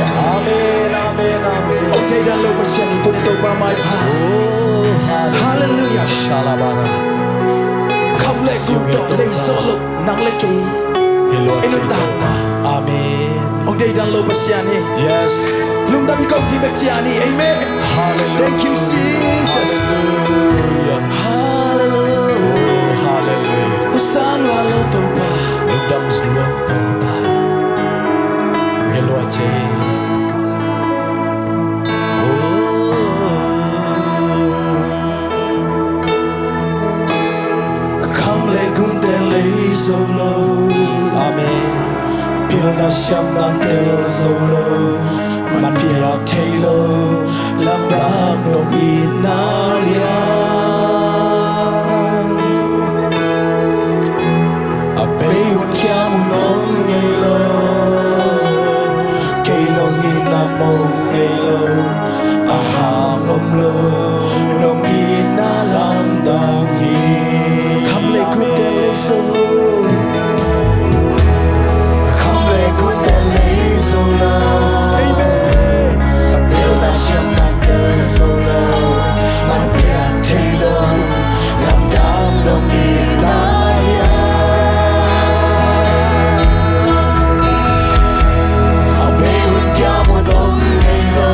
Amen, amen, amen. Hong thei dan lo Pasian hi, tuni Topa maipha. Oh, hallelujah. Hallelujah. Shalabara. Kham le gun tawh lei zawh loh nang le kei i nuntakna. Amen. Hong thei dan lo Pasian hi. Yes. Lungdam hi ko, ti bek ci a ni. Amen. Hallelujah. Thank you, Jesus. Hallelujah. Hallelujah. Oh, hallelujah. Hong sang la lo Topa. Lungdam lo Topa. Hallelujah. Kham le gunte lei zo lo. Amen. Pilna siamna tel zo lo. Man piak thei lo. Lamdang nong itna lian. A bei un khiam un om ngei lo. Kei nong itna mong nei lo. A hang om lo. Nong itna lamdang hi. Kham le gunte lei zo lo. Kham le gunte lei zo lo. Amen. Pilna siamna tel zo lo. Man piak thei lo. Lamdang nong itna lian. A bei un khiam un om ngei lo.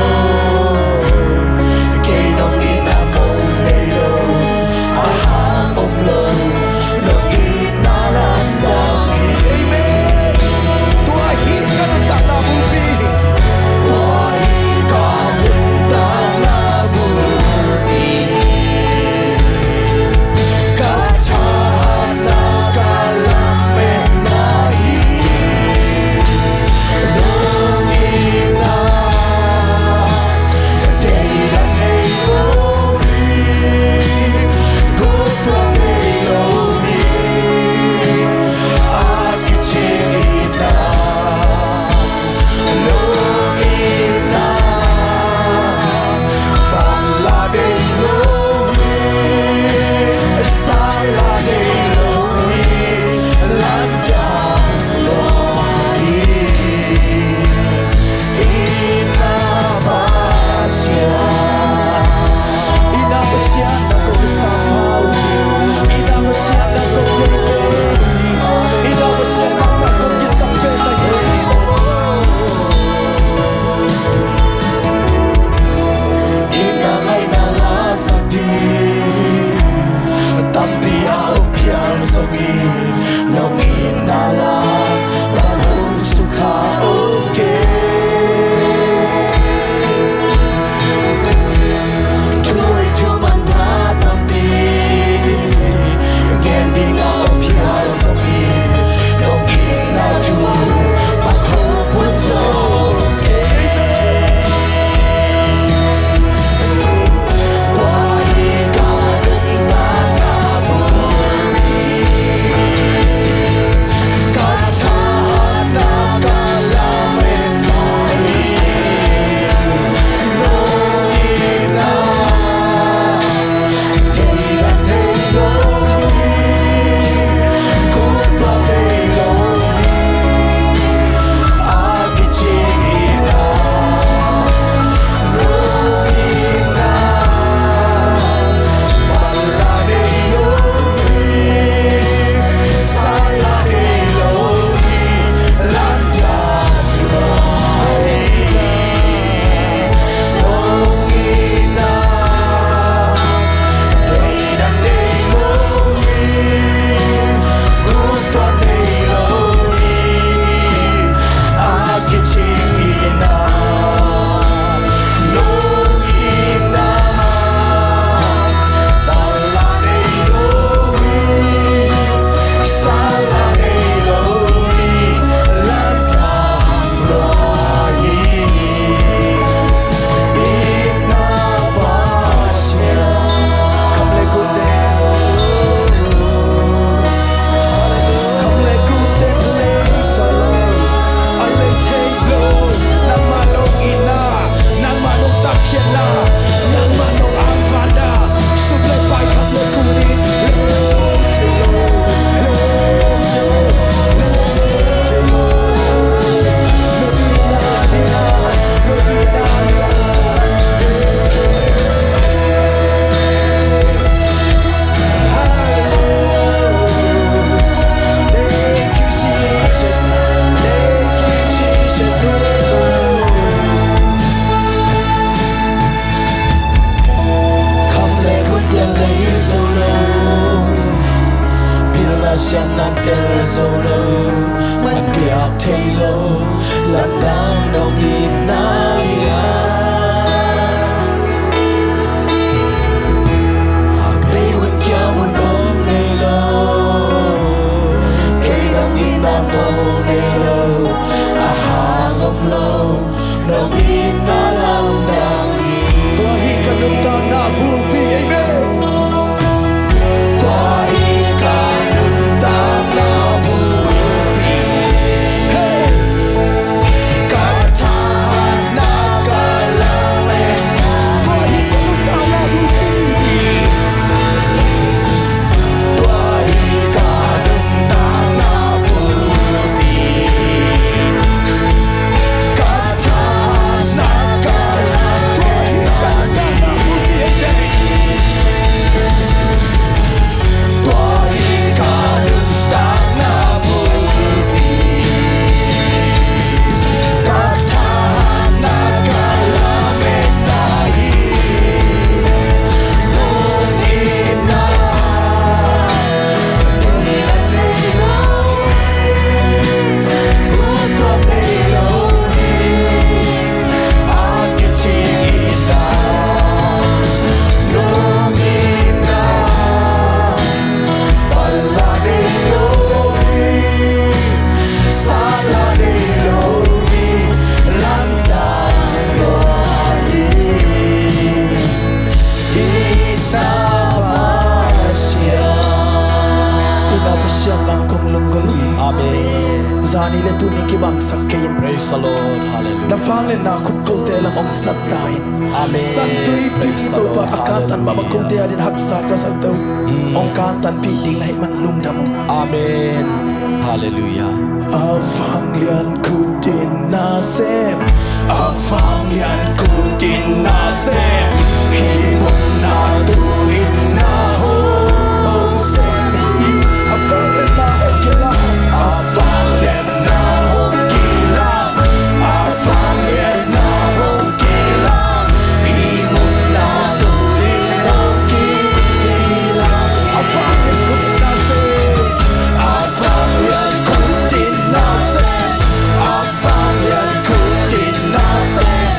Pasian na tel zo lo, man piak thei lo, lamdang nong itna lian. Bei hun kiam hun om nei lo, kei nong itna mawk nei lo, a hang om lo. Nong itna lamdang hi. Tua hi ka nuntakna bulpi, amen. Tua hi ka nuntakna bulpi. Hey. Ka thahatna ka lametna. Tua hi ka nuntakna bulpi. Tua hi ka nuntakna bulpi. Ka thahatna ka lametna. Tua hi ka nuntakna bulpi. Ka thahatna ka lametna hi. Ina Pasian lang kong lunggulh hi. Amen. Zani le tuni kibangsak kei in. Praise the Lord. Hallelujah. Na vangliatna khut kote lam ong sat ta in. Amen. San Tuipi Topa a kantan mahmah kote adin haksa ka sak teu. Ong kantanpih ding na hih man lungdam ung. Amen. Hallelujah. A vanglian khut in na sem. A vanglian khut in na sem. Hih mun na tu in na hong sem hi. A vanglian na hong kila. A vanglian na hong kila. A vanglian na hong kila. Hih mun na tu in hong kila. A vanglian khut in na sem. A vanglian khut in na sem.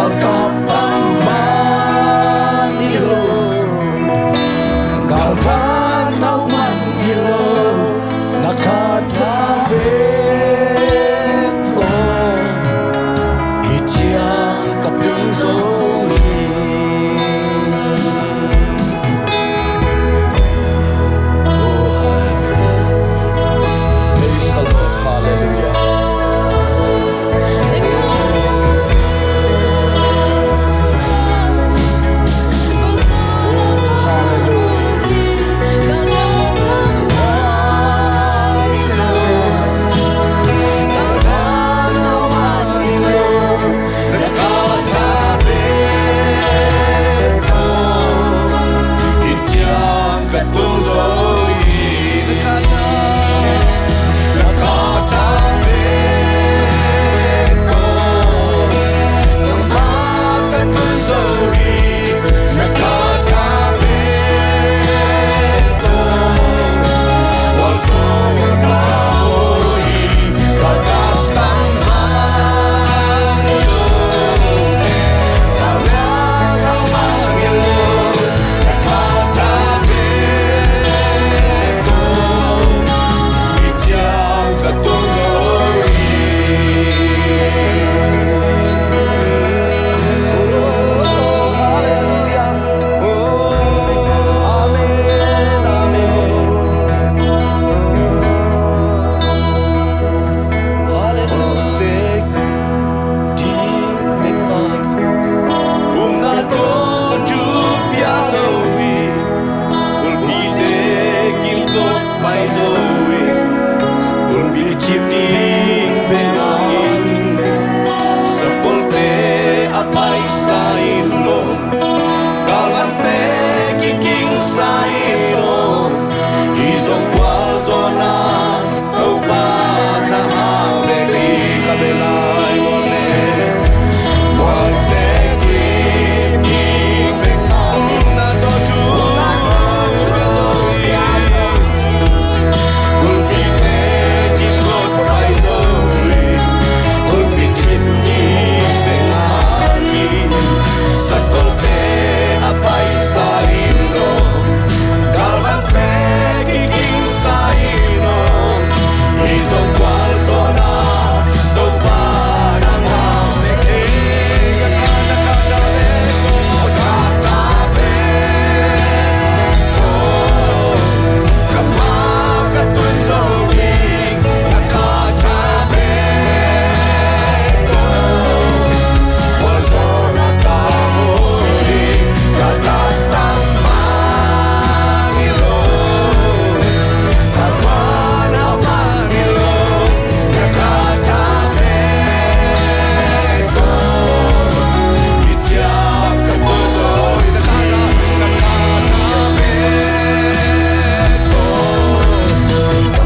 Kap tang man hi lo, galvan nau man hi lo, na khat tang bek aw, hih ciang ka tung zo hi. Oh, hallelujah. Praise the Lord. Hallelujah. Hallelujah. Upna tawh thu pia zo hi. Kulpite kinkot pai zo hi. Kulpi kicip ding bek mah in, sakolte a paisa in om, galvante kikingsa in om. Hih zong gualzawhna Topa na hau bek hi. Ka bel lai mawle. Mualte kim kim bek na, na tawh thu pia zo hi. Kulpite kinkot pai zo hi. Kulpi kicip ding bek mah in, sakolte a paisa in om, galvante kikingsa in om. Hih zong gualzawhna Topa nang hau bek hi. Ka khat tang bek aw, ka khat tang bek aw, ka ma ka tun zo hi. Ka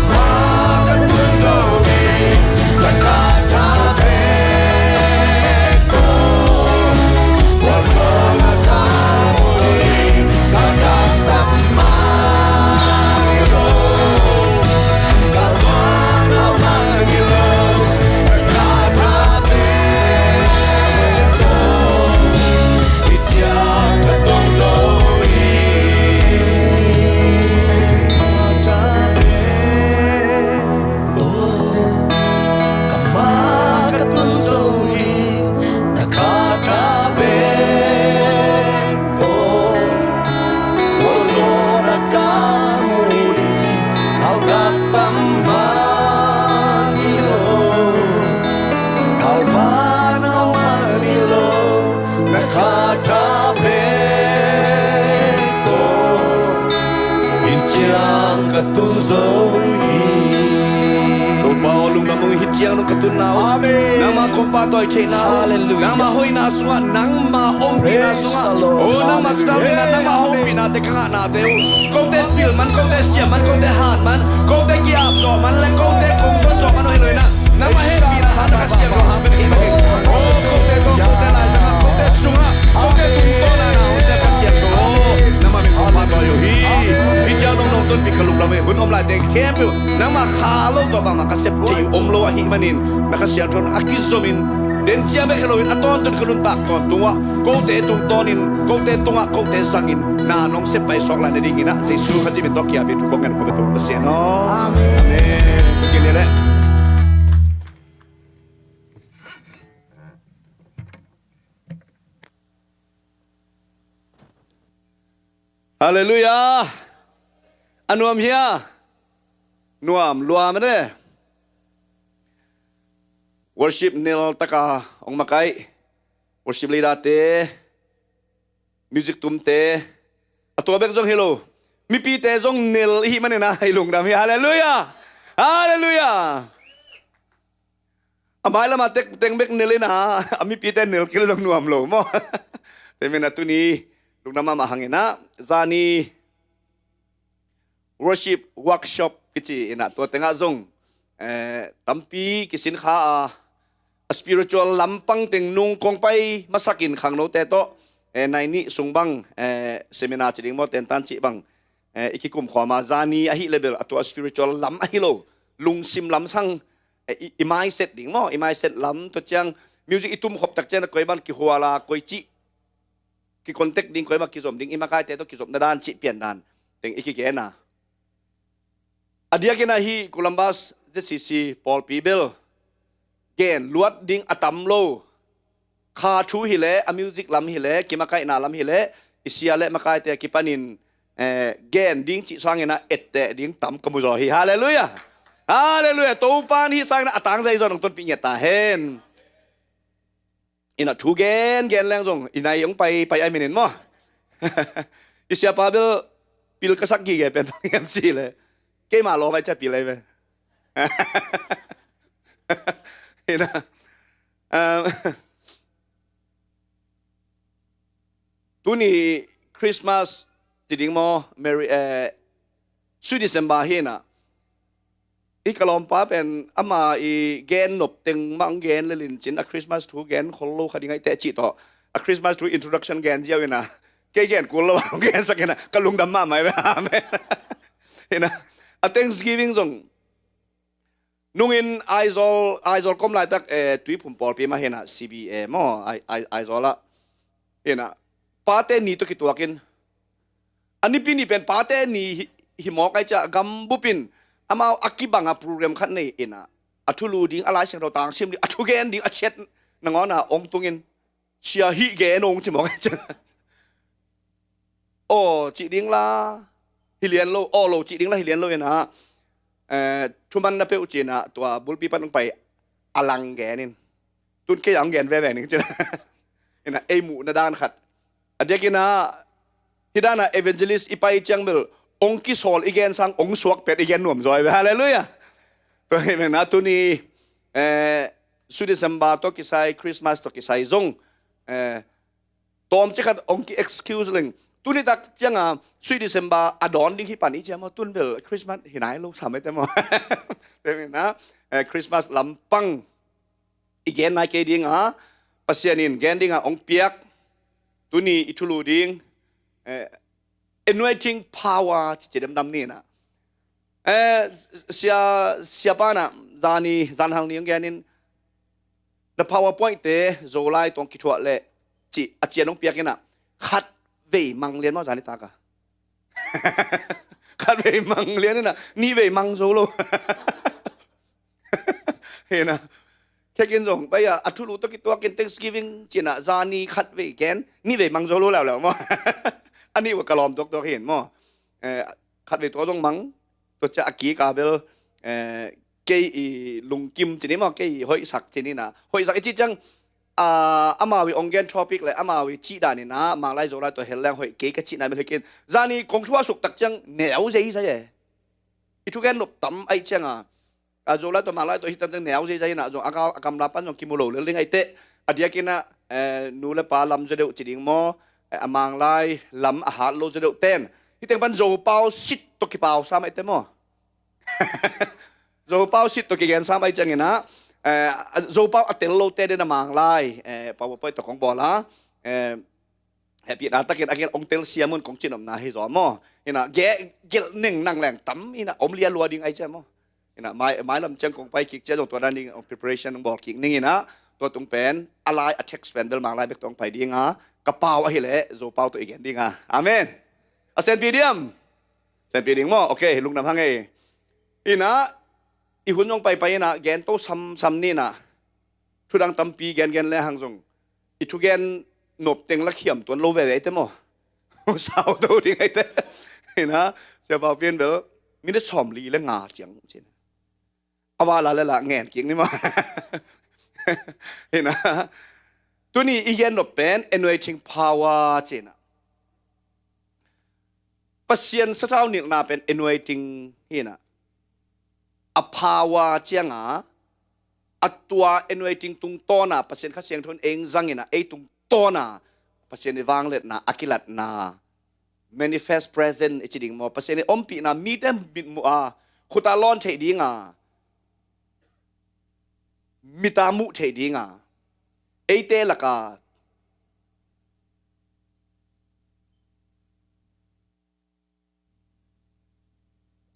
ma ka tun zo hi, na khat tang bek aw. Gualzawhna ka mu hi, halgam pan man hi lo, galvan hau man hi lo, na khat tang bek aw. Hih ciang ka tun zo hi. Topa aw, lungdam ung, hih ciang dong ka tunna uh. Amen. Nangmah kong pahtawi theihna uh. Hallelujah. Nangmah hoihna sungah, nangmah ompihna sungah. Praise the Lord. Oh, nangmah sutau dingin, nangmah hompihna te ka ngahnate uh. Kote pil man, kote siam man, kote han man, kote ki-ap zawh man, le kote kong zon zawh man, oh hi lo hi na. Nangmah hehpihna hang, na Kha Siangtho hang bek hi mah hi. Oh, kote tawh, kote laizang ah, kote sungah, kote tungtawn ah na hong siang Kha Siangtho. Nangmah min kong pahtawi uh hi. Hih ciang dong nong tonpih ka lungdam hi. Hun om lai teng khempeuh nangmah kha lo, tua bangmah ka sep thei uh om lo ahih manin, na Kha Siangtho in a kizomin den Ciang bek hi loin a tawntung ka nuntak tawntung ah kote tungtawnin, kote tungah, kote zangin na nong sep pai suak lai nadingin ah Jesu Khazih min tawh kiapi thu kong ngen kong ka tua Pasian aw. Amen. Amen. Kini le. Halleluiah. A nuam hia? Nuam lua mene. Worship nel taka ong makai. Worship leader te, music tumte, a tua bek zong hi lo, mipite zong nel ihi manin a i lungdam hi. Halleluiah. Halleluiah. A mailam a tek teng bek nel ina a mipite nel kil zong nuam lo maw? Tua manin a tuni lungdam mahmah hangin a zani worship workshop kici ina tua tengah zong, eh, tampi kisinkha a, a spiritual lampang teng nung kong pai masakin khangnote tawh, eh, nai nih sung bang, eh, seminar ci ding maw, tentan cih bang, eh, i kikum khawm a zani ahi level a tua spiritual lam ahi lo, lungsim lam sang, eh, i, i mindset ding maw, i mindset lam tua ciang music i tum khop tak ciang a koi bang kihual a koi cih kicontact ding, koi mah kizom ding, i makaite tawh kizopna dan cih pian dan teng i kigen a. A diakin ahi Columbus Z C C pawlpi bel gen luat ding a tam lo. Kha thu hi leh, a music lam hi leh, kimakaihna lam hi leh, i sia le makaite a kipanin, eh, gen ding cih sangin a etteh ding tam ka mu zaw hi. Halleluiah. Halleluiah. Topan hih sangin a tangzai zaw nong tonpih ngiat ta hen. Ina thu gen gen leng zong i nai hong pai pai ai minin maw? I siapa bel pil ka sak gige pen bang hiam cih leh keima lawm ai cia pil ai ve. Ina, um, tuni Christmas ci ding maw, Merry, eh, Sweet December hi ina. I ka lawmpa pen ama i gen nop teng mah hong gen le lincin a Christmas thu gen khol lo kha ding ahi teh cih tawh a Christmas thu introduction gen ziau ina kei gen kul lo hong gen sak ina ka lungdam mahmah ve. Amen. Ina, a Thanksgiving zong nungin Aizawl, Aizawl kom laitak, eh, Tuiphum pawlpi mah hi ina C B A maw, Ai, Ai, Aizawl ah. Hi ina, pate ni tawh kituakin. A nipi ni pen pate ni hi, hi mawk ai cia gambupin. Amau a kibang a program khat nei ina. A thulu ding, a Lai Siangtho tangsim ding, a thugen ding, a chiat nangawn a ong tungin. Sia hih gen ong ci mawk ai cia. Aw cih ding la hi lian lo, aw lo cih ding la hi lian lo ina, eh, thuman na peuh cina tua bulpi pan hong pai a lang gen in. Tun kei a hong gen veve ning cina. Ina ei muhna dan khat. A diak ina hi dana evangelist i pai ciang bel ong kisawl i gen sang ong suak pet i gen nuam zaw ai ve. Halleluiah. Tua hi mena tuni, eh, Sweet December tawh kisai, Christmas tawh kisai zong, eh, tawmci khat hong ki excuse leng. Tuni tak cianga Sweet December a dawn ding hi pan i cia maw, tun bel Christmas hi nai lo sam ai te maw? Te mena, eh, Christmas lampang i gen nai kei dinga Pasian in gen dinga hong piak tuni i thulu ding, eh, anointing power cici demdam ni na. Eh, sia, siapa na zani, zanhang ni hong gen in the PowerPoint te Zolai tawh kithuah leh ci a cian hong piak ina khat vei mang lian maw zani taka. Khat vei mang lian ina ni vei mang zo lo. Hina. Khekin zong bai a, a thulu tawh kituakin Thanksgiving cina zani khat vei gen ni vei mang zo lo leuleu maw? A nih uh ka lawm tuaktuak hin maw? Eh, khat vei tua zong mang tua cia a kik a bel, eh, kei i lungkim cini maw, kei i hoihsak cini na. Hoihsak i ci ciang, ah, amau i ong gen topic le amau i cih dan ina Manglai Zolai tua hel leng hoih kei ka cihna bel hikin zani kong thuah suk tak ciang neu zei zai e. I thugen nop tam aih cianga a Zolai tawh Manglai tawh hi tam ciang neu zeizai ina zong a kam, a kam lam pan zong kimu lo lel ding aih teh. A diak ina, eh, nu le pa lam zaw deuh ci ding maw, eh, a Manglai lam a hat lo zaw deuh ten hi teng pan Zopau sit tawh kipau sam aih teh maw? Zopau sit tawh kigen sam aih ciang ina, eh, Zopau a tel lo te den a Manglai, eh, PowerPoint tawh kong bawl a, eh, hehpihna takin a gelh ong tel siam un kong cinopna hi zaw maw? Ina ge, gelh ning nang leng tam ina om lia lua ding ai cia maw? Ina mai, mailam ciang kong pai kik cia zong tua dan ding ong preparation ong bawl kik ning ina Tua tung pen a lai, a text pen bel Mang lai bek tawh hong pai dinga, ka pau ahileh Zo pau tawh i gen dinga. Amen. A senpi diam? Senpi ding maw? Ok, lungdam hang ei. Inah, i hun zong paipai inah, gen to samsam ni inah, thudang tampi gengen le hang zong i thugen nop teng la khiam tuan lo veve te maw? Sau to ding ai te. Inah, Sia Pau Pian bel minute sawmli le nga ciang cin. A vala le la ngen kik ni maw? Inah, tuni i gen nop pen anointing power cin ah. Pasian sathau nilhna pen anointing hi inah, a power cianga, a tua anointing tungtawna Pasian Kha Siangtho in ei zangina, ei tungtawna Pasian i vangliatna a kilatna, manifest present i ci ding maw, Pasian i ompihna mite mitmuh a khuta lawn theih dinga, mita muh theih dinga, eite laka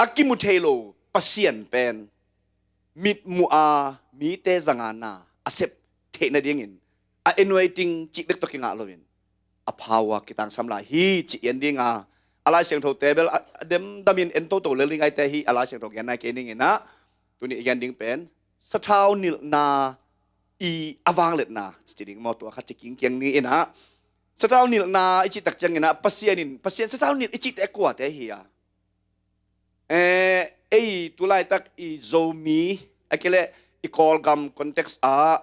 a kimu thei lo Pasian pen mitmuh a mite zanga na a sep theih nadingin a anointing cih bek tawh kingah loin a power kitangsam lai hi ci en dinga, a Lai Siangtho te bel a, a demdamin en toto lel ding ai te hi. A Lai Siangtho gen nai kei ning inah, tuni i gen ding pen sathau nilhna i a vangliatna ci ding maw, tua kha ci kingkiang ni inah. Sathau nilhna i cih tak ciang inah, Pasian in, Pasian sathau nilh i cihte kuate hi a? Eh, ei tulaitak i Zomi, a kei leh i Kawlgam context ah,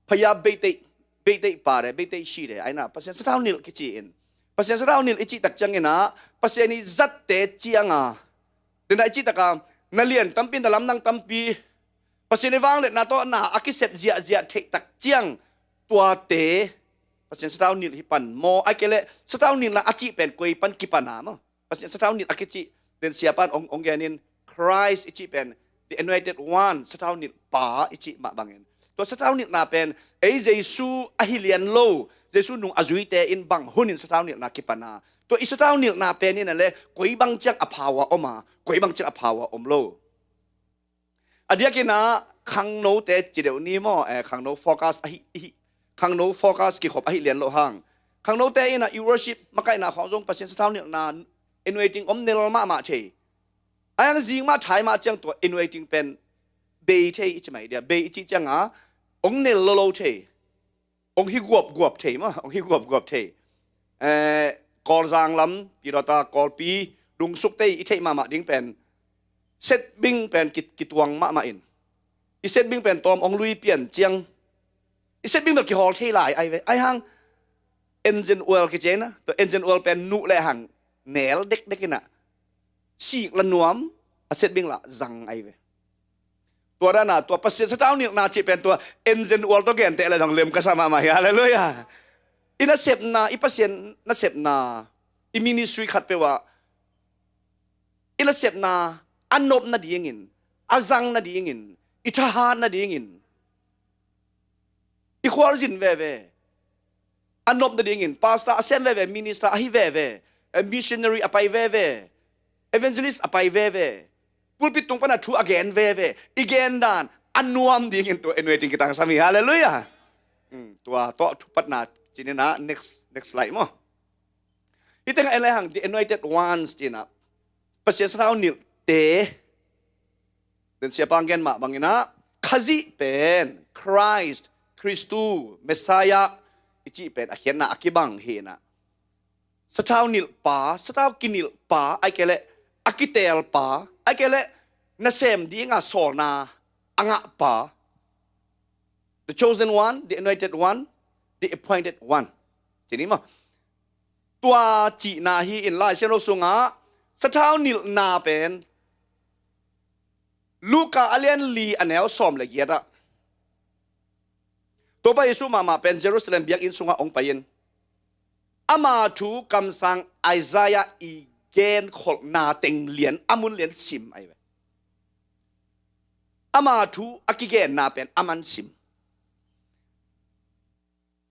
phaya beitei, beitei pa de, beitei shi de, ai na, Pasian sathau nilh kici in. Pasian sathau nilh i cih tak ciang inah, Pasian i zatte cianga, dena i cih taka, na lian tampi, na lamdang tampi, Pasian i vangliatna tawh na a kisep ziahziah theih tak ciang, tuate Pasian sathau nilh hi pan maw? Ai kei leh sathau nilhna a cih pen koi pan kipan a maw? Pasian sathau nilh a kici, den siapan ong, ong genin Christ i cih pen, the anointed one, sathau nilh pa i cih mah bangin, tua sathau nilhna pen ei Jesu ahi lian lo, Jesu nung a zuite in bang hunin sathau nilhna kipana, tua i sathau nilhna pen in a le koi bang ciang a power om a, koi bang ciang a power om lo. A diakin ah khangnote ci deuh ni maw? Eh, khangno focus ahi, ihi, khangno focus kikhop ahi lian loh hang, khangnote in ah i worship makaihna khawng zong Pasian sathau nilhna anointing om nel mahmah thei. Ai ang zing mah thai mah ciang tua anointing pen bei thei i ci mai dia, bei i ci ciang a ong nel lo lo thei. Ong hi guapguap thei maw, ong hi guapguap thei. Eh, Kawlzang lam, Pirata, Kawlpi, Lungsuk tei i theih mahmah ding pen, setbing pen ki, kituang mahmah in. I setbing pen tawm ong lui pian ciang, i setbing bel kihawl thei lai ai ve. Ai hang engine oil kici na, tua engine oil pen nuh le hang nel dekdek in ah, sik la nuam, a setbing la zang ai ve. Tua dana tua Pasian sathau nilhna cih pen tua engine oil tawh genteh le dong lem ka sa mahmah hi. Halleluiah. I nasepna, i Pasian nasepna, i ministry khatpeuh ah i nasepna a nop nadingin, a zang nadingin, i thahat nadingin i khualzin veve. A nop nadingin pastor a sem veve, minister ahi veve, eh, missionary a pai veve, evangelist a pai veve, pulpit tung pana thu a gen veve, i gen dan a nuam dingin tua anointing kitangsam hi. Halleluiah. Hmm, tua tawh thupatna cinin ah, next, next slide maw? Hih tengah en lai hang, the anointed ones cin ah, Pasian sathau nilhte. Den siapa gen mah bangin ah, Khazih pen, Christ, Khristu, Messiah i cih pen a khiatna a kibang hi in ah, sathau nilhpa, sathau kinilhpa, ai kei leh a kiteelpa, ai kei leh nasem dinga sawlna a ngahpa. The chosen one, the anointed one, the appointed one. Cini maw? Tua cihna hi in Lai Siangtho sungah sathau nilhna pen Luka a lian li a neu sawm le giat ah, Topa Jesu mahmah pen Jerusalem biakinn sungah hong pai in, ama thu kamsang Isaiah i genkholhna teng lian, a mun lian sim ai ve. Ama thu a kigenna pen a man sim.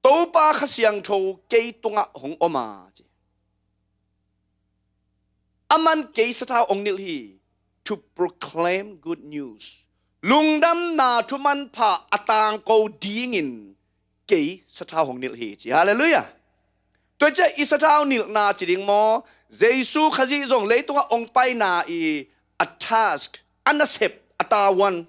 Topa Kha Siangtho kei tungah hong om a ci. A man kei sathau hong nilh hi, to proclaim good news, lungdamna thu manpha a tangko dingin kei sathau hong nilh hi ci. Halleluiah. Tua ciah i sathau nilhna ci ding maw? Jesu Khazih zong leitungah ong paina i a task, a nasep, a tavuan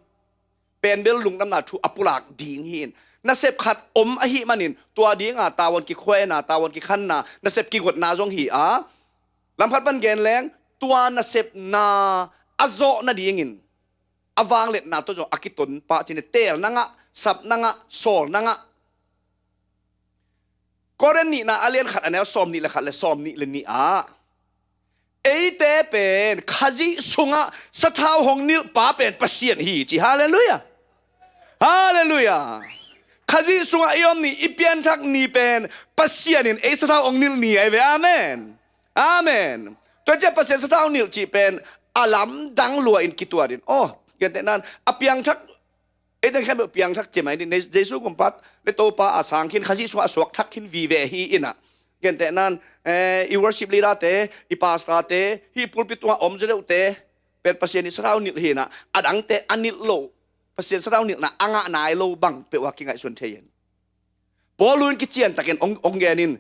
pen bel lungdamna thu a pulak ding hi in. Nasep khat om ahih manin tua dinga tavuan kikhuaina, tavuan kikhanna, nasep kigotna zong hi a, lamkhat pan gen leng tua nasepna a zawh nadingin a vangliatna tawh zong a kiton pah cin, teel nangah, sap nangah, sawl nangah. Korin nihna a lian khat a neu sawm nih le khat le sawm nih le nih ah eite pen Khazih sungah sathau hong nilhpa pen Pasian hi ci. Halleluiah. Halleluiah. Khazih sungah i om ni, i pianthak ni pen Pasian in ei sathau hong nilh ni ahi ve. Amen. Amen. Tua ciah Pasian sathau nilh cih pen a lamdang lua in kituat in. Oh, gentehnan a piangthak, ei teng khempeuh piangthak cih mai ni, Jesu kumpat le Topa a sang khin, Khazih sungah a suak thak khin vive hi inah. Gentehnan, eh, i worship leader te, i pastor te, hih pulpit tungah om zaw deuhte pen Pasian i sathau nilh hi inah, a dangte a nilh lo, Pasian sathau nilhna a ngah nai lo bang peuh a kingaihsun thei in. Paul in kiciantakin ong, ong gen in,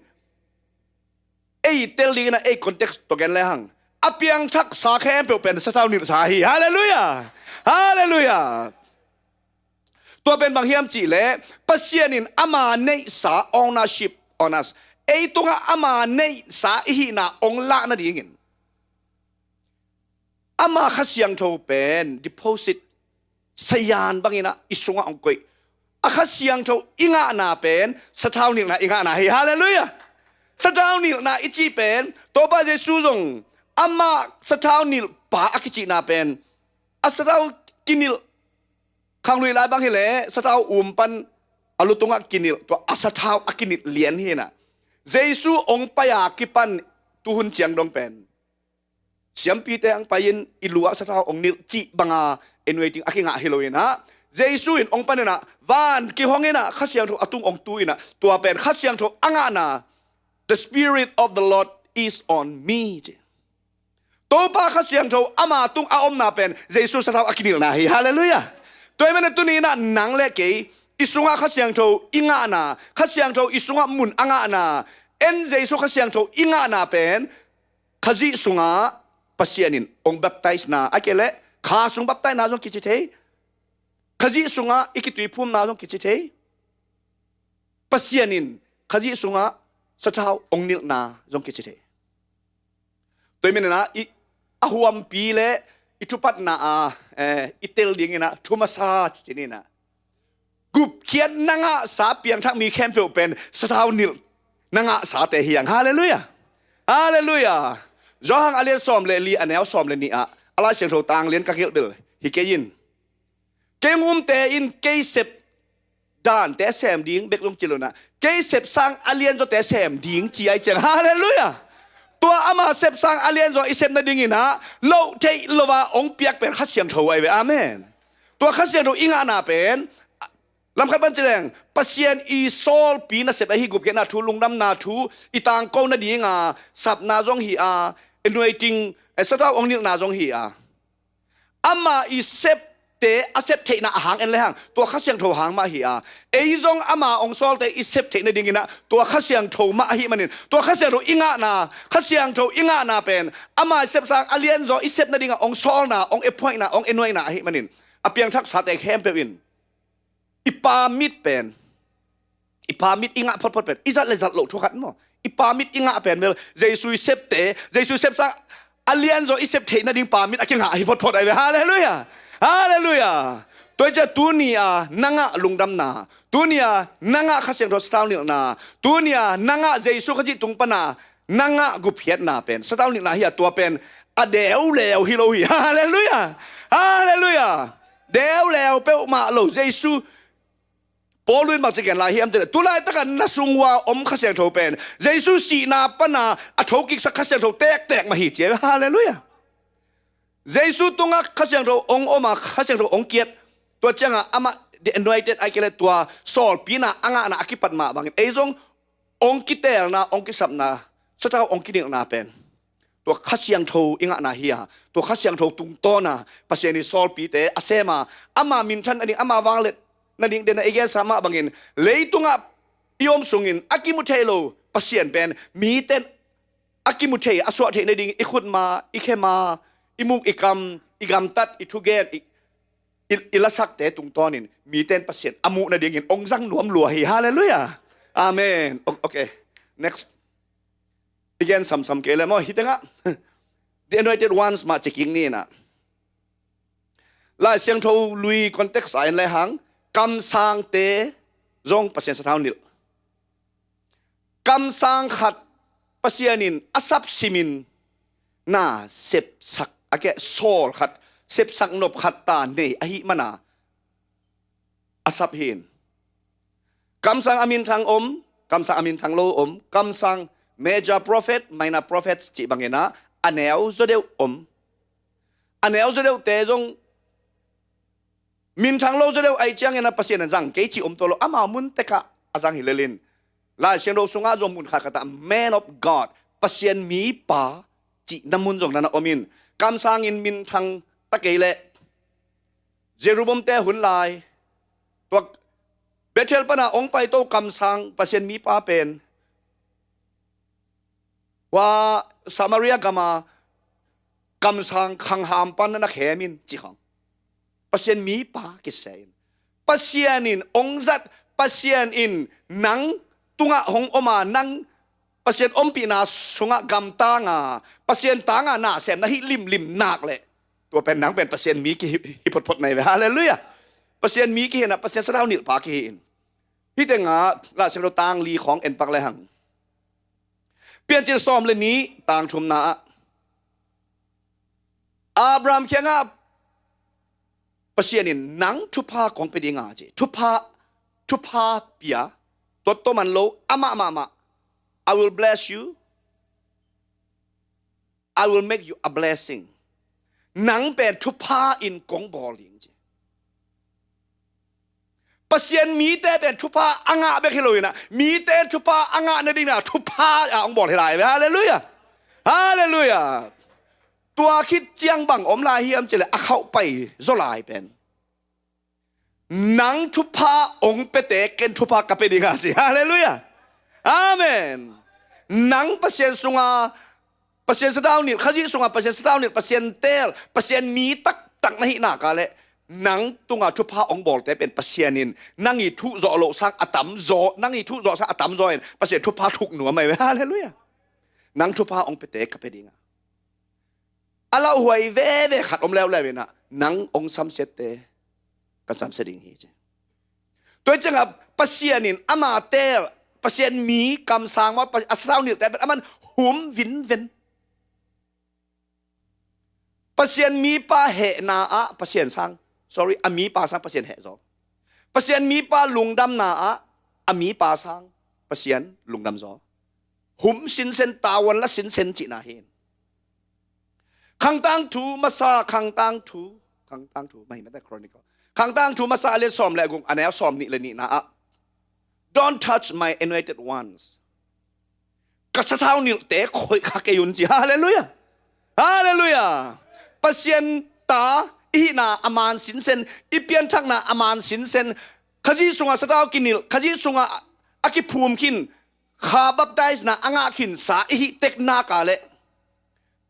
ei tel dingin a, ei context tawh gen le hang, a piangthaksa khempeuh pen sathau nilhsa hi. Halleluiah. Halleluiah. Tua pen bang hiam cihleh Pasian in ama neihsa, ownership, owners, ei tungah ama neihsa i hihna ong lah nadingin ama Kha Siangtho pen deposit, sayan bangin ah i sungah ong koih. A Kha Siangtho i ngahna pen sathau nilhna i ngahna hi. Halleluiah. Sathau nilhna i cih pen Topa Jesu zong ama sathau nilhpa a kicihna pen a sathau kinilh, khanglui lai bang hileh sathau um pan a lutungah kinilh, tua a sathau a kinilh lian hi inah. Jesu ong pai a kipan tuhun ciang dong pen siampite ang pai-in i lu ah sathau ong nilh cih banga anointing a kingah hi lo inah, Jesu in ong pan inah van kihong inah Kha Siangtho a tung ong tu inah, tua pen Kha Siangtho a ngahna, "The Spirit of the Lord is on me," ci. Topa Kha Siangtho ama tung a omna pen Jesu sathau a kinilhna hi. Halleluiah. Tua ahih manin tuni inah nang le kei i sungah Kha Siangtho i ngahna, Kha Siangtho i sungah mun a ngahna, en Jesu Kha Siangtho i ngahna pen Khazih sungah Pasian in ong baptize na, a kei leh Kha sung baptize na zong kici thei. Khazih sungah i kituiphum na zong kici thei. Pasian in Khazih sungah sathau ong nilhna zong kici thei. Tua ahih manin ah i, a huampi le i thupatna a, eh, i tel dingin ah thu masa ci ni inah, gupkhiat na ngahsa piangthak mi khempeuh pen sathau nilh na ngahsate hi hang. Halleluiah. Halleluiah. Johan a lian sawm le li a neu sawm le nih ah a Lai Siangtho tang lian ka gelh bel hi kei in, kei hong umte in kei sep dante sem ding bek zong ci lo inah, kei sep sang a lianzawte sem ding ci ahih ciang. Halleluiah. Tua ama sep sang a lianzaw i sep nadingin ah loh theih lo a ong piak pen Kha Siangtho ahi ve. Amen. Tua Kha Siangtho i ngahna pen lamkhat pan ci leng Pasian i sawlpi nasep ahi, gupkhiatna thu, lungdamna thu, i tangko nadinga sapna zong hi a, anointing, eh, sathau ong nilhna zong hi a, ama i septe a sep theihna a hang en le hang, tua Kha Siangtho hang mah hi a, ei zong ama ong sawlte i sep theih nadingin ah tua Kha Siangtho mah ahih manin, tua Kha Siangtho i ngahna, Kha Siangtho i ngahna pen ama i sep sang a lianzaw i sep nadinga ong sawlna, ong appointna, ong anointna ahih manin a piangthaksate khempeuh in i permit pen, i permit i ngah photphot pen, i zat le zat loh thu khat maw, i permit i ngah pen bel Jesu i septe, Jesu i sep sang a lianzaw i sep theih nading permit a kingah hi photphot ahi ve. Halleluiah. Halleluiah. Tua ahih ciang tuni a na ngah lungdamna, tuni a na ngah Kha Siangtho sathau nilhna, tuni a na ngah Jesu Khazih tung pana na ngah gupkhiatna pen sathau nilhna hi a, tua pen a deuleu hi lo hi. Halleluiah. Halleluiah. Deuleu peuhmah lo. Jesu, Paul in bangci gen lai hiam cih leh, tu laitaka na sung ua om Kha Siangtho pen Jesu sihna pana a thokiksak Kha Siangtho tektek mah hi ci. Halleluiah. Jesu tungah Kha Siangtho ong om a, Kha Siangtho ong kiat, tua ciangah amah the anointed, ahih kei leh tua sawlpina a ngahna a kipat mah bangin ei zong ong kiteelna, ong kisapna, sathau ong kinilhna pen Tua Kha Siangtho i ngahna hi a, tua Kha Siangtho tungtawna Pasian i sawlpite a sem a, ama minthan nading, ama vangliat nading, den a i gensa mah bangin leitungah i om sungin a kimu thei lo Pasian pen miten a kimu thei, a suah theih nading i khutma, i khema, i muk, i kam, i gamtat, i thugen, i, i, i lasakte tungtawnin miten Pasian a muh nadingin ong zang nuam lua hi. Halleluiah. Amen. O-, okay. Next. I gen samsam kei le maw, hi tengah The Anointed Ones mah ci kik ni inah, Lai Siangtho lui context a en le hang, kamsangte zong Pasian sathau nilh. Kamsang khat Pasian in a sap simin na sepsak, a keh sawl khat, sepsak nop khat ta nei ahih mana a sap hi in. Kamsang a minthang om, kamsang a minthang lo om, kamsang major prophet, minor prophets cih bangin ah a neu zaw deuh om. A neu zaw deuhte zong minthang lo zaw deuh ahih ciangin ah Pasian in zang kei cih om tuan lo, amau mun tekah a zang hi lel in. Lai Siangtho sungah zong mun khatkhat ah man of God, Pasian mipa cihna mun zong na na om in. Kamsang in minthang ta kei leh Jeroboam-te hun lai, tua Bethel pana ong paito kamsang Pasian mipa pen, hua Samaria gama kamsang khangham pan na na khem in ci khong. Pasian mipa kisia in, Pasian in ong zat, Pasian in nang tungah hong om a, nang Pasian ompihna sungah gamtang a, Pasian tang a na sem na hih limlim nak leh, tua pen nang pen Pasian mi kihi, hi photphot na hi ve. Halleluiah. Pasian mi kihi in ah, Pasian sathau nilhpa kihi in. Hih tengah Lai Siangtho tang li khawng en pak le hang. Piancil sawm le nih, tang thumna ah Abraham kiangah Pasian in nang thupha kong pia ding a ci. Thupha, thupha pia. Tua tawh man lo, amah mahmah. "I will bless you. I will make you a blessing." Nang pen thupha in kong bawl ding ci. Pasian mite pen thupha a ngah bek hi lo in ah, mite thupha a ngah nading na thupha a hong bawl hi lai ve. Halleluiah. Halleluiah. Tua khit ciang bang om lai hiam cih leh a khauh pai zaw lai pen, "Nang thupha hong piate ken thupha ka pia ding a ci." Halleluiah. Amen. Nang Pasian sunga Pasian sathau nilh, Khazih sunga Pasian sathau nilh, Pasian teel, Pasian mi taktak na hih nak leh, nang tunga thupha hong bawlte pen Pasian in nang i thuh zawh loh sang a tamzaw, nang i thuh zawh sang a tamzaw in Pasian thupha thuk nuam hi ve. Halleluiah. "Nang thupha hong piate ka pia ding a." A lauhuai veve khat om leuleu in ah, "Nang hong samsiatte kan samsia ding hi," ci. Tua hi ciangah Pasian in ama teel, Pasian mi kamsang maw, a sathau nilhte pen aman hum vinven. Pasian mipa hehna ah Pasian sang, sorry, a mipa sang Pasian hehzaw. Pasian mipa lungdamna ah a mipa sang Pasian lungdamzaw. Hum sinsen, tavuan la sinsen cihna hi. Khangtang thu masa, Khangtang thu, Khangtang thu, mah hi mate Chronicle. Khangtang thu masa a lian sawm le guk, a neu sawm nih le nihna ah, "Don't touch my anointed ones." Ka sathau nilhte khoih kha kei un ci. Halleluiah. Halleluiah. Pasian ta i hihna a man sinsen, i pianthakna a man sinsen, Khazih sungah sathau kinilh, Khazih sungah a kiphum khin, kha baptisena a ngah khinsa i hih tek nak leh,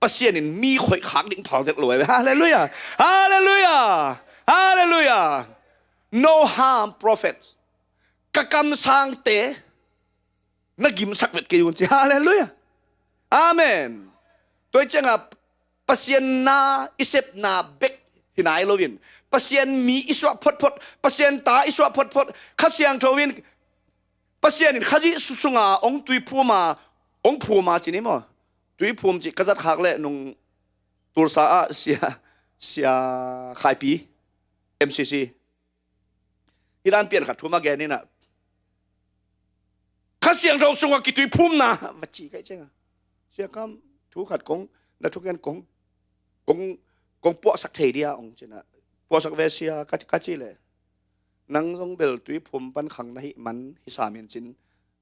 Pasian in mi khoih khak ding phal tek lo hi ve. Halleluiah. Halleluiah. Halleluiah. "No harm, prophets." Ka kamsangte na gimsak vet kei un ci. Halleluiah. Amen. Tua hi ciangah Pasian na i sepna bek hi nai loin, Pasian mi i suah photphot, Pasian ta i suah photphot, Kha Siangtho in, Pasian in Khazih su-, sunga hong tuiphum a, hong phum a ci ni maw. Tuiphum cih ka zat khak leh nung Tulsa ah Sia, Sia Khaipi, M C C, hih dan pian khat thu mah gen in ah, "Kha Siangtho sungah kituiphumna," va ci ka hih ciangah, "Sia Kham, thu khat kong, na thugen kong, kong, kong puahsak thei dia?" hong ci in ah, "Puahsak ve Sia," ka, ka cih leh, "Nang zong bel tuiphum pan khang na hih man hi sam in cin,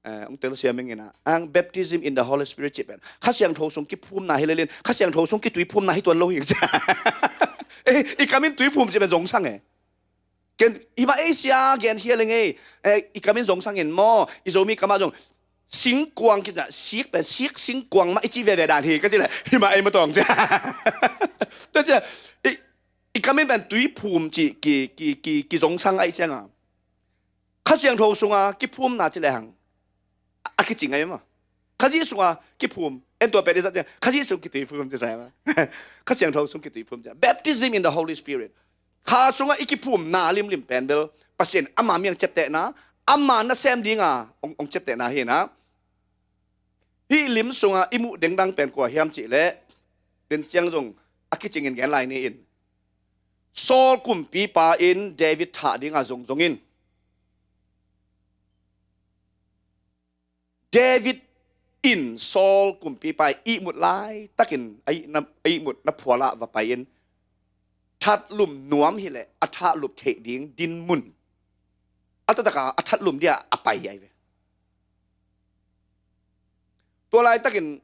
Eh, ong tel siam ing ina. Ang baptism in the Holy Spirit cih pen Kha Siangtho sung kiphumna hi lelin, Kha Siangtho sung kituiphumna hi tuan lo hi. Eh, i kamin tuiphum cih pen zongsang e. Ken, himah ei sia gen hial ing ei. Eh, i kamin zongsang in maw, i Zomi kamah zong singkuang kina, sik pen, sik singkuang mah i ci veve dan hi, ka ci le, himah ei mah tawng ci. Tua ci, i, i kamin pen tuiphum ci, ki, ki, ki, ki zongsang ai cianga. Kha Siangtho sunga kiphumna ci le hang. A, a kicing ai maw. Khazih sunga kiphum, en tua pen i zat ciang, Khazih sung kituiphum ci sai maw. Kha Siangtho sung kituiphum ci. Baptism in the Holy Spirit. Kha sunga i kiphumna limlim pen bel Pasian ama miang ciaptehna, ama nasem dinga ong, ong ciaptehna hi na. Hih lim sunga i muh dengdang pen kua hiam cih leh, den ciang zong a kicingin gen lai ni in. Saul kumpipa in David thah dinga zongzong in. David in Saul kumpipa ihmut laitakin a ihna, a ihmut na phualah va pai in, thatlum nuam hileh a thahlup theih ding dinmun a taktak a, a thatlum dia a pai ai ve. Tua laitakin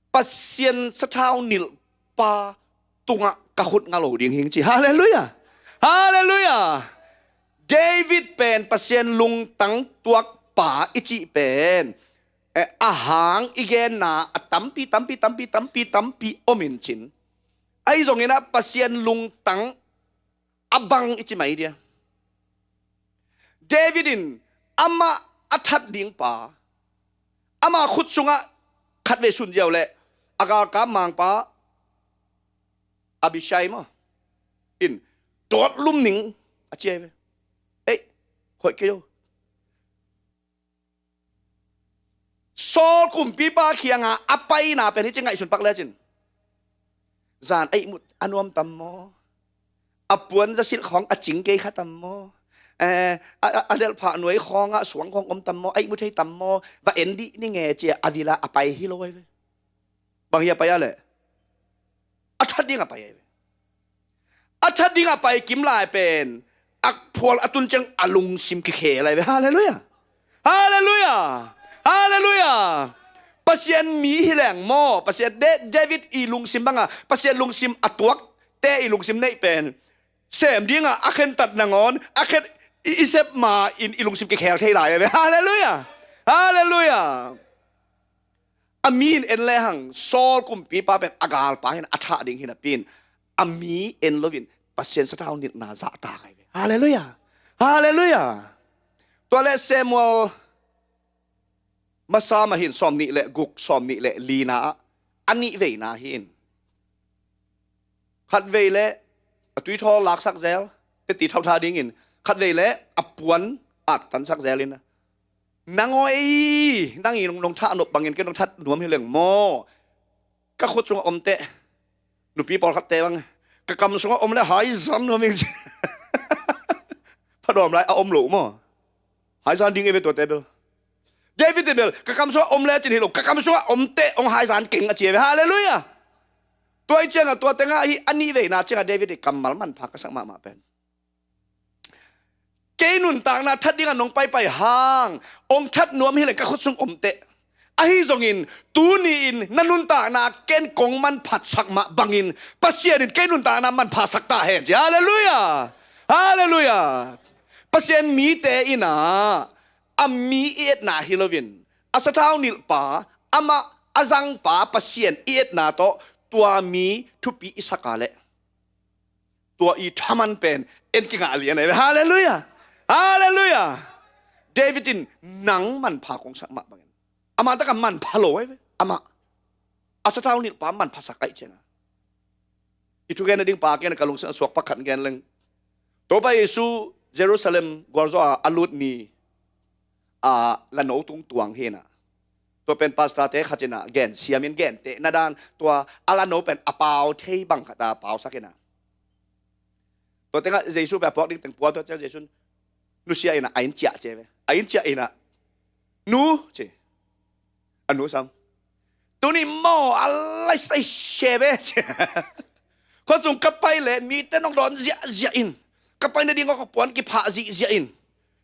Pasian sathau nilhpa tungah ka khut nga lo ding hing ci. Halleluiah. Halleluiah. David pen Pasian lungtang tuakpa i cih pen, eh, a hang i genna a tampi, tampi, tampi, tampi, tampi om in cin. Ahi zongin ah Pasian lungtang a bang i ci mai dia. David in amah a that dingpa, amah khut sungah khatvei sun ziau leh a galkap mangpa Abishai maw in, dawt lum ning a ci ai ve. Ei, hoih kei lo. Saul kumpipa kianga a paina pen hi ci ngaihsun pak lecin. Zan a ihmut a nuam tam maw? A puan zasilh khawng a cing kei kha tam maw? Eh, a, a, a delhphah nuai khawngah suang khawng om tam maw? A ihmu thei tam maw? Va en dih ni nge cia a vila a pai hi lo ai ve. Bang hi a pai a leh? A that ding a pai ai ve. A that ding a pai kim lai pen a phual a tun ciang a lungsim kikhel ai ve. Halleluiah. Halleluiah. Halleluiah. Pasian mi hi leng maw, Pasian Da-, David i lungsim banga Pasian lungsim a tuakte i lungsim neih pen sem dinga a khentat nangawn a khen i, i sep ma in i lungsim kikhel thei lai ai ve. Halleluiah. Halleluiah. A mi in en lehang Saul kumpipa pen a galpa hi na, a thah ding hi napi in a mi en loin Pasian sathau nilhna zahtak ai ve. Halleluiah. Halleluiah. Tua leh Samuel masa mah hin sawmnih leh guk, sawmnih leh lina ah a nih veina hi in. Khatvei leh a tuithawl laksak zel, teti thautha dingin, khatvei leh a puan attansak zel in. Nang aw ei, nang i nong, nong thah nop bangin kei nong that nuam hi leng maw? Ka khut sungah om teh. Nupi pawlkhatte bang ka kam sungah om leh haizan nuam ing. Phadawm lai a om lo maw? Haizan ding e ve tuate bel. David te bel ka kam sungah om lecin hi lo, ka kam sungah om teh ong haizan keng a ci e ve. Halleluiah. Tua i ciangah tua tengah hi a nih veina ciangah David i kammal manpha ka sak mahmah pen, kei nuntakna that dingah nong paipai hang ong that nuam hi leh ka khut sung om teh. Ahi zongin tuni in na nuntakna ken kong manphatsak mah bangin Pasian in kei nuntakna manphasak ta hen ci. Halleluiah. Halleluiah. Pasian mite in ah a mi i etna hi loin a sathau nilhpa, amah a zangpa Pasian i etna tawh tua mi thupi i sak a leh tua i thaman pen en kingah lian ai ve. Halleluiah. Halleluiah. David in nang manpha kong sak mah bangin ama takah manpha lo ai ve. Amah a sathau nilhpa manphasak ai cianga. I thugen a ding pa ken ka lungsim a suak pakhat gen leng. Topa Jesu Jerusalem gualzawh a a lut ni a lano tung tuang hi na. Tua pen pastor te khat in a gen siamin gen teh na dan tua a lano pen a pau thei bang khat a pausak hi na. Tua tengah Jesu pen a puak ding teng pua tua ciang Jesu nusia in a a inn ciah ci ve. A inn ciah in a nu ci. A nu sam. Tuni maw a lai sai se ve. Khua sung ka pai leh mite nong dawn ziahziah in. Ka pai nading ka puan kiphah zihziah in.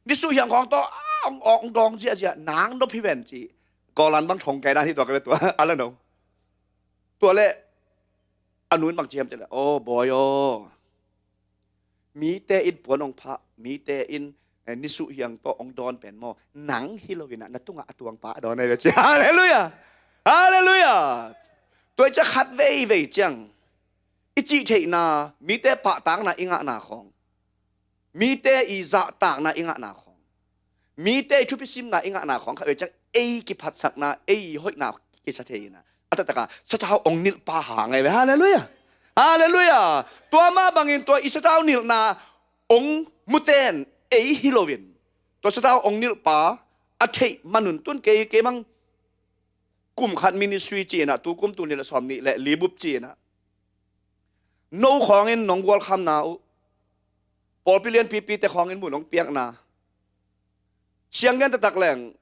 Nisuh hiang khawng tawh ong, ong dawng ziahziah, nang nop hi ven ci. Golan bang thong kai dan hi tua ka ve tua, a la no. Tua le, a nu in bang ci hiam ci le, "Aw, bawi aw. Mite in puan ong phah, mite in, eh, nisuh hiang tawh ong dawn pen maw, nang hi lo in ah, na tungah a tuangpa a dawn ahi ve," ci. Halleluiah! Halleluiah! Tua i cia khat veivei ciang, i cih theihna, mite pahtakna i ngahna khawng, mite i zahtakna i ngahna khawng, mite i thupisimna i ngahna khawng khat vei ciang, ei kiphatsakna, ei i hoihna kisa thei in ah, a taktak a sathau ong nilhpa hang ahi ve. Halleluiah! Halleluiah! Tua mah bangin tua i sathau nilhna ong muten ei hi loin, tua sathau ong nilhpa a theih manun tun kei, kei mang kum khat ministry ci in ah, tu kum tul nih le sawm nih le li bup ci in ah, no khawngin nong gualkhamna uh, pawlpi lianpipite khawngin mun hong piakna, siang gen taktak leng,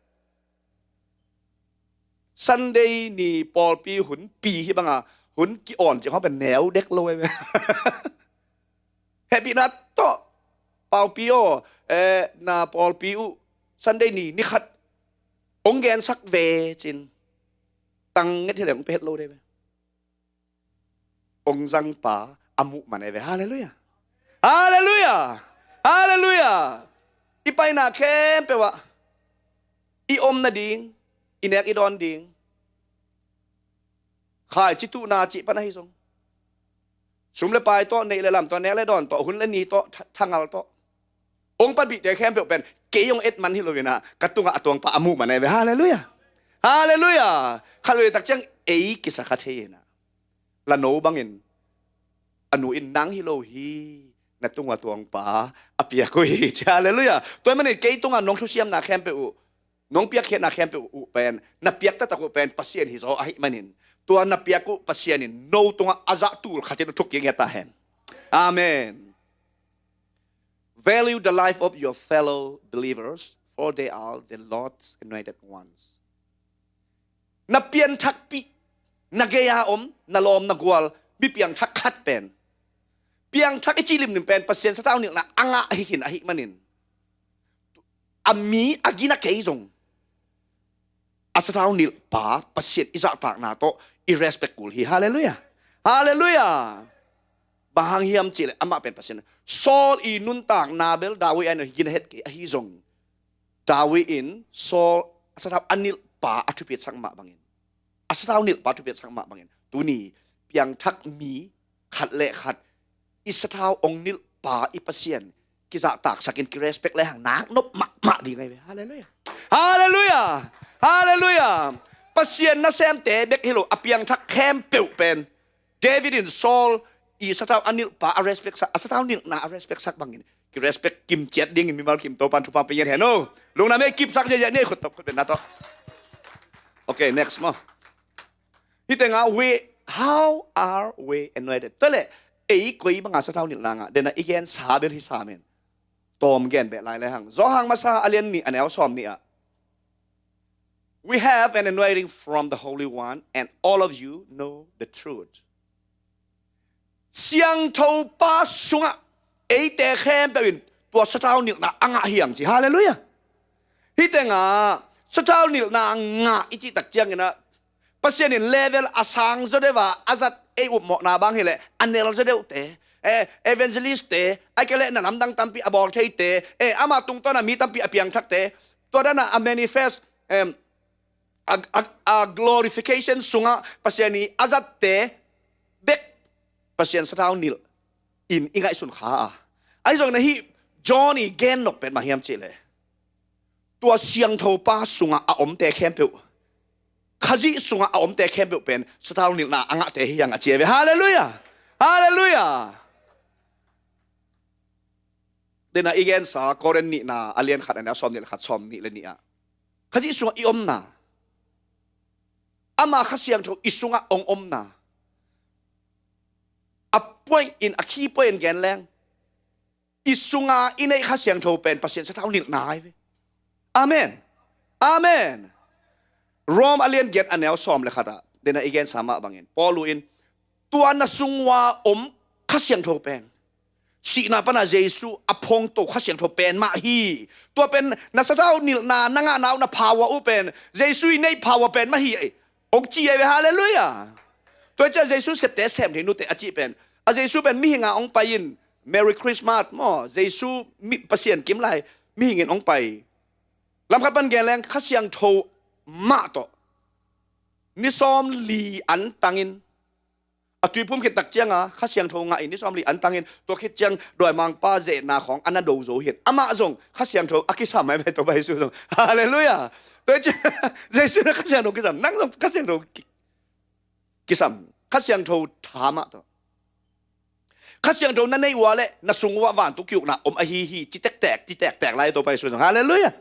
Sunday ni pawlpi hun pi hi banga, hun ki-awn ci khawng pen neu dek lo ahi ve. Hehpihna tawh, paupi aw, eh, na pawlpi uh, Sunday ni, ni khat ong gensak ve cin, tang nget hi leng ong pia het lo dei ve. Ong zangpa a muh man ahi ve. Halleluiah! Halleluiah! Halleluiah! I paina khempeuh ah, i om nading, i nek i dawn ding, khaici tuhna cih pan ahi zong, sum le pai tawh, neih le lam tawh, nek le dawn tawh, hun le ni tawh, tha-, thangal tawh, ong panpihte khempeuh pen kei ong et man hi lo in ah, ka tungah a tuangpa a muh man ahi ve. Halleluiah! Halleluiah! Khat vei tak ciang ei kisa kha thei in ah, la no bangin, a nu in, "Nang hi lo hi, na tungah tuangpa a piak uh hi," ci. Halleluiah! Tua ahih manin kei tungah nong thusiamna khempeuh uh, nong piakkhiatna khempeuh uh pen, na piak taktak uh pen Pasian hi zaw ahih manin, tua na piak uh Pasian in no tungah a zah tul khatin a thuk kik ngiat ta hen. Amen. Value the life of your fellow believers, for they are the Lord's anointed ones. Na pianthakpih, na gei-a om, na lawm na gual mi piangthak khat pen, piangthak i cih limlim pen Pasian sathau nilhna a ngah hi khin ahih manin, a mi a gina kei zong, a sathau nilhpa Pasian i zahtakna tawh i respect kul hi. Halleluiah! Halleluiah! Bang hang hiam cihleh amah pen Pasian, Saul i nuntakna bel David a gina het kei ahi zong, David in Saul a sathau a nilhpa a thupiatsak mah bangin, a sathau nilhpa a thupiatsak mah bangin, tuni piangthak mi khat le khat i sathau ong nilhpa i Pasian kizahtaksakin kirespect le hang nak nop mahmah ding ahi ve. Halleluiah! Halleluiah! Halleluiah! Pasian nasemte bek hi lo, a piangthak khempeuh pen, David in Saul i sathau a nilhpa a respect sak, a sathau nilhna a respect sak bangin kirespect kimciat dingin mimal kim Topan thupha pia ngiat hen o. Lungdam ei, kipsak ziahziah ni, khut tawh khut beng na tawh. Okay, next maw. Hih tengah we, how are we anointed? Tua leh ei koi banga sathau nilhna ngah, dena i gensa bel hi sam in, tawm gen beh lai le hang. Johan masa a lian nih a neu sawm nih ah, "We have an anointing from the Holy One, and all of you know the truth." Siangtho Pa sungah eite khempeuh in tua sathau nilhna a ngah hi hang ci. Halleluiah! Hih tengah sathau nilhna ngah i cih tak ciangin ah, Pasian in level a sang zaw deuh a a zat ei upmawhna bang hileh a nel zaw deuhte, eh, evangelistte, ahih kei leh na lamdang tampi a bawl theite, eh, ama tungtawn a mi tampi a piangthakte, tua dan a a manifest, em, a, a, a glorification sungah Pasian i a zatte bek Pasian sathau nilh in i ngaihsun kha a. Ahi zongin ahi, John i gen nop pen bang hiam cihleh, tua Siangtho Pa sungah a omte khempeuh, Khazih sungah a omte khempeuh pen sathau nilhna a ngahte hi hang a ci ahi ve. Halleluiah! Halleluiah! Dena i gensa Korin nihna a lian khat a neu sawm nih le khat, sawm nih le nih ah, Khazih sungah i omna, ama Kha Siangtho i sungah ong omna, a point in, a key point in gen leng, i sunga i neih Kha Siangtho pen Pasian sathau nilhna ahi ve. Amen. Amen. Rom a lian giat a neu sawm le khat ah, dena i gensa mah bangin, Paul in, tua na sung ua om Kha Siangtho pen cihna pana Jesu a phongto Kha Siangtho pen mah hi. Tua pen na sathau nilhna na ngahna uh na power uh pen Jesu i neih power pen mah hi. Hong ci ai ve, halleluiah. Tua ciah Jesu septe sem thei nute a cih pen a Jesu pen mihinga hong pai in Merry Christmas maw, Jesu mi, Pasian kim lai mihingin hong pai. Lamkhat pan gen leng Kha Siangtho mah tawh ni sawm li an tangin a tuiphum khit tak cianga Kha Siangtho ngah in ni sawm li an tangin tua khit ciang dawimangpa zehna khawng a na do zo hin amah zong Kha Siangtho a kisam ai ve, tua pai Jesu zong. Halleluiah. Tua ciang Jesu na Kha Siangtho kisam, nang zong Kha Siangtho ki, kisam. Kha Siangtho tha mah tawh Kha Siangtho na neih uh a leh na sung uh ah vantung ki-ukna om ahi hi, ci tektek, ci tektek lai, tua pai Jesu zong. Halleluiah.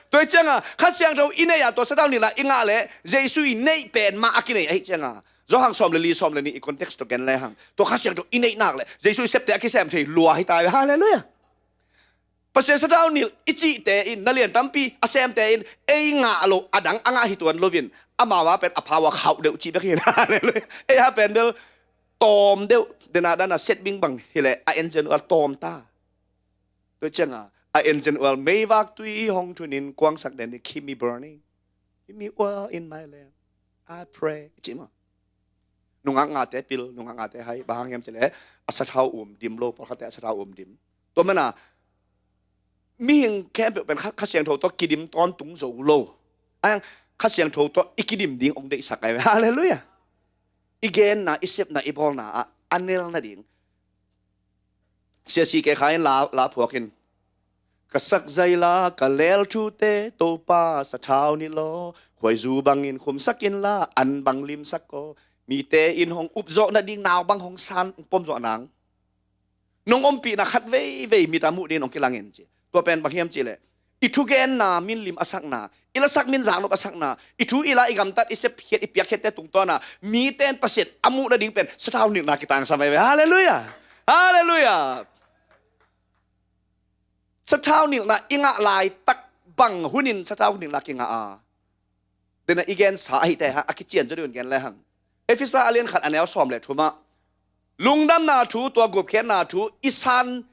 Tua hi cianga Kha Siangtho i neih a tua sathau nilhna i ngah leh Jesu i neih pen mah a kinei ahi cianga Johan sawm le li sawm le nih i context tawh gen lehang tua Kha Siangtho i neih nak leh Jesu i septe a kisem thei lua hi ta ve, halleluiah. Pasian sathau nilh i cihte in na lian tampi a semte in ei ngah lo a dang a ngah hi tuan loin amau a pen a power khauh deuh cih bek hi. Halleluiah. Ei a pen bel tawm deuh, dena dana set bing bang hileh a engine oil tawm ta. Tua cianga a engine oil meivak tui hong thunin kuangsak den ni, keep me burning, keep me oil in my lamp, I pray, ci maw. Nungak ngate pil, nungak ngate hai, bang hang hiam cileh a sathau um dim lo, pawlkhatte a sathau um dim. Tua mana mihing khempeuh pen Kha, Kha Siangtho tawh kidim tawntung zo lo. Ayang Kha Siangtho tawh i kidim ding hong deihsak ai ve, halleluiah. I genna, i sepna, i bawlna ah a nel nading. Sia si ke kha in la, la phuak in ka sakzai la ka lel thute Topa sathau ni law, khuaizu bangin khumsak in la an bang limsak ko. Mite in hong upzawh nading nau bang hong san hong pom zawh nang. Nong ompihna khat veivei mit a muh dingin hong kilang in ci. Tua pen bang hiam cihleh i thugenna min lim a sakna, i lasak min zaknop a sakna, i thu i la i gamtat i sep khiat i piak khiatte tungtawna mite in Pasian a muh nading pen sathau nilhna kitangsam ai ve. Halleluiah. Halleluiah. Sathau nilhna i ngah laitak bang hunin sathau nilhna kingah a, dena i gensa ahite hang a kician zaw dingin gen lehang Efesa a lian khat a neu sawm le thumah lungdamna thu, tua gupkhiatna thu i san,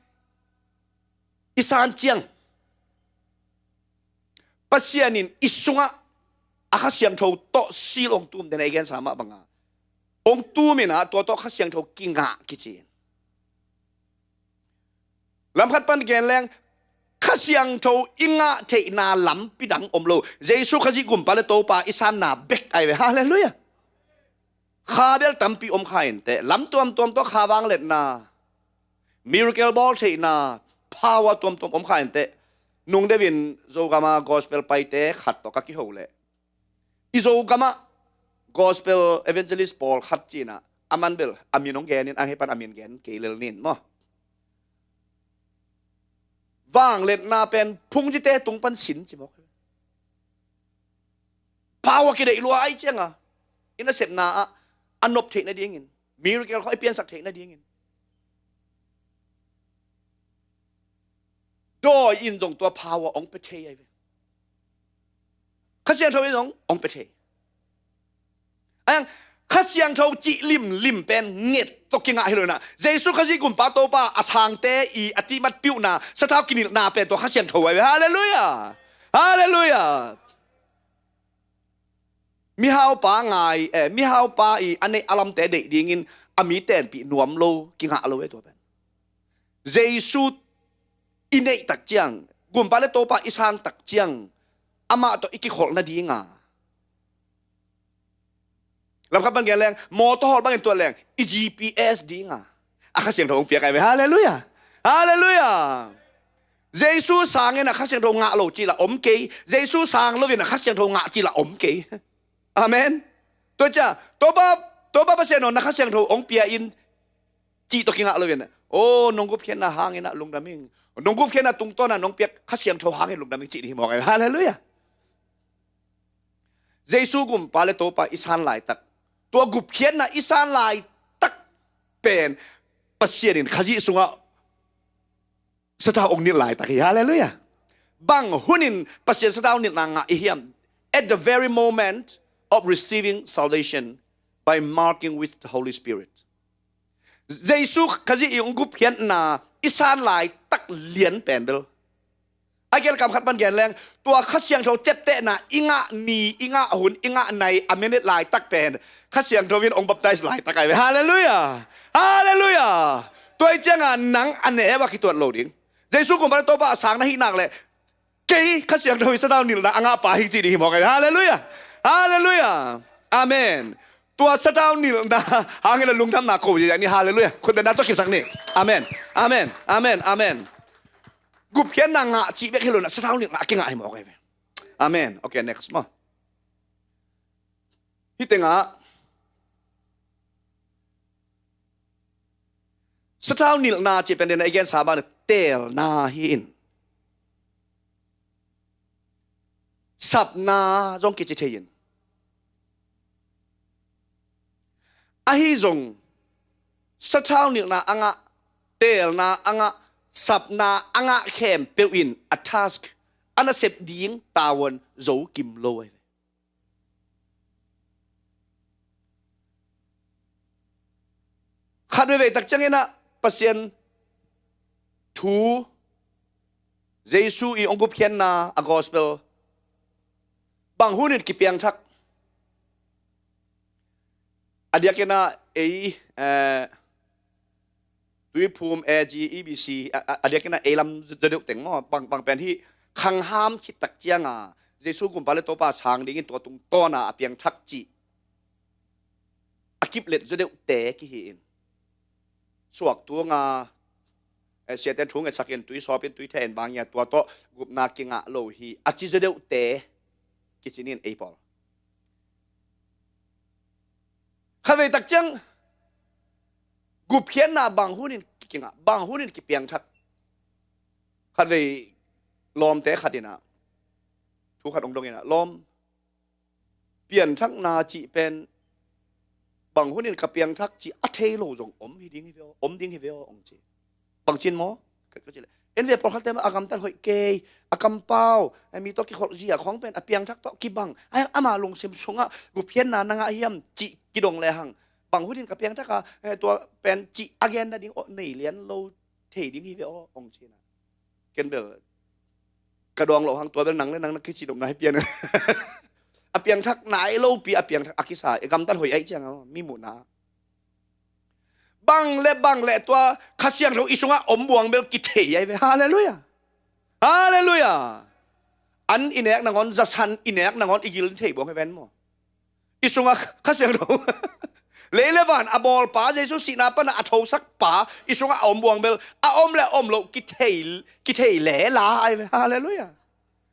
i san ciang Pasian in i sungah a Kha Siangtho tawh sil hong tum, dena i gensa mah banga hong tum inah tua tawh Kha Siangtho kingah kici in. Lamkhat pan gen leng Kha Siangtho i ngah theihna lampi dang om lo. Jesu Khazih gumpa le Topa i sanna bek ai ve. Halleluiah. Kha bel tampi om kha inteh, lam tuamtuam tawh kha vangliatna, miracle bawl theihna, power tuamtuam om kha inteh. Nung deuhin Zogama gospel paite khat tawh ka kiho leh i Zogamah gospel evangelist pawl khat cinah a man bel a min hong genin a, hei pan a min gen kei lel nin maw. Vangliatna pen phungzite tung pan sin ci mawk. Power kideih lua ai cianga i nasepna ah a nop theih nadingin, miracle khawng i piansak theih nadingin dawi in zong tua power hong pia thei ai ve. Kha Siangtho in zong hong pia thei. Ayang Kha Siangtho cih limlim pen nget tawh kingah hi lo inah Jesu Khazih gumpa Topa a sangte i a timat piuhna sathau kinilhna pen tua Kha Siangtho ai ve. Halleluiah. Halleluiah. Mihaupa ngai, eh, mihaupa i a neih a lamte deih dingin a mi tenpih nuam lo, kingah lo e tua pen. Jesu i neih tak ciang, gumpa le Topa i sang tak ciang amah tawh i kikholh nadinga lamkhat pan gen leng mawtaw hawlh bangin tuat leng i G P S dinga a Kha Siangtho hong piak ai ve. Halleluiah. Halleluiah. Jesu sangin a Kha Siangtho ngah lo cih lah om kei. Jesu sang loin a Kha Siangtho ngah cih lah om kei. Amen. Tua ciah Topa, Topa Pasian aw na Kha Siangtho hong pia in cih tawh kingah loin, o, nong gupkhiatna hangin ah lungdam ing, nong gupkhiatna tungtawnah nong piak Kha Siangtho hangin lungdam ing cih ding hi mawk ai. Halleluiah. Jesu gumpa le Topa i san laitak, tua gupkhiatna i san laitak pen Pasian in Khazih sungah sathau hong nilh laitak hi. Halleluiah. Bang hunin Pasian sathau nilhna ngah i hiam? At the very moment of receiving salvation by marking with the Holy Spirit. Jesu Khazih i hong gupkhiatna i san laitak lian pen bel, a gelkam khat pan gen leng, tua Kha Siangtho ciaptehna i ngah ni, i ngah hun, i ngah nai a minute laitak pen Kha Siangtho in hong baptize laitak ahi ve. Halleluiah. Halleluiah. Tua hi cianga nang a neu a kituat lo ding. Jesu kumpa le Topa a sang na hih nak leh, kei Kha Siangtho hi, sathau nilhna a ngah pa hi ci ding hi mawk ahi ve. Halleluiah. Halleluiah. Amen. Tua sathau nilhna hangin a lungdamna ko ziahziah ni. Halleluiah. Khutbetna tawh kipsak ni. Amen. Amen. Amen. Amen. Gupkhiatna ngah cih bek hi lo in ah, sathau nilhna a kingah hi mawk ahi ve. Amen. Okay, next maw. Hih tengah sathau nilhna cih pen den a i gensa bang teelna hi in, sapna zong kici thei in. Ahi zong sathau nilhna a ngah, teelna a ngah, sapna a ngah khempeuh in a task, a nasep ding tavuan zo kim lo ahi ve. Khat veivei tak ciangin ah Pasian thu, Jesu i hong gupkhiatna, a gospel, bang hunin kipiangthak? A diakin ah ei, eh, Tuiphum, A G, E B C, a, a, a diakin ah ei lam zaw deuh teng maw, bang, bang pen hih khangham khit tak cianga Jesu kumpa le Topa sang dingin tua tungtawna a piangthak cih a kiplet zaw deuhte kihi in. Suak tunga, eh, siate thu ngetsak in, tui sawp in, tui theh in, bang ia tua tawh gupna kingah lo hi a ci zaw deuhte kici ni in ei pawl. Khatvei tak ciang gupkhiatna bang hunin kingah, bang hunin kipiangthak? Khatvei lawmte khat in ah thu khat hong dong in ah, lawm, pianthakna cih pen bang hunin ka piangthak cih a thei lo zong om hi ding hi ve aw, om ding hi ve aw, hong ci. Bang ci in maw? Ka, ka cih leh, en ve, pawlkhatte mah a gamtat hoih kei, a kampau, eh, mi tawh kikholh zia khawng pen a piangthak tawh kibang. Ai, ama lungsim sungah gupkhiatna na ngah hiam cih kidong lehang, bang hunin ka piangthak a, eh, tua pen cih a gen nading aw nei lian lo thei ding hi ve aw, hong ci in ah. Ken bel ka dawng loh hang, tua bel nang le nang na kici nopna hi pian. A piangthak nai lopi a piangthak a kisa, i gamtat hoih ahih ciang a mi muhna. Bang le bang le tua Kha Siangtho i sungah om buang bel kithei ahi ve. Halleluiah. Halleluiah. An i nek nangawn, zasan i nek nangawn i gil thei buang hi ven maw? I sungah Kha Siangtho, lei le van a bawlpa, Jesu sihna pana a thosakpa i sungah a om buang bel, a om le a om loh kithei, kithei lela ahi ve. Halleluiah.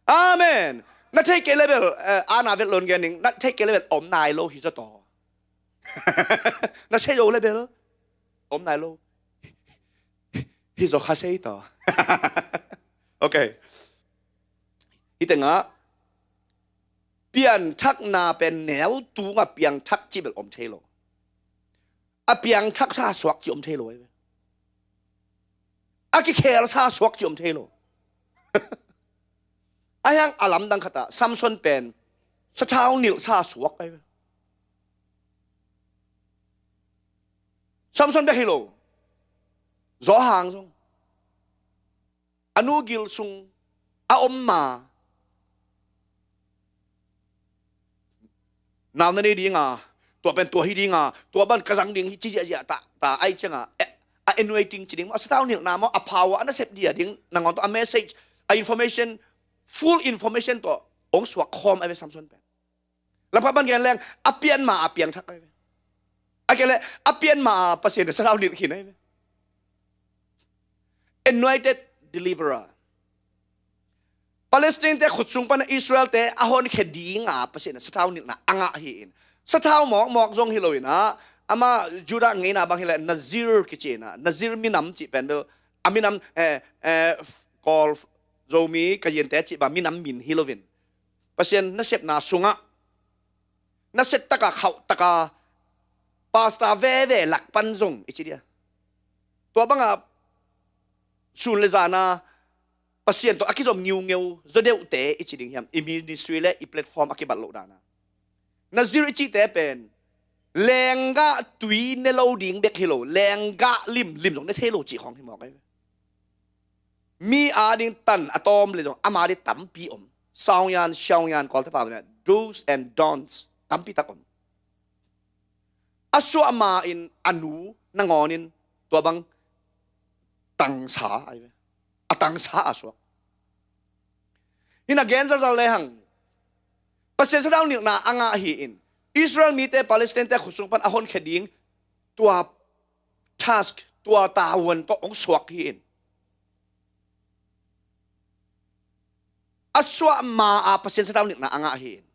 Amen. Na theih kei le bel, eh, ana vet lon gen ning, na theih kei le bel om nai lo hi zaw taw. Na sei zo le bel om nai lo hi zaw kha sei taw. Okay. Hih tengah pianthakna pen neu tungah piangthak cih bel om thei lo. A piangthak sa suak cih om thei lo ahi ve. A kikhel sa suak cih om thei lo. Ahi hang a lamdang khatah Samson pen sathau nilh sa suak ahi ve. Samson bek hi lo, Johan zong a nu gil sung a om ma, nau na nei dinga, tua pen tua hi dinga, tua ban ka zang ding hi ci ziahziah ta, ta ahih cianga, eh, a anointing ci ding maw, a sathau nilhna maw, a power, a nasep dia ding nangawn tawh, a message, a information, full information tawh hong suak khawm ahi ve Samson pen. Lamkhat ban gen leng, a pian ma a piangthak ahi ve. A kei leh a pian ma a Pasian in sathau nilh khin ahi ve. Anointed deliverer. Palestine te khut sung pana Israel te a honkhia dinga Pasian in sathau nilhna a ngah hi in. Sathau mawkmawk zong hi lo in ah, ama Judah ngeina bang hi leh Nazir kici in ah, Nazir minam cih pen bel, a minam, eh, eh, Kawl, Zomi, Kayinte cih bang minam min hi lo in. Pasian nasepna sungah, naset taka, khauh taka, pastor veve lak pan zong i ci dia, tua banga sun le zana Pasian tawh a kizom ngiungeu zaw deuhte i ci ding hiam, i ministry le i platform a kibat loh dana. Nazir i cihte pen lenggah tui ne lo ding bek hi lo, lenggah limlim zong ne thei lo cih khawng hi mawk ahi ve. Mi ading tan a tawm le zong ama ding tampi om. Saungian, siaungian, Kawlte pau na, do's and don'ts tampi tak om. A suah ma in a nu nangawn in tua bang tangsa ai ve. A tangsa a suak. Hi na gen zalzal le hang. Pasian sathau nilhna a ngah hi in. Israel mite Palestine te khut sung pan a honkhia ding tua task, tua tavuan tawh hong suak hi in. A suah ma a Pasian sathau nilhna a ngah hi in.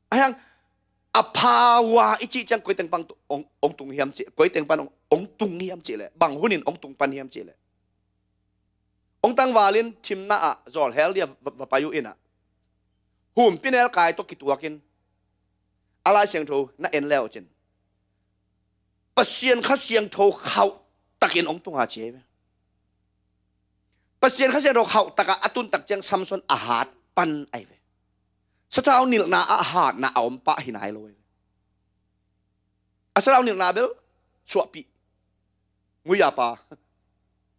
A hiang a phaua i cih ciang koi teng pan hong, hong tung hiam cih, koi teng pan hong, hong tung hiam cih leh, bang hun in hong tung pan hiam cih leh. Hong tangval in thimna ah zawlhel dia va, va pai uh in ah. Humpinel kai tawh kituak in. A Lai Siangtho na en le uh cin. Pasian Kha Siangtho khauh takin hong tunga ci ai ve. Pasian Kha Siangtho khauh taka a tun tak ciang Samson a hat pan ai ve. Sathau nilhna a hatna a om pah hi nai lo ai ve. A sathau nilhna bel suahpih. Nguya pa.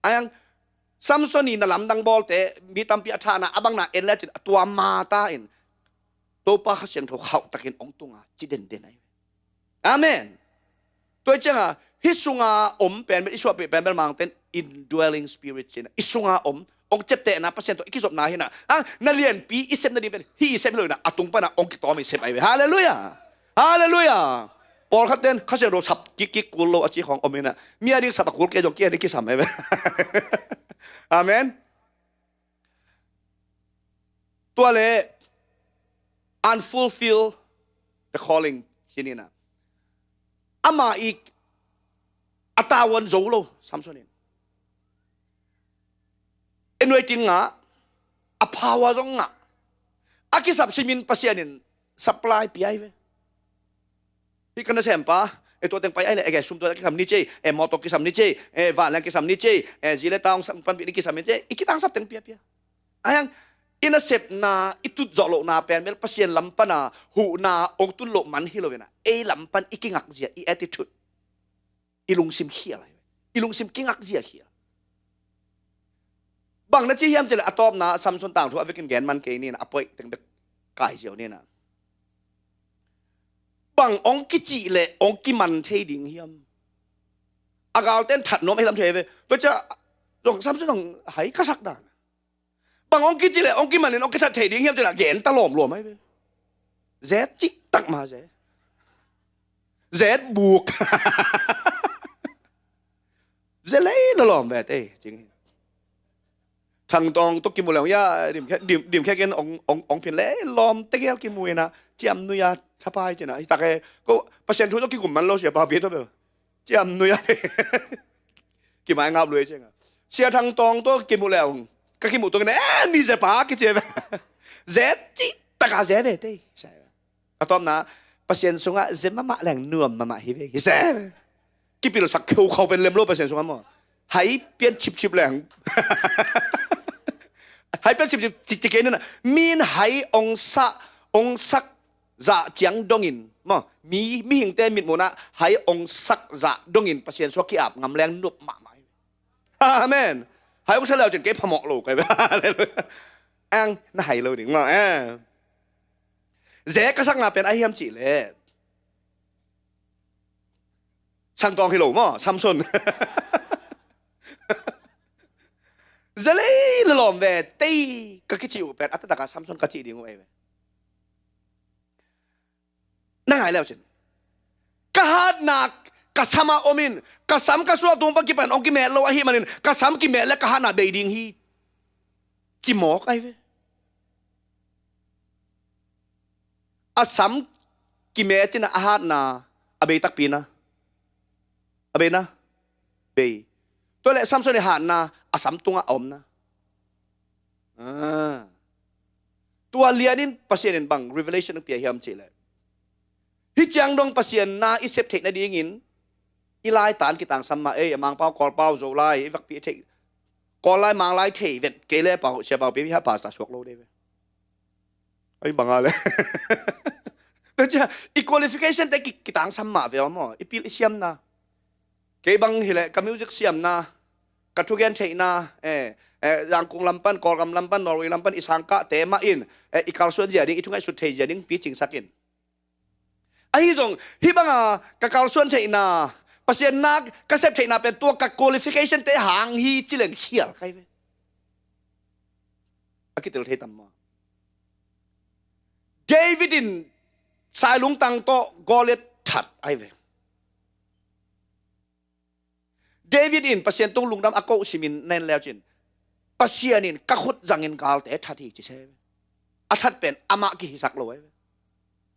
Ayang Samson i na lamdang bawlte mi tampi a thahna a bangna en le cin a tua mata in Topa Kha Siangtho khauh takin hong tunga ci denden ai ve. Amen. Tua i cianga hih sunga om pen bel i suahpih pen bel mangten indwelling spirit cina i sunga om hong ciaptehna Pasian tawh i kizopna hina. A na lianpi i sepna ding pen hih i sep hi lo hina a tung pana hong kitawm i sep ai ve. Halleluiah. Halleluiah. Pawlkhat ten Kha Siangtho sap kikkik kul lo a ci khawng om hina. Mi a ding sap a kul kei zong kia ding kisam ai ve. Amen. Tua le unfulfill the calling cinina. Ama i a tavuan zo lo Samson in. Anointing ngah, a phaua zong ngah. A kisap simin Pasian in supply pia ai ve. Hih ka nasempa, e tua teng pai ai le, e ke sum tua kisam ni cei, e mawtaw kisam ni cei, e vanleng kisam ni cei, e zi le tang sam panpih ni kisam ni cei, i kitangsap teng piapia. Ayang i nasepna i tut zawh lohna pen bel Pasian lam pana huhna hong tun loh man hi lo ina, ei lam pan i kingak zia i attitude. I lungsim khial ai ve. I lungsim kingak zia khial. Bang na ci hiam cih leh a tawpna Samson tangthu a vekin gen man kei nina a poih teng bek kai ziau nina. Bang hong kicih leh hong kiman thei ding hiam? A galten that nuam ahi lam thei ve. Tua cia zong Samson zong hai ka sak dan. Bang hong kicih leh hong kiman in hong kithat thei ding hiam cih leh gen ta lawmlawm ai ve. Zet cih tak ma zet. Zet buk. Zet lei lawlawm ve tei cing hi. Thangtawng tawh kimu leng ya dim khe dim dim khe ken ong ong ong phin le lawm tegel kimu ina ciam nuya thapai cina hi tak e ko Pasian thu tawh kikum man lo sia pa pi tawh bel ciam nuya kimai ngap lui cenga sia Thangtawng tawh kimu leng ka kimu tawh kina eh mi ze pa kici ve zet ci taka ze ve tei. A tawpna Pasian sungah zem mahmah leng nuam mahmah hi ve hi se. Kipilsak kheukhau pen lem lo Pasian sungah maw. Hai pian chipchip leng. Hai pian chipchip cik cik kei nina min hai ong sa ong sak zah ciang dongin maw. Mi mihingte mitmunah hai ong sak zah dongin Pasian sungah ki-ap ngam leng nuam mahmah hi ve. Amen. Hai ong sa leu cin kei phamawh lo kai ve. Hallelujah. Ang na hai lo ding maw. Eh. Ze ka sakna pen a hiam cih leh Thangtawng hi lo maw Samson. Ze lei lawlawm ve tei ka kicih uh pen a taktakah Samson ka cih ding uh ei ve. Na ngai leu cin ka hatna ka sama om in ka sam ka suah tung pan kipan ong kimet lo ahi manin ka sam kimet le ka hatna bei ding hi. Cimawk ai ve. A sam kime cina a hatna a bei takpi na a bei na bei. Tua le Samson i hatna a sam tunga a omna. Ah. Tua lianin Pasian in bang revelation pia hiam cih le hi ciang dong Pasian na i sep theih nadingin i lai tan kitangsam mah ei a mangpau kawlpau zo lai i vakpi theih kawl lai mang lai thei vet kei le pau sia pau pi ha pastor suak lo dei ve. Ai banga le tua cia i qualification te ki kitangsam mah ve maw i pil i siamna. Kei bang hileh ka music siamna ka thugen theihna eh Eh, Zangkung lam pan, Kawlgam lam pan, Norway lam pan i sangkahte mah in, eh, i kalsuan zia ding, i thungaihsut thei zia ding picingsak in. Ahi zong hih banga ka kalsuan theihna, Pasian nak ka sep theihna pen tua ka qualification te hang hi ci leng khial kai ve. A kitel thei tam maw? David in sailungtang tawh Goliath that ai ve. David in Pasian tung lungdam a koh simin nen leucin, Pasian in ka khut zangin galte that hi ci se. A that pen amah kihisak lo ai ve.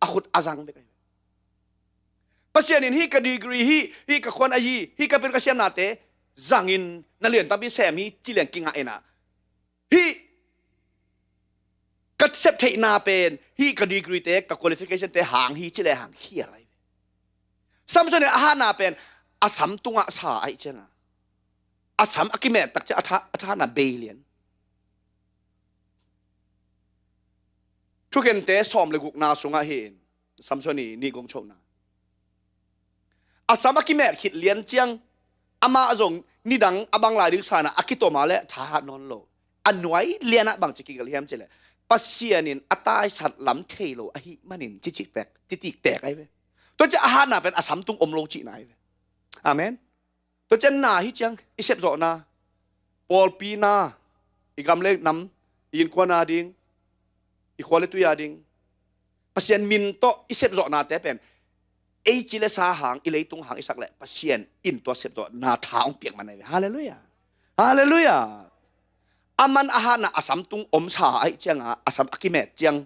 A khut a zang bek ai ve. Pasian in hih ka degree hi, hih ka khuan a hi, hih ka pin ka siamnate zangin na lian tampi sem hi ci leng kingah inah, hih ka sep theihna pen hih ka degree te, ka qualification te hang hi ci le hang khial ai ve. Samson in a hatna pen a sam tungah sa ai cianga, a sam a kimet tak ciang a tha, a thahatna bei lian. Thukhente sawm le gukna sungah hi in, Samson i nih gong chokna, a sam a kimet khit lian ciang, amah zong nidang a bang lai ding sana a kitoma le thahat nawn lo. A nuai lianah bangci kigal hiam cileh, Pasian in a taisat lam thei lo ahih manin cicik pek, citik tek ai ve. Tua ciang a hatna pen a sam tung om lo cihna ai ve. Amen. Tua ciang na hi ciang i sepzawhna, pawlpi na, i gam le nam, i innkuan a ding, i khua le tui a ding, Pasian min tawh i sepzawhnate pen ei ci le sa hang, i leitung hang i sak leh Pasian in tua sepzawhna tha hong piak man ai ve. Halleluiah. Halleluiah. A man a hatna a sam tung om sa ai cianga a sam a kimet ciang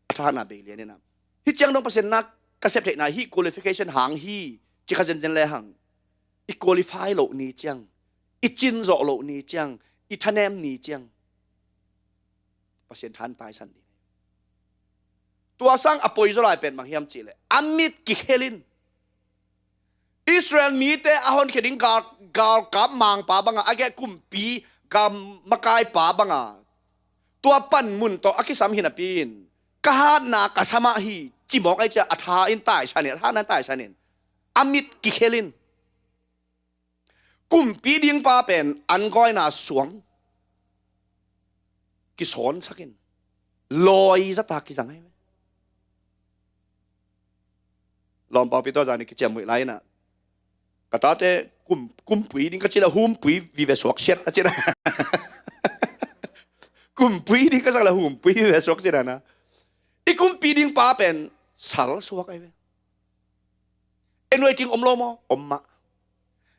a thahatna bei lian inah, hih ciang dong Pasian nak ka sep theihna hih qualification hang hi ci kha zenzen le hang, i qualify loh ni ciang, i cin zawh loh ni ciang, i thanem ni ciang Pasian than taisan ding. Tua sang a poizaw lai pen bang hiam cihleh a mit kikhel in, Israel mite a honkhia ding gal, galkap mangpa banga, a geh kumpi gal makaipa banga tua panmun tawh a kisam hi napi in, ka hatna ka samah hi cimawk ai cia a tha in taisan in, a thahatna in taisan in, a mit kikhel in, kumpi dingpa pen an gawina suang kisawnsak in, lawi zata kizang ai ve. Lawmpau Peter zani kiciammuih lai inah, ka tate kum, kumpui ding ka cila humpui vive suak siat a cina. Kumpui ding ka sak la humpui vive suak cina na. I kumpi dingpa pen sal suak ai ve. Anointing om lo maw? Om mah.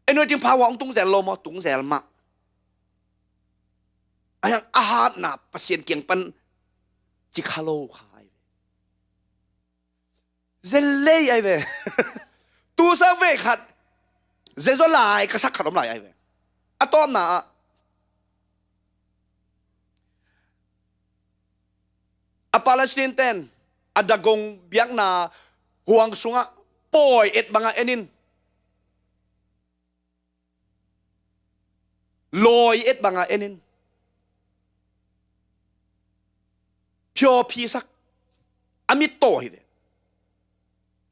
Anointing power hong tungzel lo maw? Tungzel mah. Ahiang a hatna Pasian kiang pan ci kha lo kha ai ve. Zen lei ai ve. Tusa vei khat zezo lai ka sak khat om lai ai ve. A tawpna ah a Palestine ten a Dagon biakna huang sungah pawi et banga enin, lawi et banga enin, phiawphisak, a mit taw hi ve,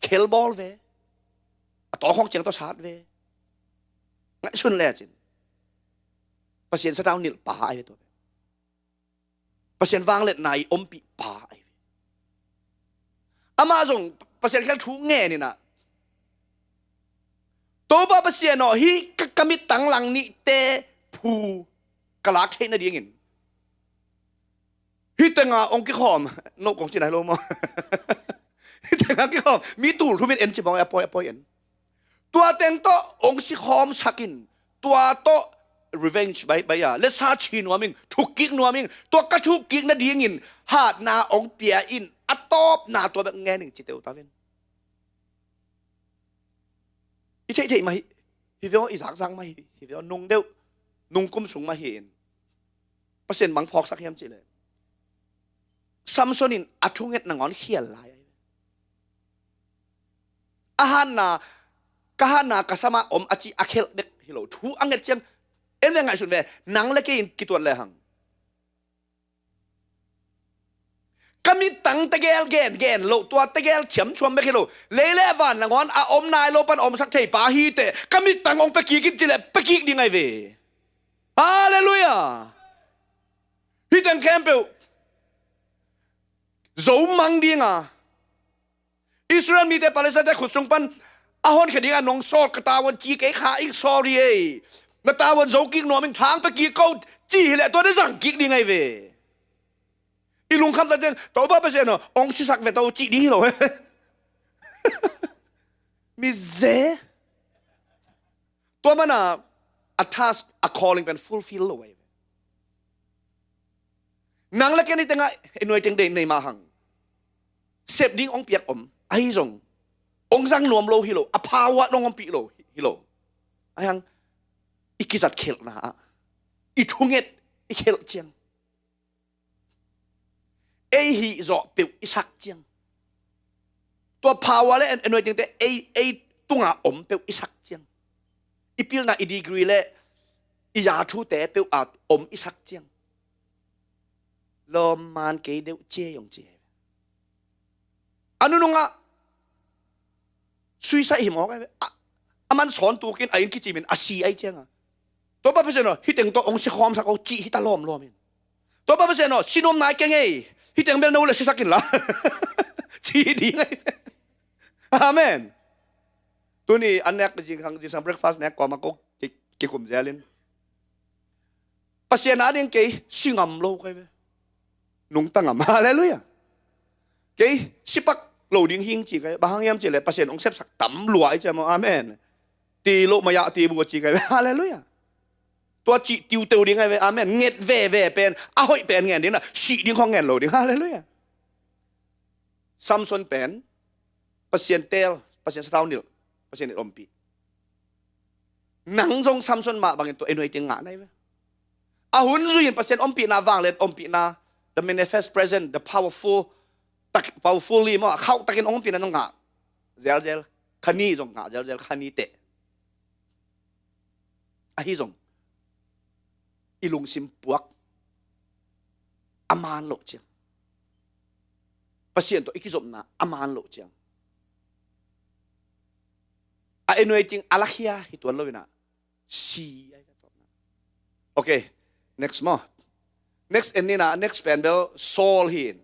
khelbawl ve, a tawkhawng ciang tawh sat ve. Ngaihsun lecin Pasian satau nilh pa ai ve tua. Pasian vangliatna i ompih pa ai ve. Amah zong Pasian khel thu ngen inah, Topa Pasian aw, hih ka, ka mittang lang nihte phu ka lak theih nadingin hih tenga ong kikhawm, no kong cina hi lo maw? Hih tenga kikhawm mi tul thumin en ci mawng a pawi, a pawi en. Tua teng tawh ong sikhawmsak in, tua tawh revenge bai, bai a, le sa ci nuam ing, thukkik nuam ing, tua ka thukkik nadingin hatna ong pia in, a tawpna tua bek ngen ing ci teuh taven. I theihtheih mah hi, hi veo, i zakzak mah hi, hi veo, nung deuh, nung kum sung mah hi in. Pasian bang phawksak hiam cihleh, Samson in a thunget nangawn khial lai ai. A hatna, ka hatna ka samah om a ci a khelh bek hi lo. Thu a nget ciang en ve, ngaihsun ve, nang le kei in kituat le hang. Ka mittang tegel gen gen lo, tua tegel thiamthuam bek hi lo. Lei le van nangawn a om nai lo pan omsak thei pa hi teh, ka mittang ong pia kik in cileh pia kik ding ai ve. Halleluiah. Hih teng khempeuh zo mang dinga, Israel mite Palestine te khut sung pan a honkhia dingah nong sawl, ka tavuan ci kei kha ing, sorry ei. Na tavuan zo kik nuam ing, thang pia kik ko, ci hileh tua na zang kik ding ahi ve. I lungkham ta teng, Topa Pasian aw, ong sisak ve to, cih ding hi lo. Mi ze. Tua mana a task, a calling pen fulfill lo ahi ve. Nang le ken i tengah i nuai teng deih nei mah hang, sep ding ong piak om ahi zong, ong zang nuam lo hi lo, a power nong ompih lo hi lo. Ahi hang i kizat khelhna ah, i thunget i khelh ciang, ei hih zawh peuh i sak ciang, tua power le en-, enuai tengte ei, ei tunga om peuh i sak ciang, i pilna, i degree le i ya thute peuh a om i sak ciang, lawmman kei deuh cia yong cia. A nunungah suicide hi mawk ahi ve. A, a man sawn tukin a inn kicimin a si ahi cianga, Topa Pasian aw, hih teng tawh ong si khawmsak o, cih hi ta lawmlawm in. Topa Pasian aw, si nuam nai keng ei, hih teng bel no le sisak inla, cih ding ahi ve. Amen. Tuni an nek zingsang, zingsang breakfast nek kawma ko ki, kikum zelin, Pasian a ding kei si ngam lo kai ve. Nungta ngam. Halleluiah. Kei si pak lo ding hing ci kai. Bang hang hiam ci le Pasian ong sepsak tam lua i ci maw. Amen. Ti lo maya ti bu ci kai ve. Halleluiah. Tua ci tiuteu ding ai ve. Amen. Nget veve pen a hoih pen ngen ding na, si ding khong ngen lo ding. Halleluiah. Samson pen Pasian tel, Pasian sathau nilh, Pasian in ompih. Nang zong Samson mah bangin tua enuai ting ngah nai ve. A hun zui in Pasian ompihna vanglian ompihna, the manifest present, the powerful, tak, powerfully maw, a khauh takin ompihna zong ngah zelzel, khani zong ngah zelzel, khani teh. Ahi zong i lungsim puak a man loh ciang, Pasian tawh i kizopna a man loh ciang, a anointing a lakhia hi tuan lo inah si. Okay, next maw. Next en ninah, next pen bel Saul hi in.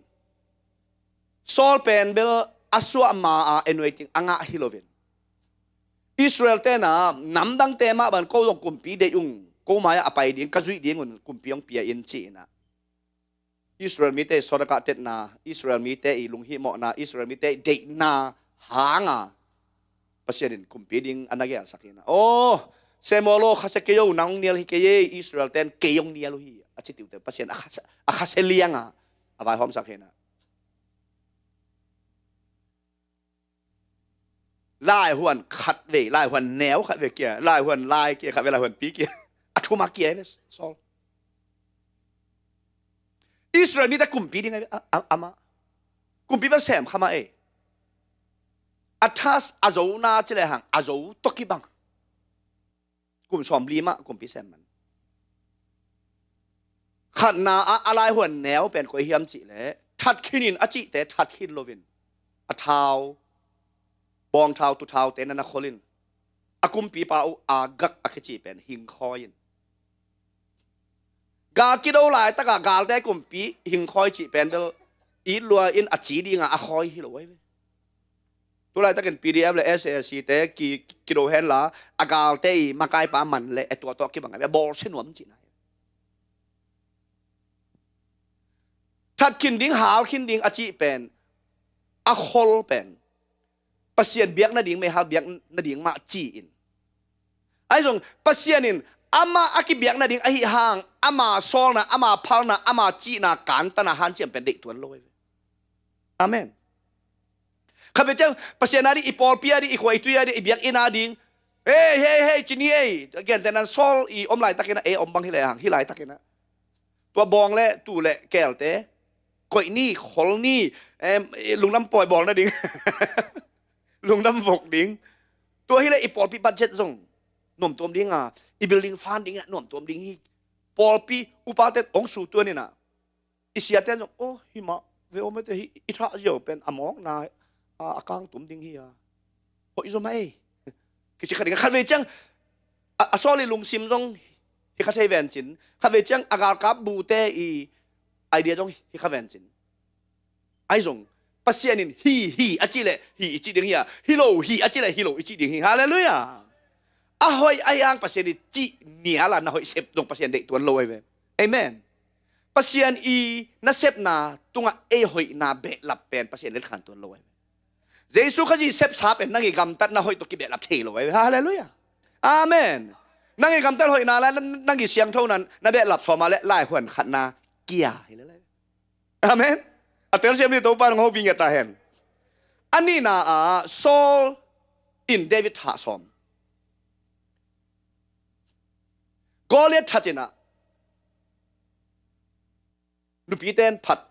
Saul pen bel a suah ma a anointing a ngah hi loin, Israel tena namdangte mah ban ko zong kumpi deih ung, ko mai-ah a pai ding, ka zuih dingun kumpi hong pia in ci inah, Israel mite i sawdakah tetna, Israel mite i lunghihmawhna, Israel mite i deihna hanga Pasian in kumpi ding a na gelsak inah, aw Samuel aw, khasia kei o, nang hong nial hi kei ei, Israel ten kei hong nial uh hi, a ci tiute Pasian a khasia, a khasia lianga a vaihawmsak hi inah. Laihuan khat vei, laihuan neu khat vei kia, laihuan lai kia khat vei, laihuan pi kia, a thuma kia ei ve Saul. Israel mite kumpi ding ai ve, a, a, amah. Kumpi bel sem kha mah ei. A thas a zona ci lehang a zo tawh kibang. Kum sawmli mah kumpi sem man. Khatna ah a laihuan neu pen koi hiam cih leh, that khin in a cihte that khin loin, a thau, bawng thau, tu thaute na na khol in, a kumpipa uh Agag a kici pen hing khawi in. Gal kido laitakah galte kumpi hing khawi cih pen bel it lua in a ci dinga a khawi hi lo ai ve. Tulaitakin P D F le S A C te ki, kido henla, a galte i makaipa man le e tua tawh kibang a bawlsia nuam cihna. That khin ding, hal khin ding a cih pen, a khol pen Pasian biak nading, meihal biak nading mah ci-in, ahi zong Pasian in amah a kibiak nading ahi hang, ama sawlna, ama phalna, ama cihna kantana hanciam pen deih tuan lo ai ve. Amen. Khatvei ciang Pasian a ding, i pawlpi a ding, i khua i tui a ding, i biakinn a ding, hei, hei, hei, ci ni ei, gentehna Saul i om laitakin ah, ei om bang hi lehang, hi laitakin ah, tua bawng le tu le kelte koih ni, khol ni, em, lungdam pawi bawl nading, lungdam vok ding. Tua hi leh i pawlpi budget zong nuamtuam dinga, i building fund dingah nuamtuam ding hi. Pawlpi upate hong su tuan inah, i siate zong, aw, himah ve aw, mete hi, i thah ziau pen a mawkna, a, a kangtum ding hi a, hoih zaw mah ei, kici kha ding. Khatvei ciang a, a Saul i lungsim zong hi kha thei vencin, khatvei ciang a galkap bute i Idea zong hi kha ven cin. Ahi zong Pasian in hi, hi a cih leh hi i cih ding hi a, hi lo, hi a cih leh hi lo i cih ding hi. Halleluiah. A hoih a hiang Pasian i cih nial a na hoih sep zong Pasian deih tuan lo ahi ve. Amen. Pasian i nasepna tungah ei hoihna behlap pen Pasian letkhan tuan lo ahi ve. Jesu Khazih sepsa pen nang i gamtatna hoih tawh kibehlap thei lo ahi ve. Halleluiah. Amen. Nang i gamtat hoihna la nang i siangthona na behlap sawm a leh laihuan khatna kia hi le lai. Amen. A telsiam ni Topa nong hopih ngiat ta hen. A nihna ah Saul in David thah sawm. Goliath that in ah nupite in phat.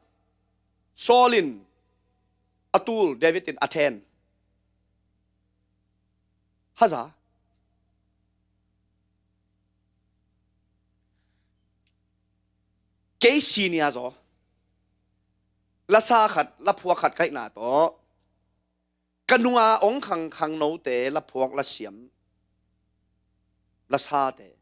Saul in a tul, David in a then. Haza. Kei senior zaw. Lasa khat, laphuak khat kaihna tawh ka nunga ong khang khangnote laphuak lasiam lasate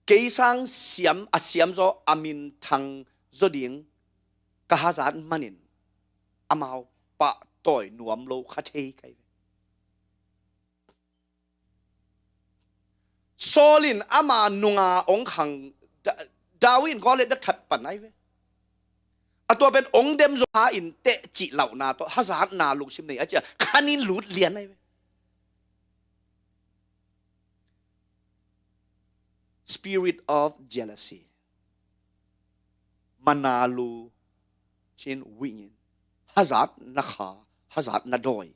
kei sang siam a siam zaw a minthang zaw ding ka hazat manin amau pahtawi nuam lo kha thei kai ve. Saul in ama nunga ong khang Da-, David in Goliath bek that pan ai ve. A tua pen ong dem zo ha in teh cih lauhna tawh hazatna lungsim nei a cia khanin lut lian ai ve. Spirit of jealousy. Manalu cin wingin hazat na kha, hazat na dawi.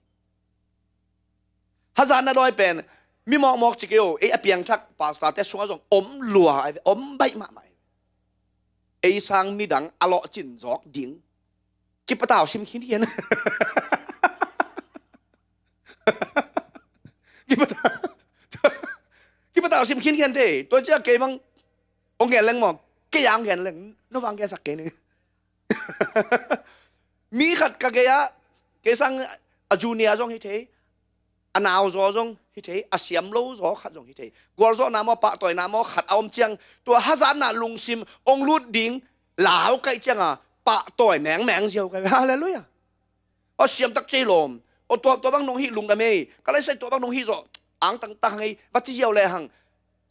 Hazat na dawi pen mi mawkmawk ci kei o, ei a piangthak pastor te sungah zong om lua ai ve, om baih mahmah ai ve. Ei sang midang a lawhcin zawk ding kipatau sim khin hian. Kipatau, kipatau sim khin hian te. Tua cia kei bang ong gen leng maw, kei ang gen leng, no bang gen sak kei ni. Mi khat ka gei ah kei sang a junior zong hi thei, a nauzaw zong hi thei, a siam lo zaw khat zong hi thei. Gualzawhna maw, pahtawina maw khat a om ciang tua hazatna lungsim ong lut ding lau kaih cianga pahtawi mengmeng ziau kai. Halleluiah. Aw siam tak cei lawm. Aw tua, tua bang nong hih lungdam ei. Ka laisai tua bang nong hih zawh ang tangtang hang ei. Va ci ziau le hang.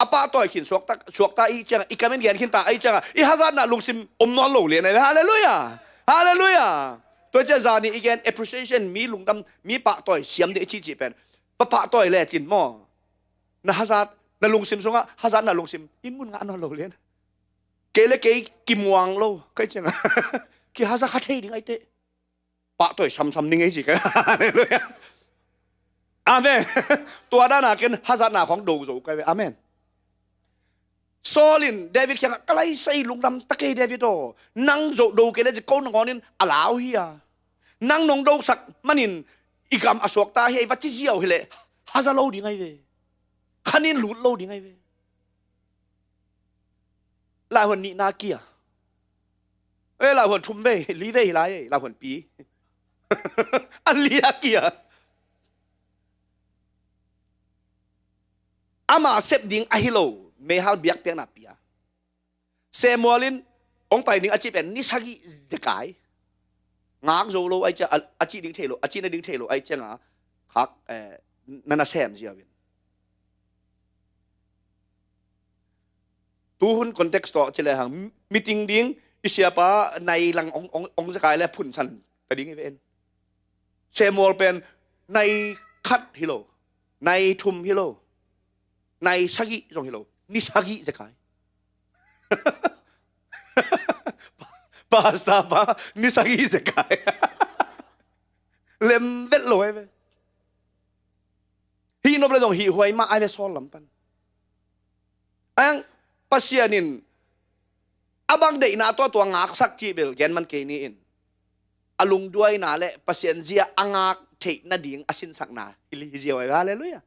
A pahtawi khin suakta, suakta i cianga i kamen gen khinta i cianga i hazatna lungsim om nawn lo lian ai. Halleluiah. Halleluiah. Tua cia zani i gen appreciation, mi lungdam, mi pahtawi siam dih i cihcih pen va pahtawi lecin maw, na hazat, na lungsim sungah hazatna lungsim in mun ngah nawn lo lian. Kei le kei kimuang lo kai cianga kihazat kha thei ding ai teh. Pahtawi samsam ning ei ci kai. Halleluiah. Amen. Tua dana ken hazatna khong do zo kai ve. Amen. Saul in David kiangah ka laisai lungdam ta kei David aw, nang zo do kei le ci ko nangawnin a lau hi a, nang nong dosak manin i gam a suakta hi ei va ci ziau hileh haza lo ding ai ve. Khanin lut lo ding ai ve. Laihuan nihna kia. Eh, laihuan thum vei, li vei hi lai ei, laihuan pi. A lia kia. Ama sep ding ahi lo, meihal biakpiakna pia. Samuel in ong pai ding a cih pen ni sagih zekai. Ngak zo lo ai cia, a, a cih ding thei lo, a cihna ding thei lo ai cianga khak, eh, nana sem ziau in. Tuhun context tawh ci lehang meeting ding i siapa nai lang ong, ong, ong zekai le phunsan ta ding i ve en. Samuel pen nai khat hi lo, nai thum hi lo, nai sagih zong hi lo, ni sagih zekai. Pastor pa ni sagih zekai. Lem vet lo ai ve. Hih nop le zong hih huai mah ai ve Saul lam pan. Ang Pasian in a bang deihna tua tua ngaksak cih bel gen man kei ni in. A lungduaina le Pasian zia a ngak theih nading a sinsakna hi ziau ai ve. Halleluiah.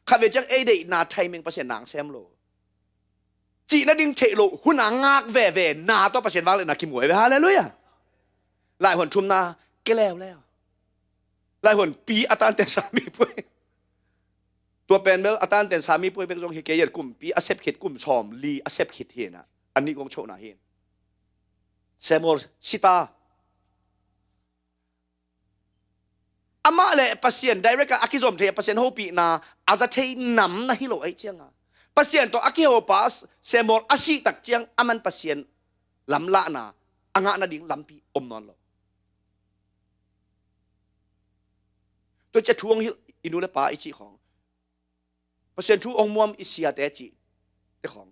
Khat ve ciang ei deihna timing Pasian nang sem lo. Cih nading theih lo hun a ngak veve na tua Pasian vang le na kimuai ve. Halleluiah. Laihuan thumna ke leuleu. Laihuan pi a tanten sa mi puai. Tua pen bel a tanten sa mi puai bek zong hi kei iat kumpi a sep khit kum sawm li a sep khit hi na. A nih kong chohna hi. Samuel sita. Amah le Pasian direct a kizom thei, Pasian hopihna a za thei nam na hi lo ahi cianga, Pasian tawh a kihopa Samuel a sih tak ciang aman Pasian lamlahna a ngah nading lampi om nawn lo. Tua cia thu hong hilh i nu le pa i cih khawng, Pasian thu hong muam i siate cih te khawng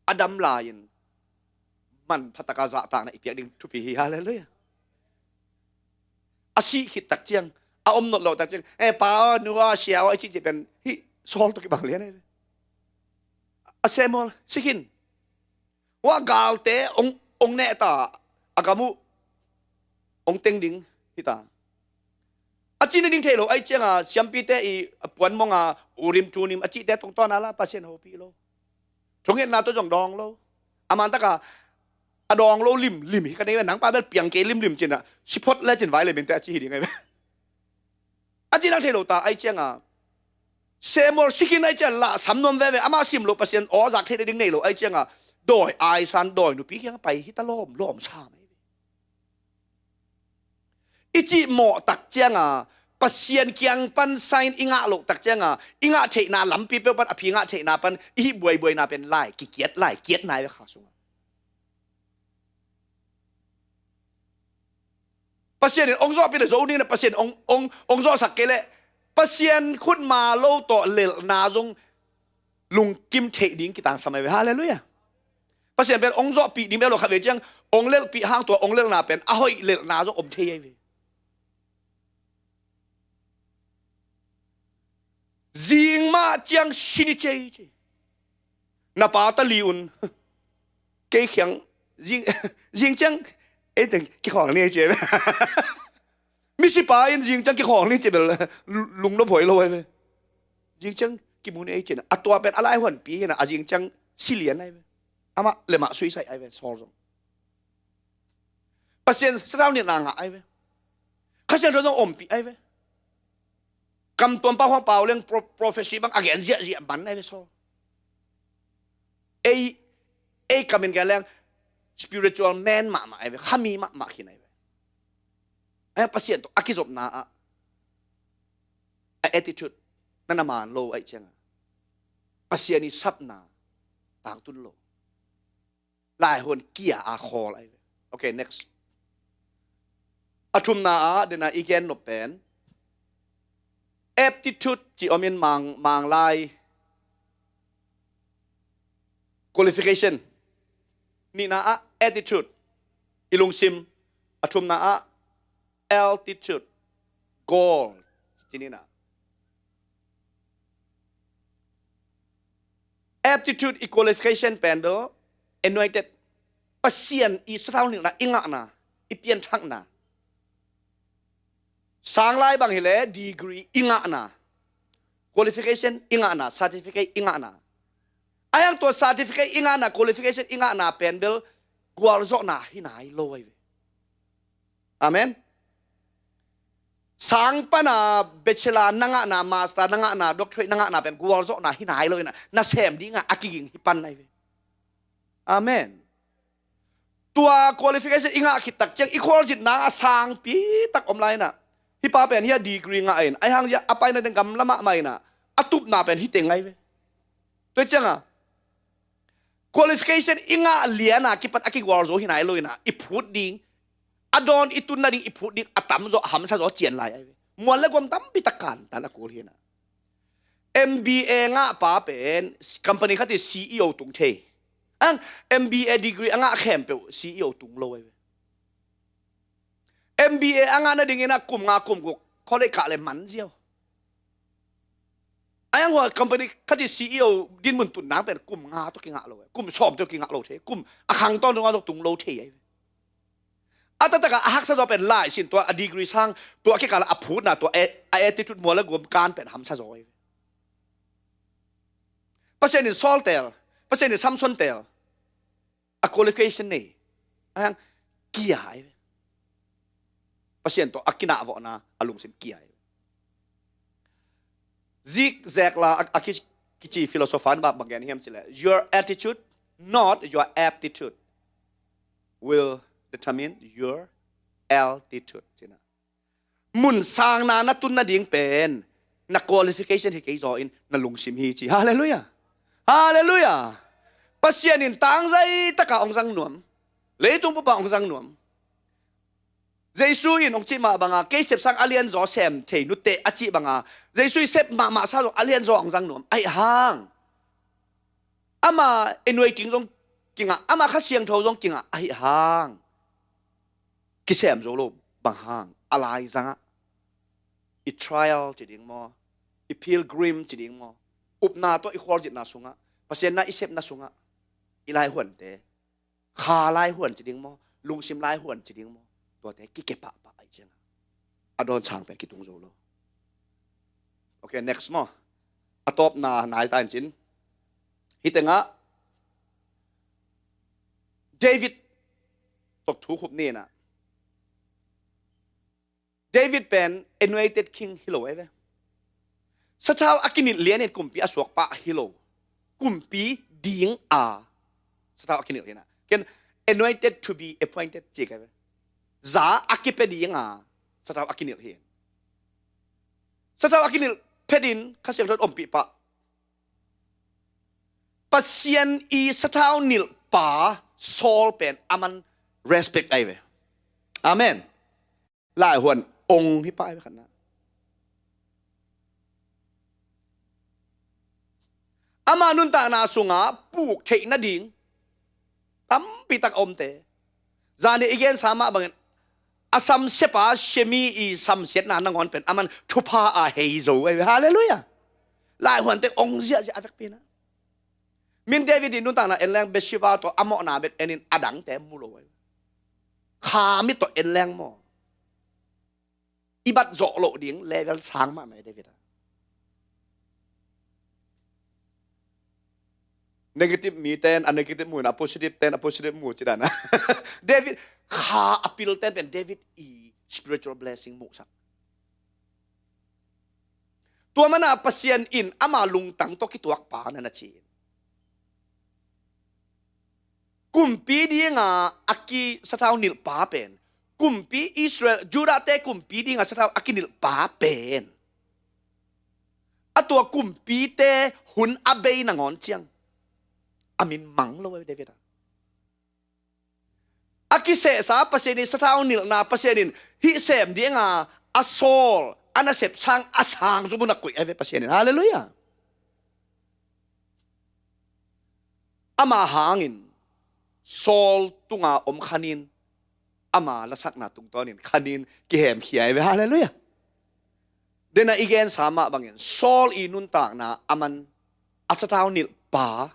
a dam lai-in manpha taka zahtakna i piak ding thupi hi. Halleluiah. A sih khit tak ciang, a om nawn lo tak ciang, "Eh, pa aw, nu aw, sia aw," i cih cih pen hih Saul tawh kibang lian ahi ve. A Samuel, si khin. Hua galte hong, hong nehta, a gam uh hong teng ding hita. A cih nading thei lo ahi cianga siampite i a puan monga Urim Tumim a cihte tungtawn a la Pasian hopih lo. Thungetna tawh zong dawng lo. A man taka a dawng lo limlim hi ka nei ve, nang pa bel piang kei limlim cina, siphot le cin vai le minte a ci hi ding ahi ve. A cih nading thei lo ta ahi cianga Samuel si khin ahi cianga lah sam nuam veve, amah sim lo Pasian aw zak thei nading nei lo ahi cianga dawi aisan dawi nupi kiang pai hita lawm, lawm sam ahi ve. I cih mawh tak cianga Pasian kiang pan sign i ngah loh tak cianga i ngah theihna lampi peuh pan a phi ngah theihna pan i hih buaibuaina pen lai kikiat, lai kiat nai ve kha sunga. Pasian in hong zawhpih le zo ni na, Pasian hong, hong, hong zawhsak kei leh Pasian khutma lo tawh lelhna zong lungkim theih ding kitangsam ahi ve. Halleluiah. Pasian pen hong zawhpih ding bek lo, khatvei ciang hong lelhpih hang tua hong lelhna pen a hoih lelhna zong om thei ahi ve. Zing mah ciang si ni cei ci. Na pa tali un kei khiang zing, zing ciang ei teng kikhawl ni ci. Misipa in zing ciang kikhawl ni ci bel lungnop hoi lo ahi ve. Zing ciang kimu ni ei ci na, a tua pen a lai huanpi hi na, a zing ciang si lian ahi ve. Amah le mah suicide ahi ve, Saul zong. Pasian sathau nihna ngah ahi ve. Kha Siangtho zong ompih ahi ve. Kamtuam pau hong pau leng pro-, prophecy bang a gen ziahziah man ahi ve Saul. Ei, ei kamin gen leng spiritual man mahmah ahi ve, khami mahmah khin ahi ve. Ahi Pasian tawh a kizopna ah a attitude na na man lo ahi cianga Pasian i sapna tangtun lo. Lai hun kia a khawl ahi ve. Okay, next. A thumna ah dena i gen nop pen aptitude ci om in Mang, Mang lai qualification. Nihna ah attitude, i lungsim. A thumna ah altitude, goal. Ci nihna. Aptitude i qualification pen bel anointed, Pasian i sathau nihna, i ngahna, i pianthakna. Sang lai bang hileh degree i ngahna, qualification i ngahna, certificate i ngahna. Ahi hang tua certificate i ngahna, qualification i ngahna pen bel gualzawhna hi nai lo ahi ve. Amen. Sang pana bachelor na ngahna, master na ngahna, doctorate na ngahna pen gualzawhna hi nai lo hi na, nasem dinga a kiging hi pan ahi ve. Amen. Tua qualification i ngah khit tak ciang i khualzinna a sangpi tak om lai na. Hih pa pen hih a degree ngah in, ahi hang zia a paina ding gamla mahmah ina, a tupna pen hi teng ahi ve. Tua cianga qualification i ngah liana kipan a kigualzo hi nai lo ina, i phut ding, a dawn i tun nading i phut ding a tamzaw, a hamsazaw cian lai ahi ve. Mual le guam tampi tak kantan a kul hi na. M B A ngah pa pen company khat i C E O tung thei. Ang M B A degree a ngah khempeuh C E O tung lo ahi ve. M B A a ngah nadingin a kum nga kum guk college kah le man ziau. Ahi hang hua company khat i C E O dinmun tun nang pen kum nga tawh kingah lo, kum sawm tawh kingah lo thei, kum a khang tawn tawh nga tawh tung lo thei ahi ve. A taktak a haksa zaw pen lai sin tua a degree sang, tua a kikal a phutna, tua a, a attitude, mual le guam kan pen hamsa zaw ahi ve. Pasian in Saul tel, Pasian in Samson tel, a qualification nei, ahi hang kia ahi ve. Pasian tawh a kinahvawhna a lungsim kia ahi ve. Zikzek la a, a ki, kici philosopher in bang gen hiam cileh, your attitude Not your aptitude will determine your altitude. Cina. Mun sangna na tun nading pen na qualification hi kei zaw in na lungsim hi ci. Halleluiah. Halleluiah. Pasian in tangzai taka hong zang nuam. Leitung pupa hong zang nuam. Jesu in hong cih mah banga kei sep sang a lianzaw sem thei nute a cih banga Jesu i sep mahmah sa zong a lianzaw hong zang nuam. Ahi hang ama anointing zong kingah, ama Kha Siangtho zong kingah ahi hang kisem zo lo bang hang a laizangah i trial ci ding maw, i pilgrim ci ding maw, upna tawh i khualzinna sungah, Pasian na i sepna sungah i laihuante, kha laihuan ci ding maw, lungsim laihuan ci ding maw, tuate kikepahpah ahi ciangah a dawn sang pen kitung zo lo. Okay, next maw. A tawpna nai ta in cin. Hih tengah David tawh thu khup ni inah. David pen anointed king hi lo ahi ve. Sathau a kinilh lianin kumpi a suakpa hi lo. Kumpi dinga sathau a kinilh hi inah. Ken anointed to be appointed ci ka ve. Za a kipia dinga sathau a kinilh hi. Sathau a kinilh phetin Kha Siangtho in ompih pah. Pasian i sathau nilhpa Saul pen aman respect ahi ve. Amen. Laihuan ong hi pah ahi ve khatna. Ama nuntakna sungah puk theih nading tampi tak a omte. Zani i gensa mah bangin a samsiapa Shemi i samsiatna nangawn pen aman thupha a hei zo ahi ve. Halleluiah. Laihuante ong ziahziah a vekpi inah. Min David i nuntakna en leng Bathsheba tawh a mawhna bek enin a dangte mu lo ahi ve. Kha mit tawh en leng maw, i bat zawh loh ding level sang mahmah David a. Negative mi ten a negative mu in a positive ten a positive mu ci dan a. David kha a pil ten pen David i spiritual blessing muhsak. Tua mana Pasian in ama lungtang tawh kituakpa na na ci in. Kumpi dinga a kisathau nilhpa pen, kumpi Israel, Judahte kumpi dinga sathau a kinilhpa pen, a tua kumpite hun a bei nangawn ciang a min mang lo ahi David a. A kisehsa Pasian i sathau nilhna Pasian in hih sem dinga a Saul a nasep sang a sang zong un a koih ahi ve Pasian in. Halleluiah. Ama hangin Saul tunga om khanin ama lasakna tungtawnin khanin kihemkhia ahi ve. Halleluiah. Dena i gensa mah bangin Saul i nuntakna aman a sathau nilhpa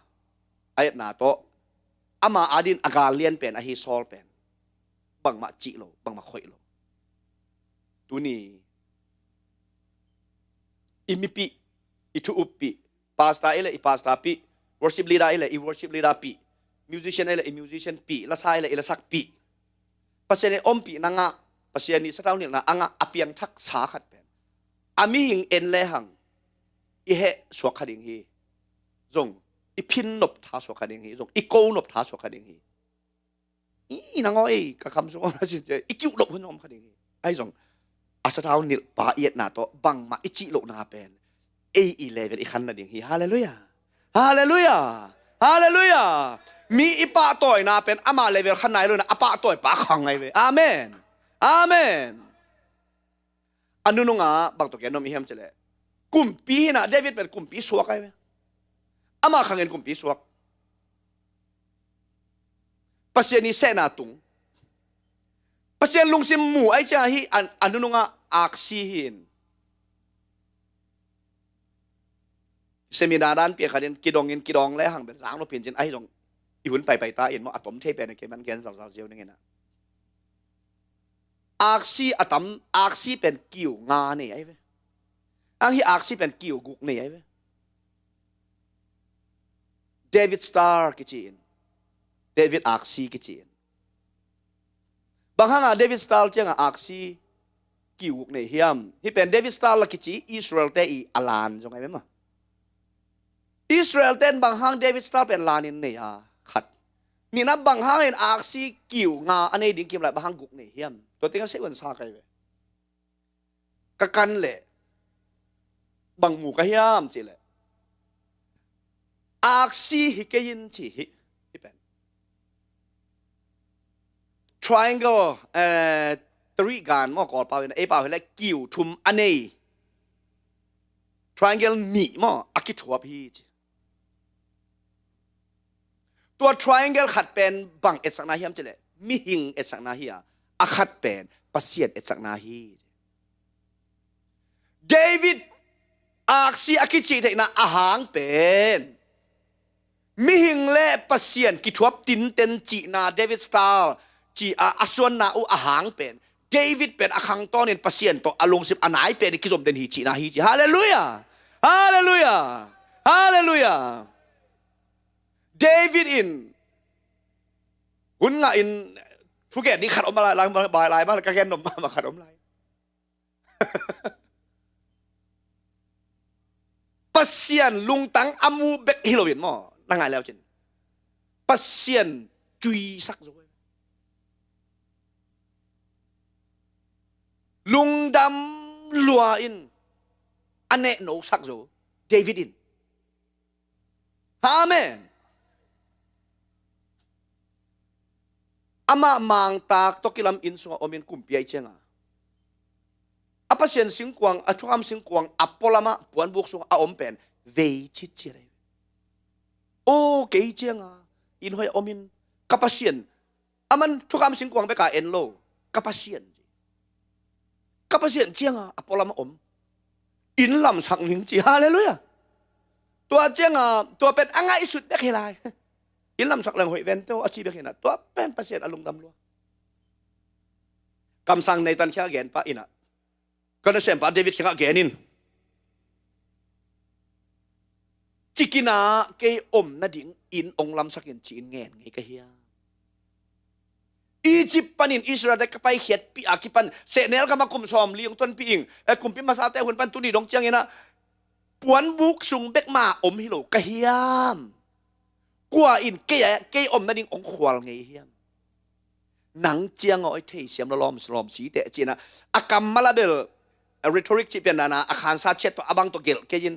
a etna tawh ama adin a gal lian pen ahi Saul pen bangmah cih lo, bangmah khoih lo. Tuni i mipih, i thu uppih, pastor i le i pastor pih, worship leader i le i worship leader pih, musician i le i musician pih, lasa i le i lasak pih. Pasian in ompihna ngah, Pasian i sathau nilhna a ngah a piangthaksa khat pen a mihing en lehang i heh suak kha ding hi. Zong i phin nop tha suak kha ding hi. Zong i ko nop tha suak kha ding hi. I nangaw ei ka kham sung om na sin cia i kiuh loh hun om kha ding hi. Ahi zong a sathau nilhpa i etna tawh bangmah i cih lohna pen ei i level i khan nading hi. Halleluiah. Halleluiah. Halleluiah. Mi i pahtawina pen ama level khan nai lo in a pahtawipa khang ahi ve. Amen. Amen. A nunungah bang tawh gen nuam i hiam cileh, kumpi hinah David pen kumpi suak ahi ve. Ama khangin kumpi suak. Pasian i sehna tung. Pasian lungsim mu ahi ciang hi a nunungah aksi hi in. Seminar dan piak khatin kidongin kidong lehang bel zang lo pincin ahi zong i hun paipai ta in maw a tom thei pen a kei man gen zauzau ziau ning inah. Aksi a tam, aksi pen kiu nga nei ahi ve. Ang hi aksi pen kiu guk nei ahi ve. David Star kici in, David aksi kici in. Bang hanga David Star cianga aksi kiu guk nei hiam? Hih pen David Star la kici Israel te i a lan zong ahi ve maw. Israel ten bang hang David Star pen lanin nei a, Khat. Nihna, bang hangin aksi kiu nga a nei ding kim lai, bang hang guk nei hiam? Tua teng a seh uan sa kai ve. Ka kan leh bang mu ka hiam cih leh, aksi hi kei in ci hi. Hi pen triangle, eh, trigan maw, Kawl pau in, ei pau hi leh kiu thum a nei. Triangle nih maw, a kithuap hi ci. Tua triangle khat pen bang etsakna hiam cih leh, mihing etsakna hi a, a khat pen Pasian etsakna hi. David aksi a kicih theihna a hang pen mihing le Pasian kithuap tinten cihna, David style ci a, a suanna uh a hang pen, David pen a khangtawnin Pasian tawh a lungsim a nai pen i kizom den hi cihna hi ci. Halleluiah! Halleluiah! Halleluiah! David in hun ngah in, thugen ding khat om lai, lai, lai, lai, lai, ka gen nom mahmah khat om lai. Pasian lungtang a mu bek hi loin maw, na ngai leu cin, Pasian cuisak zo. Lungdam lua in a nehnosak zo David in. Amen. Amah mangtak tawh kilam inn sungah omin kumpi ahih cianga, a Pasian singkuang, a thukham singkuang a pualamah puanbuk sungah a om pen vei citciat ahi. O, kei cianga inn hoih a omin, ka Pasian, aman thukham singkuang beka en lo, ka Pasian, ka Pasian cianga a pualamah om, inn lamsak ning ci. Halleluiah. Tua cianga tua pen a ngaihsut bek hi lai. Inn lamsak leng hoih vente aw a ci bek hi na, tua pen Pasian a lungdam lua. Kamsang Nathan kiangah gen pah in ah, ka nasempa David kiangah gen in, cikinah kei om nading inn ong lamsak in ci-in ngen ngei ka hiam? Egypt panin Israel te ka paikhiatpih a kipan sehnel gam ah kum sawmli ong tonpih ing, eh, kumpi masate hun pan tuni dong ciangin ah puanbuk sung bek ma om hi lo ka hiam? Kua in kei, kei om nading ong khual ngei hiam? Nang ciang aw i theisiam lawlawm, lawm si teh ci-in ah, a kammal a bel, a rhetoric cih pian dan a, a khansa ciat tawh a bang tawh gelh kei in,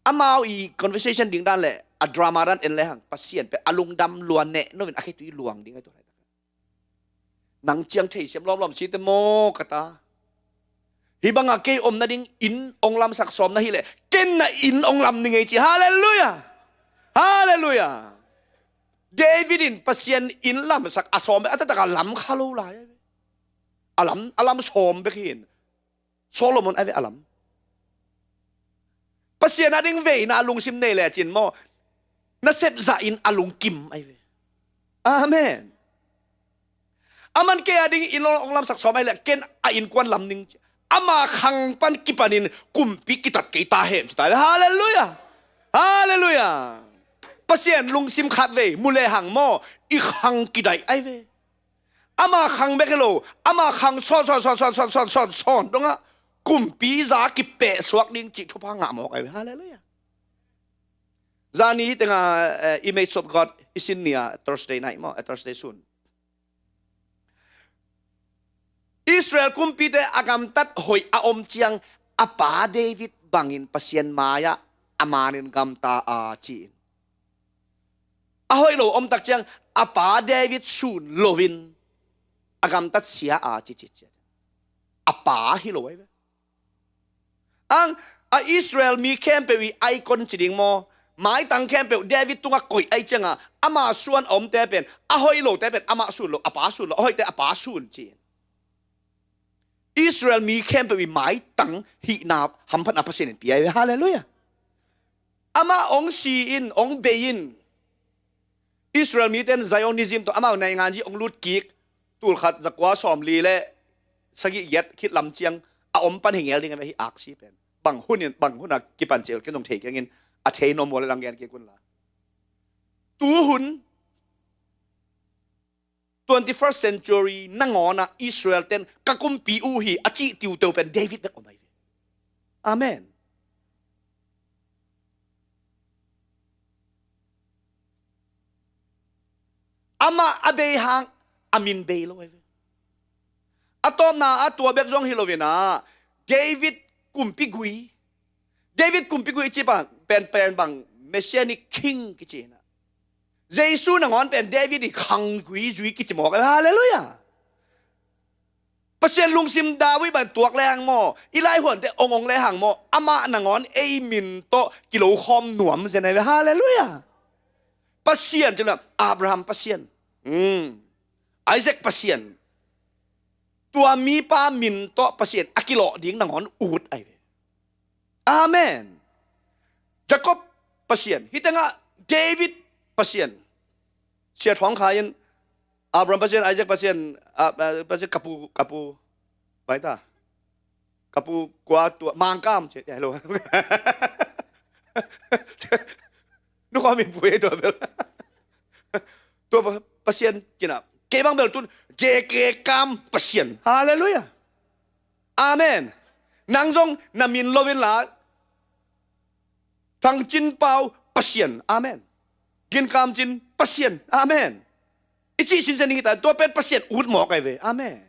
amau i conversation ding dan le a drama dan en le hang, Pasian pen a lungdam lua neh no in a khetui luang ding ahi tua. Nang ciang theisiam lawmlawm si teh maw ka ta. Hih bangah kei om nading inn ong lamsak sawm na hih leh ken na inn ong lam ning ei ci. Halleluiah. Halleluiah. David in Pasian inn lamsak a sawm bek a taktak a lam kha lo lai. A lam, a lam sawm bek hi in. Solomon ahi ve a lam. Pasian ading veina a lungsim nei lecin maw, nasep zahin a lungkim ahi ve. Amen. Aman kei ading inn ong lamsak sawm ahi leh ken a innkuan lam ning ci. Ama khang pan kipanin kumpi kitat kei ta hen ci ta ve. Halleluiah. Halleluiah. Pasian lungsim khatvei mu lehang maw, i khang kidaih ahi ve. Ama khang bek hi lo, ama khang sawn sawn sawn sawn sawn sawn sawn dongah kumpi za kipehsuak ding cih thupha ngah mawk ahi ve. Halleluiah. Zani hi tengah, eh, Image of God i sin ni-a, Thursday night maw, eh, Thursday sun. Israel kumpite a gamtat hoih a om ciang a pa David bangin Pasian mai-ah a manin gamta a ci-in, a hoih lo omtak ciang a pa David sun loin a gamtat sia a ci citciat. A pa hi lo ahi ve. Ang a Israel mi khempeuh i icon ci ding maw, maitang khempeuh David tungah koih ahi cianga ama suan a omte pen, a hoih lote pen amah sun lo, a pa sun lo, a hoihte a pa sun ci. Israel mi khempeuh i maitang hihna hamphatna Pasian in pia hi ve. Halleluiah. Amah ong si in, ong bei in. Israel mite in Zionism tawh amau nainganzi ong lut kik, tulkhat zakua sawmli le sagih giat khit lam ciang a om pan hi ngel ding a hi aksi pen. Bang hun in, bang hun a kipan cil ken zong thei kengin, a thei nuam uh le lang gen kik un la. Tu hun twenty-first century nangawnah Israel ten ka kumpi uh hi a cih tiuteu pen David bek om ahi ve. Amen. Amah a bei hang a min bei lo ahi ve. A tawpna ah tua bek zong hi lo in ah, David kumpi gui. David kumpi gui i cih pen, pen bang Messianic King kici hi na. Jesu nangawn pen David i khanggui zui kici mawk ahi ve. Halleluiah. Pasian lungsim David bang tuak le hang maw, i laihuante ong ong le hang maw, amah nangawn ei min tawh kilo khawm nuam zen ahi ve. Halleluiah. Pasian cih leh Abraham Pasian, hmm, Isaac Pasian, tua mipa min tawh Pasian a kilawh ding nangawn ut ahi ve. Amen. Jacob Pasian, hih tengah David Pasian. Sia Thawng Khai in Abraham Pasian, Isaac Pasian, ah, ah, Pasian ka pu, ka pu, bai ta. Ka pu kua tua, Mangkam, cih, hello. Nu kua min pui tua bel. Tua pa-, Pasian cih na. Kei bang bel tun, J K Kam Pasian. Halleluiah. Amen. Nang zong na min lo in la, Thang Cin Pau Pasian. Amen. Gin Kam Cin Pasian. Amen. I cih sinsen ding hi ta, tua pen Pasian ut mawk ahi ve. Amen.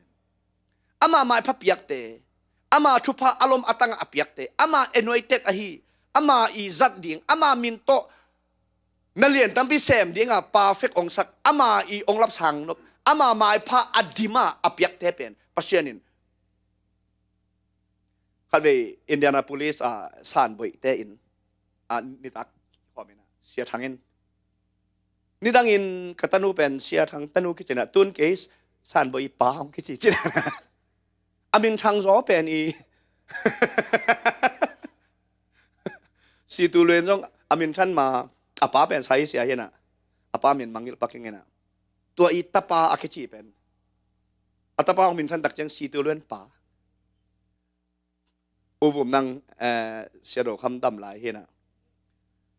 Ama maipha piakte, ama thupha a lom a tang a piakte, ama anointed ahi, ama i zat ding, ama min tawh na lian tampi sem ding a perfect ong sak, ama i ong lapsang nop, ama maipha a dim a a piakte pen Pasian in. Khatvei Indianapolis a sanboihte in, a nitak khawm in a, Sia Thang in, nidangin ka tanu pen Sia Thang tanu kici na, tun kei sanboih pa hong kici ci na. A min Thang zaw pen i, Situ Luen zong a min Thang ma, a pa pen Sai Sia hi na, a pa min Mangil Paking hi na. Tua i tapa a kici pen, a tapa hong min Thang tak ciang Situ Luen pa. U Vum Nang, eh, Sia Do Kham dam lai hi na.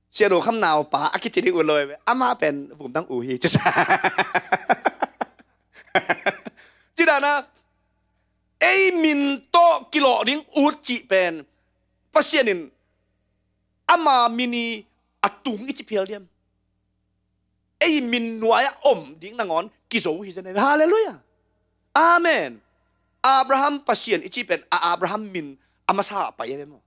Sia Do Kham naupa a kici ding ut lo ve. Amah pen Vum Nang u hi. Ci sa. Ci dan a, ei min tawh kilawh ding ut cih pen Pasian in ama min i a tung i ci phial diam? Ei min nuai a om ding nangawn kizo hi zen ahi ve. Halleluiah. Amen. Abraham Pasian i cih pen a Abraham min a masa a pai ahi ve maw?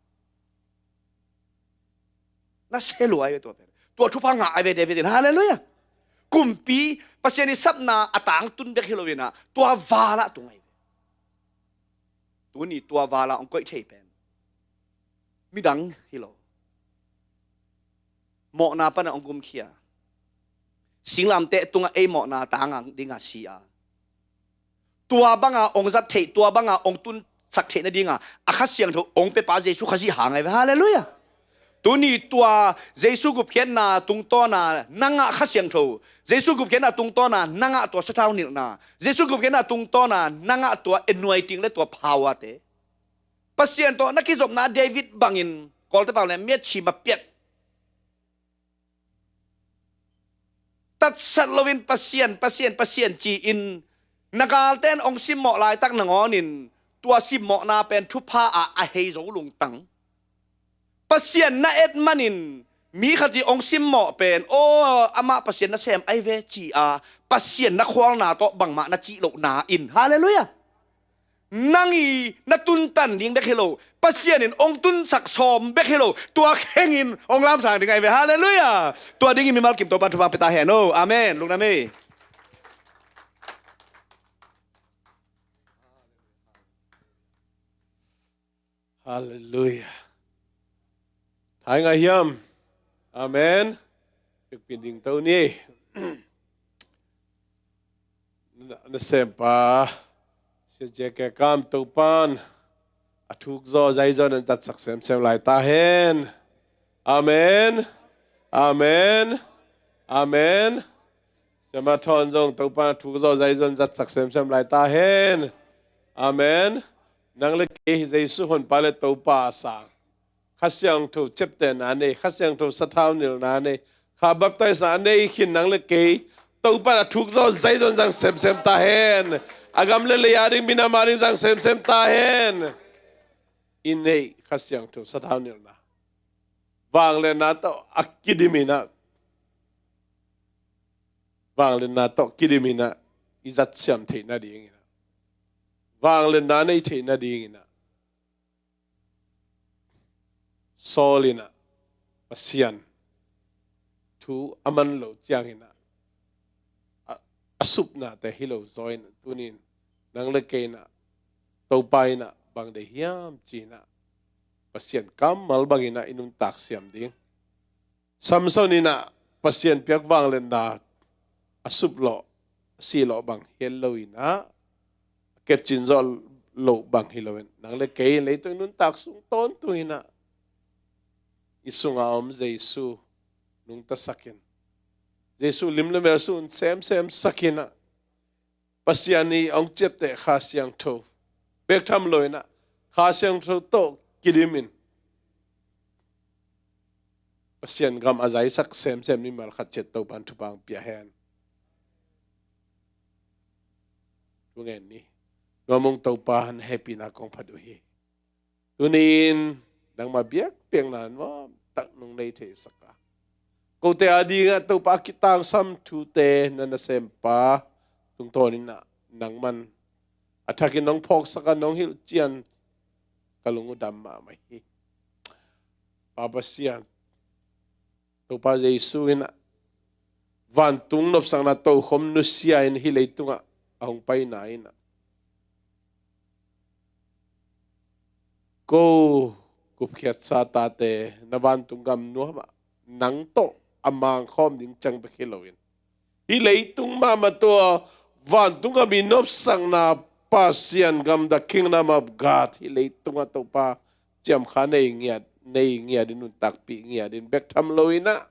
Na se lua ahi ve tua pen. Tua thupha ngah ahi ve David in. Halleluiah. Kumpi Pasian i sapna a tangtun bek hi lo in a, tua val ah tung ahi ve. Tuni tua val ah ong koih thei pen midang hi lo. Mawhna pan a ong gumkhia. Singlamteh tungah ei mawhna tang a ding a si a, tua bang a ong zat theih, tua bang a ong tunsak theih nading a, a Kha Siangtho ong pia pa Jesu Khazih hang ahi ve. Halleluiah. Tuni tua Jesu gupkhiatna tungtawn a na ngah Kha Siangtho, Jesu gupkhiatna tungtawn a na ngah tua sathau nilhna, Jesu gupkhiatna tungtawn a na ngah tua anointing le tua power te, Pasian tawh na kizopna David bangin, Kawlte pau le miat chim a piat, tatsat loin Pasian, Pasian, Pasian ci-in na galte in ong simmawh laitak nangawnin tua simmawhna pen thupha ah a hei zo lungtang. Pasian na et manin mi khat i ong simmawh pen, aw, amah Pasian nasem ahi ve ci-a Pasian na khualna tawh bangmah na cih lohna in. Halleluiah. Nang i na tuntan ding bek hi lo, Pasian in ong tunsak sawm bek hi lo, tua khengin ong lamsang ding ahi ve. Halleluiah. Tua dingin mimal kim Topa thupha pia ta hen. Oh, amen. Lungdam ei. Halleluiah. Thai ngai hiam? Amen. Pekpin ding to ni. Na, na sempa Sia J K Kam Topan a thuk zaw zai zaw nan zatsak semsem lai ta hen. Amen. Amen. Amen. Sia Ma Thawn zong Topan a thuk zaw zai zaw nan zatsak semsem lai ta hen. Amen. Nang le kei hi Jesu honpa le Topa a sang, Kha Siangtho ciaptehna nei, Kha Siangtho sathau nilhna nei, kha baptisena a nei khin nang le kei Topa in a thuk zaw zai zaw zang semsem ta hen. A gam le lei a ding, minam a ding zang semsem ta hen. I neih Kha Siangtho sathau nilhna, vangliatna tawh a kidim in a, vangliatna tawh kidim in ah i zat siam theih nading in ah, vangliatna nei theih nading in ah, Saul in ah Pasian thu a man loh ciangin ah a, a supnate hi lo zaw in ah, tuni in nang le kei in ah Topa in ah bang deih hiam ci in ah Pasian kammal bangin ah i nuntak siam ding. Samson in ah Pasian piak vangliatna a sup lawh, a si lawh bang hi lo in ah, a kepcin zawh loh bang hi lo in, nang le kei in leitung nuntak sung tawntung in ah i sunga om Jesu nungtasak in, Jesu lim le mel sun semsem sak in ah, Pasian i hong ciapteh Kha Siangtho bek tham lo in ah, Kha Siangtho tawh kidim in Pasian gam a zaisak semsem mimal khat ciat Topan thupha hong pia hen. Thungen ni. Nuam ung, Topa na hehpihna kong phat uh hi. Tuni in nangma biakpiakna nuam tak nong nei theisak a, kote adingah Topa a kitangsam thute na nasempa tungtawn in ah nangman a thakin nong phawksak a, nong hilh cian ka lung uh dam mahmah hi. Pa Pasian, Topa Jesu in ah vantung nopsakna tokhom nusia in hih leitungah a hong paina in ah, ko gupkhiatsa tate na vantung gam nuam ah nang tawh a mangkhawm ding ciang bek hi lo in, hih leitung mahmah tawh vantung gam i nopsakna, Pasian gam, the kingdom of God, hih leitungah Topa ciamkha nei ngiat, nei ngiat in, nuntakpih ngiat in bek tham lo in ah,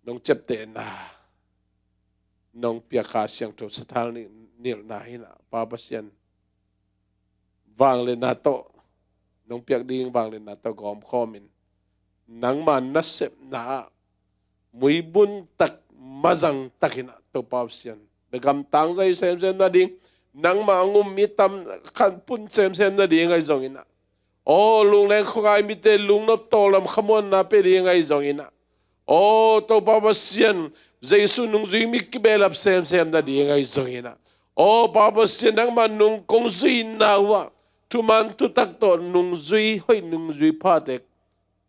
nong ciaptehna, nong piak Kha Siangtho sathau nilh, nilhna in ah, Pa Pasian, vangliatna tawh, nong piak ding vangliatna tawh gawmkhawm in, nangma nasepna ah muibun tak, mazang tak in ah, Topa Pasian, na gam tangzai semsem nading, nangma hong um mi tam khat pun semsem nading ahi zongin ah, aw, lungleng khuangai mite lungnop tawlnop khamuanna pia ding ahi zongin ah, aw, Topa Pasian, Jesu nungzui mi kibehlap semsem nading ahi zongin ah, aw, Pa Pasian, nangma nung kong zuina uh ah thuman thutak tawh nungzui hoih, nungzui phate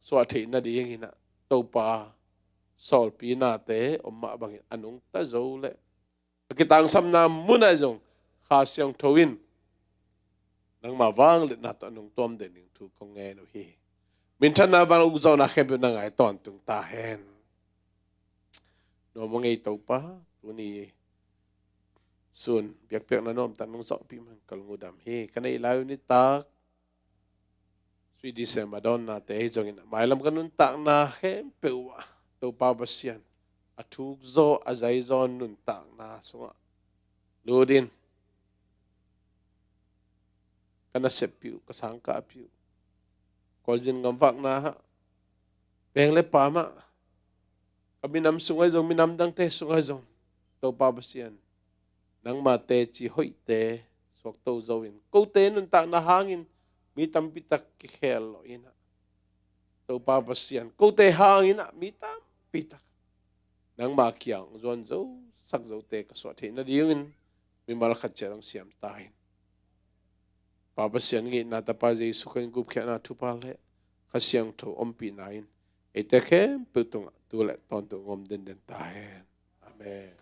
suah theih nading in ah, Topa, sawlpi nate om mah bangin a nungta zo leh a kitangsamna mun ah zong Kha Siangtho in nangma vangliatna tawh nong tuam den ding thu kong ngen uh hi. Minthanna, vangliatna, ukzawhna khempeuh na ngai tawntung ta hen. Nuam ung ei Topa, tuni sun biakpiakna nuamtak nong zawhpih man ka lung uh dam hi. Ka neih lai uh nitak Sweet December dawnnate hi zongin, mailam ka nuntakna khempeuh ah Topa Pasian, a thukzaw a zaizaw nuntakna sungah lut in, ka naseppih uh, ka sangkahpih uh, khualzin ngamvakna ah, peng le pam ah, ka minam sung ahi zong, minam dangte sung ahi zong, Topa Pasian, nangma teci hoihte suakto zo in, kote nuntakna hangin mi tampi tak kikhel lawh in ah, Topa Pasian, kote hangin ah mi tampi tak nangma kiang zuan zo sak zote ka suah theih nadingin mimal khat ciat hong siam ta in. Pa Pasian, ngeina Tapa Jesu Khrih gupkhiatna thupha le Kha Siangtho ompihna in eite khempeuh tungah tu le tawntung om denden ta hen. Amen.